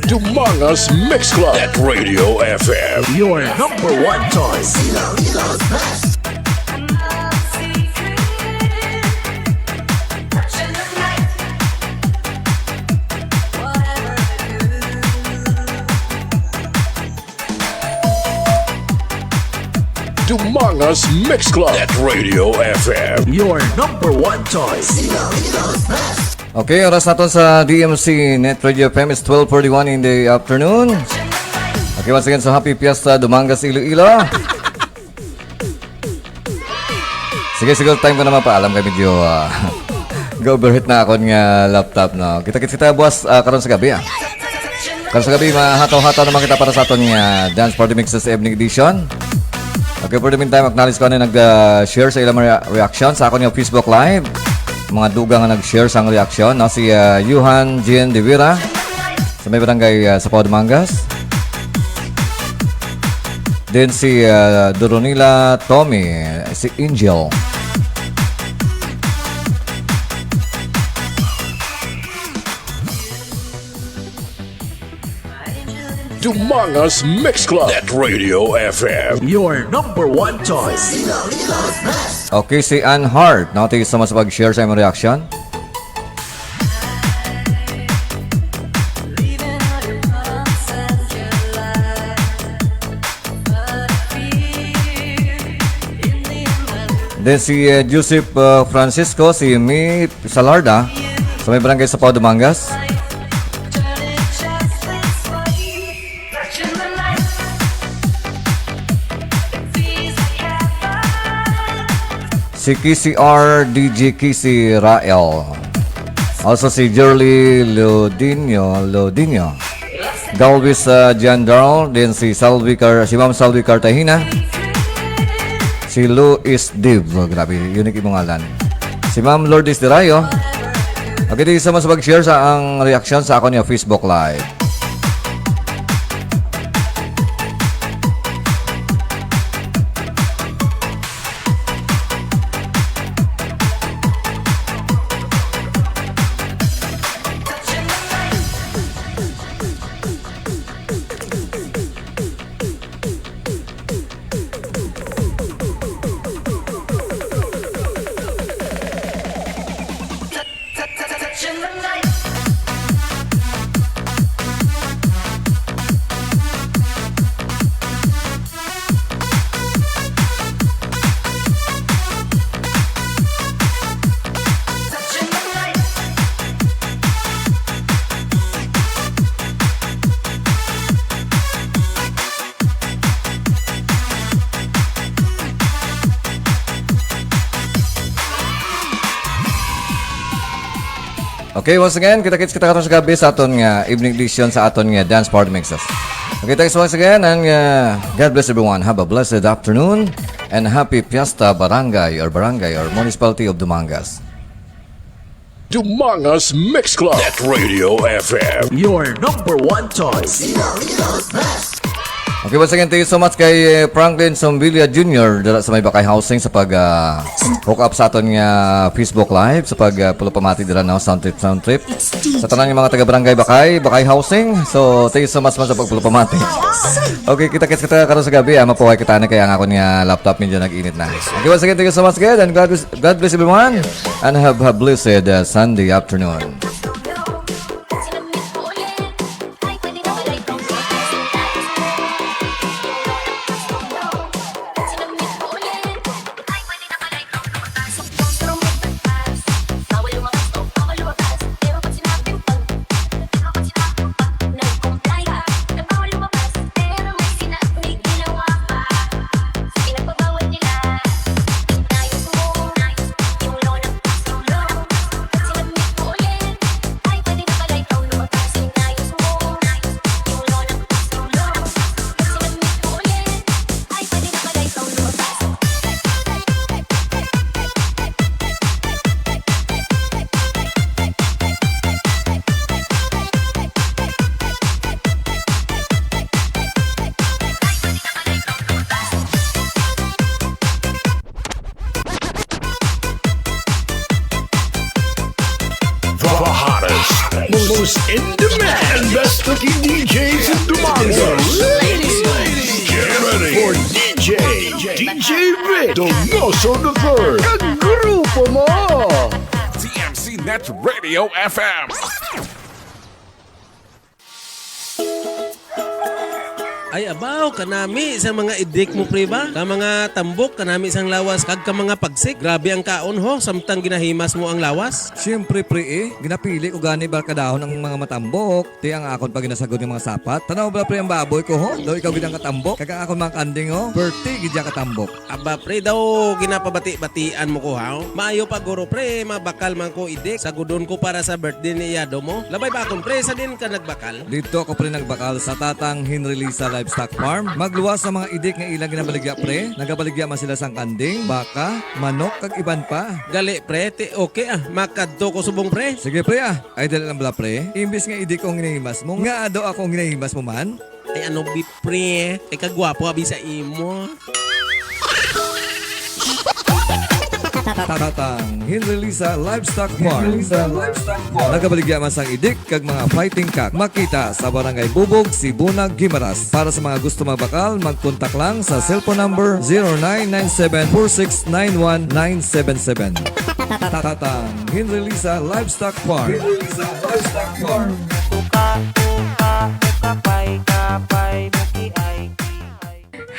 Dumangas Mix Club at Radio F M. Your number one choice. Dumangas Mix Club at Radio F M. Your number one choice. Okay, oras naton sa D M C Net Radio F M is twelve forty-one in the afternoon. Okay, once again, so happy Fiesta, Dumangas, Iloilo. Sige, siguro time ko na mapaalam kay medyo, ah, ga-overheat na akon nga laptop, no? Kita-kits kita buwas, ah, karon sa gabi, ah. Karon sa gabi, mahataw-hataw naman kita para sa aton nga Dance Party Mixes Evening Edition. Okay, for the meantime, acknowledge ko na nag-share sa ilang mga rea-, reaction sa akon nga Facebook Live. Mga dugang nga nag-share sang reaction, no? Si, ah, Johan Jean De Vera sa may barangay, ah, Sapaw, Dumangas. Then si, ah, Doronila Tommy, si Angel. Dumangas Mix Club at Radio F M. Your number one choice. Okay, si Ann Hart. No, thank you so much sa pag-share sa imong reaction. Then si, eh, Joseph, uh, Francisco, si Mi Salarda, sa may barangay Sapaw, Dumangas. Si K C R D J K C Rael. Also si Jerly Lodinio, Lodinio. Galvis, uh, John Darl, then si Salvi Car-, si Ma'am Salvi Cartagena. Si Luis Div, oh, grabe, unique imong ngalan. Si Ma'am Lourdes Dirayo. Okay, di sa mas mag-share sa ang reaction sa akon nga Facebook Live. Okay, once again, kita-kits kita karon sa gabi sa aton nga evening edition sa aton nga dance party mixes. Okay, thanks once again, and, uh, God bless everyone. Have a blessed afternoon and happy Fiesta, Barangay or Barangay or Municipality of Dumangas. Dumangas Mix Club at Radio F M. Your number one choice. Ilocos Best. Okay, once again, thank you so much kay, eh, Franklin Sombilia Junior dala sa may Bakay Housing sa pag, ah, hook up sa aton nga Facebook Live, sa pag, ah, pulupamati dira, no? Sound trip, sound trip. Sa tanan nga mga taga Barangay Bakay, Bakay Housing. So, thank you so much man sa pagpulupamati. Okay, kita-kits kita karon sa gabi, ah. Mapuhay kita na kay ang akon nga laptop medyo nag-init na. Okay, once again, thank you so much, guys, and God bless, God bless everyone, and have a blessed, uh, Sunday afternoon. The hottest, most in demand, and best Lucky D Js in Dumaguete. Ladies, get ready for D J, D J Vic Donoso the third. Kag grupo mo. T M C Net Radio F M. Ay, abaw, kanami sa mga idik mo, pre, ba? Ka mga tambok, kanami sang lawas, kag ka mga pagsik. Grabe ang kaon, ho, samtang ginahimas mo ang lawas. Siyempre, pre, eh. Ginapili ko gani barkadahon ang mga matambok. Ti ang akon pa ginasagod nga mga sapat. Tanaw bala, pre, ang baboy ko, ho? Daw ikaw gid ang katambok. Kag ang akon mga kanding, ho? Perti gid ang katambok. Aba, pre, daw ginapabati-batian mo ko, ha? Maayo pa, guro, pre, mabakal man ko idik. Sagudon ko para sa birthday ni Yado mo. Labay ba akon, pre, sa din ka nagbakal? Dito ako, pre, nagbakal sa Tatang Henry Lisa Livestock Farm. Magluwas sa mga idik nga ilang ginabaligya, pre. Nagabaligya man sila sang kanding, baka, manok, kag iban pa. Gali, pre, ti okay, ah. Makadto ko subong, pre. Sige, pre, ah. Ay, dali lang bala, pre. Imbis nga idik ang ginahimas mo, nga ado ako ang ginahimas mo man? Ay, ano, bi, pre? Ay, kagwapo, abi, sa imo. Tatang Henry Lisa Livestock Farm. Nagabaligya man sang idik kag mga fighting cock. Makita sa Barangay Bubog, Sibuna, Guimaras. Para sa mga gusto magbakal, magkontak lang sa cellphone number zero nine nine seven four six nine one nine seven seven. Tatang Henry Lisa Livestock Farm.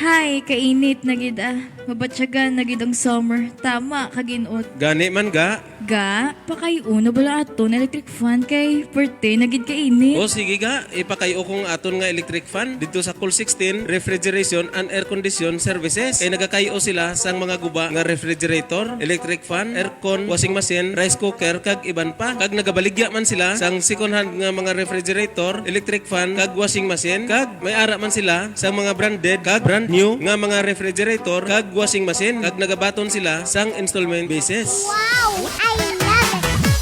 Hi, kainit na gid, ah. Mabatyagan na gid ang summer. Tama ka gin-ot. Gani man ga. Ga, pakay-o na bala aton electric fan kay perte na gid kainit. O sige ga, ipakay-o ko ang aton nga electric fan didto sa Cool sixteen Refrigeration and Air Condition Services. Kay nagakay-o sila sang mga guba nga refrigerator, electric fan, aircon, washing machine, rice cooker, kag iban pa. Kag nagabaligya man sila sang second hand nga mga refrigerator, electric fan, kag washing machine. Kag may ara man sila sang mga branded kag brand new nga mga refrigerator kag washing machine. Kag nagabaton sila sang installment basis. Wow! I love it!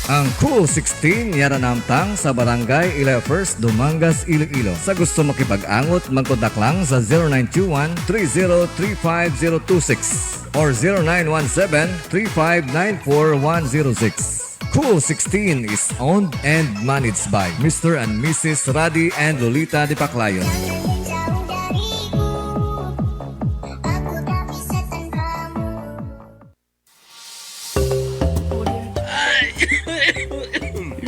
Ang Cool sixteen yara namtang sa Barangay Ilaya First, Dumangas, Iloilo. Sa gusto makipag-angot, magkontak lang sa zero nine two one three zero three five zero two six or zero nine one seven three five nine four one zero six. Cool sixteen is owned and managed by Mister and Missus Radi and Lolita Dipaclayon.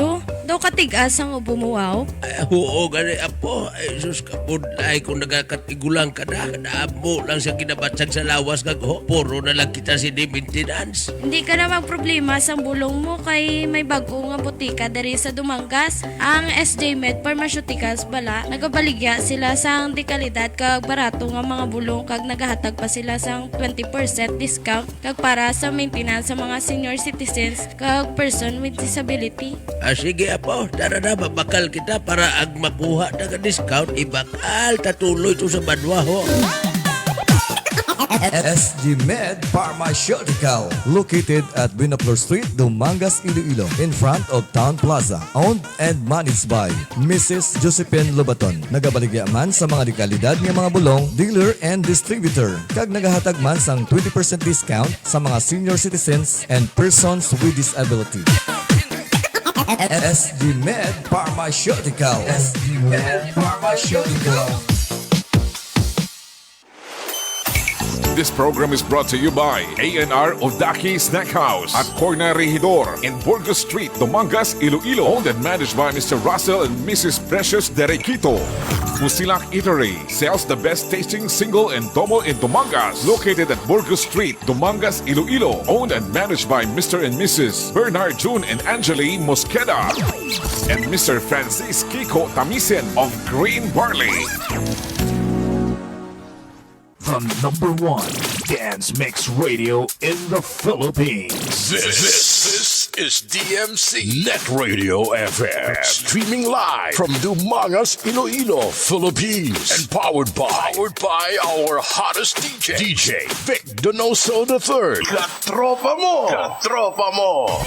Lo, daw katigas ang ubo mo, wow. Ay, huo gani, apo. Ay, sus, kabudlay kung nagakatigulang ka na. Kadamo lang siya ginabatsag sa lawas kag ho. Puro na lang kita sini maintenance. Hindi ka na magproblema sang bulong mo kay may bag-o nga botika diri sa Dumangas, ang S J Med Pharmaceuticals bala. Nagabaligya sila sang dekalidad kag barato nga mga bulong kag nagahatag pa sila sang twenty percent discount kag para sa maintenance sa mga senior citizens kag person with disability. Ah, sige, apo. Tara na, mabakal kita para ag makuha na nga discount. Ibakal ta tuloy to sa banwa, ho. S G Med Pharmaceutical, located at Buenaflor Street, Dumangas, Iloilo, in front of Town Plaza. Owned and managed by Missus Josephine Lobaton. Nagabaligya man sa mga dekalidad nga mga bulong, dealer and distributor, kag nagahatag man sang twenty percent discount sa mga senior citizens and persons with disability. S G Med Pharmaceutical. S G Med Pharmaceutical. This program is brought to you by A and R Odaki Snack House at Corner Regidor in Burgos Street, Dumangas, Iloilo. Owned and managed by Mister Russell and Missus Precious Derequito. Fusilak Eatery sells the best tasting single and domo in Dumangas, located at Burgos Street, Dumangas, Iloilo. Owned and managed by Mister and Missus Bernard June and Angeli Mosqueda and Mister Francis Kiko Tamisen of Green Barley. The number one dance mix radio in the Philippines. This, this is D M C Net Radio F M. Streaming live from Dumangas, Iloilo, Philippines. And powered by, powered by our hottest D J, D J Vic Donoso the third. Katropa mo! Katropa mo!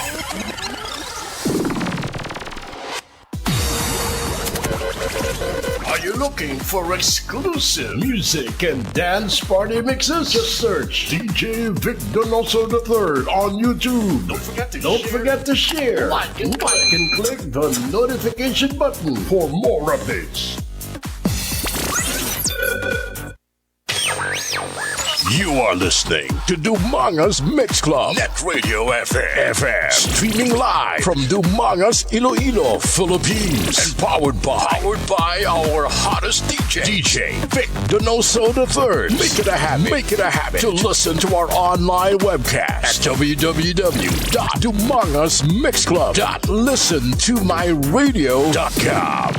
Are you looking for exclusive music and dance party mixes? Just search D J Vic Donoso the third on YouTube. Don't forget to Don't share. Forget to share, like, and like, and click the notification button for more updates. You are listening to Dumanga's Mix Club, Net Radio F M, F M, streaming live from Dumanga's, Iloilo, Philippines, and powered by, powered by our hottest D J, D J Vic Donoso the third. Make it a habit, make it a habit to listen to our online webcast at W W W dot dumangasmixclub dot listen to my radio dot com.